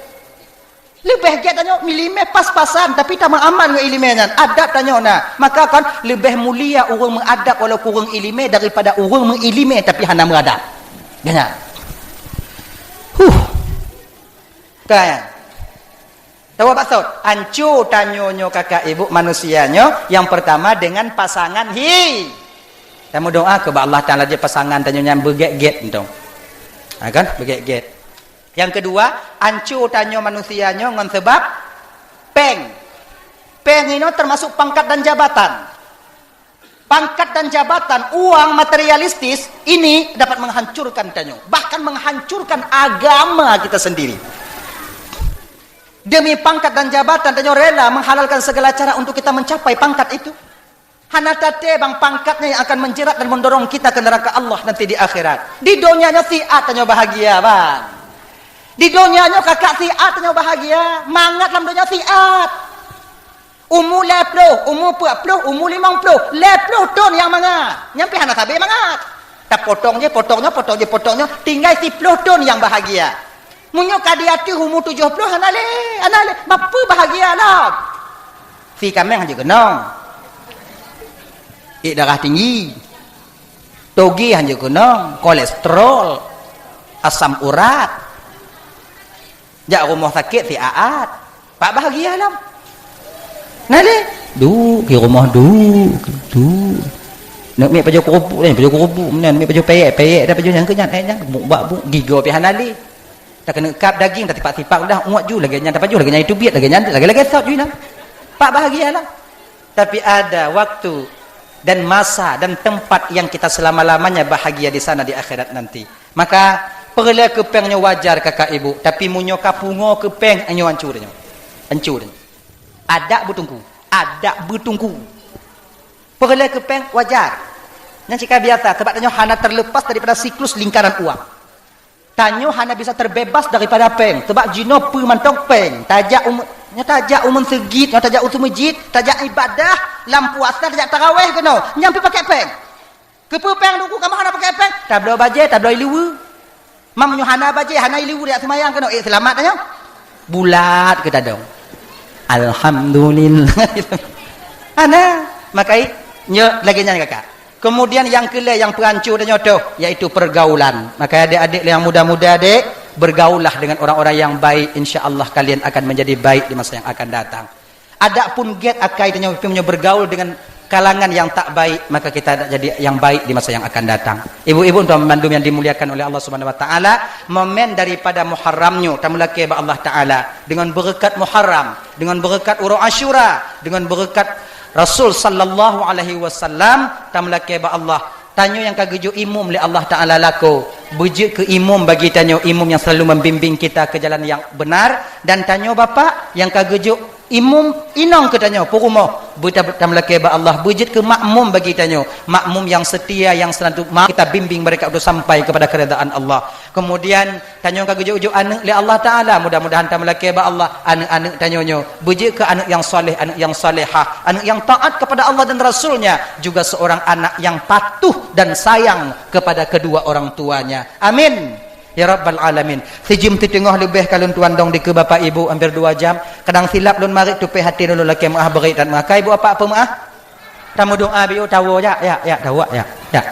Leubeh gét tanyoe iéleumé pas-pasan, tapi tameuamal ngon iéleumé nyan. Adab tanyoe na. Maka kan leubeh mulia ureuëng meuadab walaupun ureuëng iéleumé daripada ureuëng meuiéleumé tapi hana meuadab. Nyan. Huh. Kan? Tahu apa maksud? Anco tanyoe nyoe kakak ibu manusia nyoe, yang pertama dengan pasangan hi. Kamu doa keu bak Allah Taala jeuet pasangan tanyoe nyan beugét-gét entong. Ha kan? Beugét-gét. Yang kedua, anco tanyoe manusia nyoe ngon sebab péng. Péng inoe termasuk pangkat dan jabatan. Pangkat dan jabatan, uang materialistis ini dapat menghancurkan tanyoe, bahkan menghancurkan agama kita sendiri. Demi pangkat dan jabatan, tanyoe rela menghalalkan segala cara untuk kita mencapai pangkat itu. Hana taté bang pangkatnya yang akan menjerat dan mendorong kita ke neraka Allah nanti di akhirat. Di donya nyoe siat tanyoe bahagia bang. Di donya nyoe kakak siat nyoe bahagia, mangat lam donya siat. Umu lhèe ploh, umu peuet ploh, umu limong ploh, lhèe ploh thon nyang mangat. Nyan pih hana sabé mangat. Tapotong jih, potong nyoe, potong jih, potong nyoe, tinggai siploh thon nyang bahagia. Meunyoe ka di ateueh umu tujoh ploh, hana lé, hana lé, bapeue bahagia lom. Si kaméng jeuet keunong. Ié darah tinggi. Toge hana keunong, kolesterol, asam urat. Jak rumoh sakét siat-at. Pak bahagia lom. Nah lé, duek di rumoh, duek, duek. Nak miet pajoh keurupuk, nak pajoh keurupuk, nak miet pajoh pèyek, pèyek dah pajoh nyang keu nyan, eh, nyan, buk bak buk, gigoe pih hana lé. Takeuneuk kab daging, tatipak-tipak udah, uet ju, lagèe nyan tapajoh, lagèe nyan itu biet, lagèe nyan, lagèe-lagèe sot ju nyan. Pak bahagia lom. Tapi ada waktu dan masa dan tempat yang kita selama-lamanya bahagia di sana di akhirat nanti. Maka, peureulèe keu péng nyoe wajar, kakak ibu, tapi meunyoe ka pungo keu péng, nyoe hancô nyoe. Hancô nyoe. Adak beutungku. Adak beutungku. Peureulèe keu péng wajar. Nyan cit ka biasa, sebab tanyoe hana terlepas daripada siklus lingkaran uang. Tanyoe hana bisa terbebas daripada péng, sebab jinoe peue mantong péng. Tajak u, nyoe tajak u meuseujid, nyoe tajak u meuseujid, tajak ibadah, lam puasa tajak taraweh keunoe, nyan pih pakèk péng. Keupeue péng, Teungku, kamoe hana pakèk péng? Tabloe bajèe, tabloe ié liweue. Meunyoe hana bajèe, hana ié liweue, jak seumayang keunoe, ék seulamat tanyoe? Bulat keu tadong. Alhamdulillah. Hana. Maka i, nyoe lagèe nyan, kakak. Kemudian nyang keulhèe nyang peuhancô tanyoe toh, yaitu pergaulan. Maka adék-adék nyang muda-muda, dek, bergaullah dengan orang-orang yang baik, insya Allah kalian akan menjadi baik di masa yang akan datang. Adapun gét akai tanyoe, meunyoe bergaul dengan kalangan yang tak baik, maka kita tak jadi yang baik di masa yang akan datang. Ibu-ibu dan bandum yang dimuliakan oleh Allah Subhanahu wa Taala, momen daripada Muharram nyoe tameulakèe bak Allah Taala dengan berkat Muharram, dengan berkat uroe Asyura, dengan berkat Rasul sallallahu alaihi wasallam, tameulakèe bak Allah. Tanyoe nyang ka geujok imum lé Allah Taala lakoe, beujeuet keu imum bagi tanyoe, imum nyang selalu membimbing kita ke jalan yang benar, dan tanyoe bapak nyang ka geujok imum inong keu tanyoe peurumoh, beuta-, tameulakèe bak Allah, beujeuet keu makmum bagi tanyoe, makmum yang setia, yang selalu ma-, kita bimbing mereka untuk sampai kepada keridaan Allah. Kemudian, tanyoe ka geujok-jok aneuk lé Allah Taala, mudah-mudahan tameulakèe bak Allah, aneuk-aneuk tanyoe nyoe beujeuet keu aneuk yang saleh, aneuk yang salehah, aneuk yang taat kepada Allah dan Rasul-Nya, juga seorang anak yang patuh dan sayang kepada kedua orang tuanya. Amin. Ya Rabbal Alamin. Sijeuem siteungoh leubeh ka lôn tuan dong dikeue bapak ibu, hampir dua jam. Kadang silap lôn marit tupéh até lôn, lakèe meu'ah beurit dan meu'ah. Ka ibu apak peumeu'ah? Tameudoa biôh tawoe, jak, jak, jak, tawoe, jak, jak.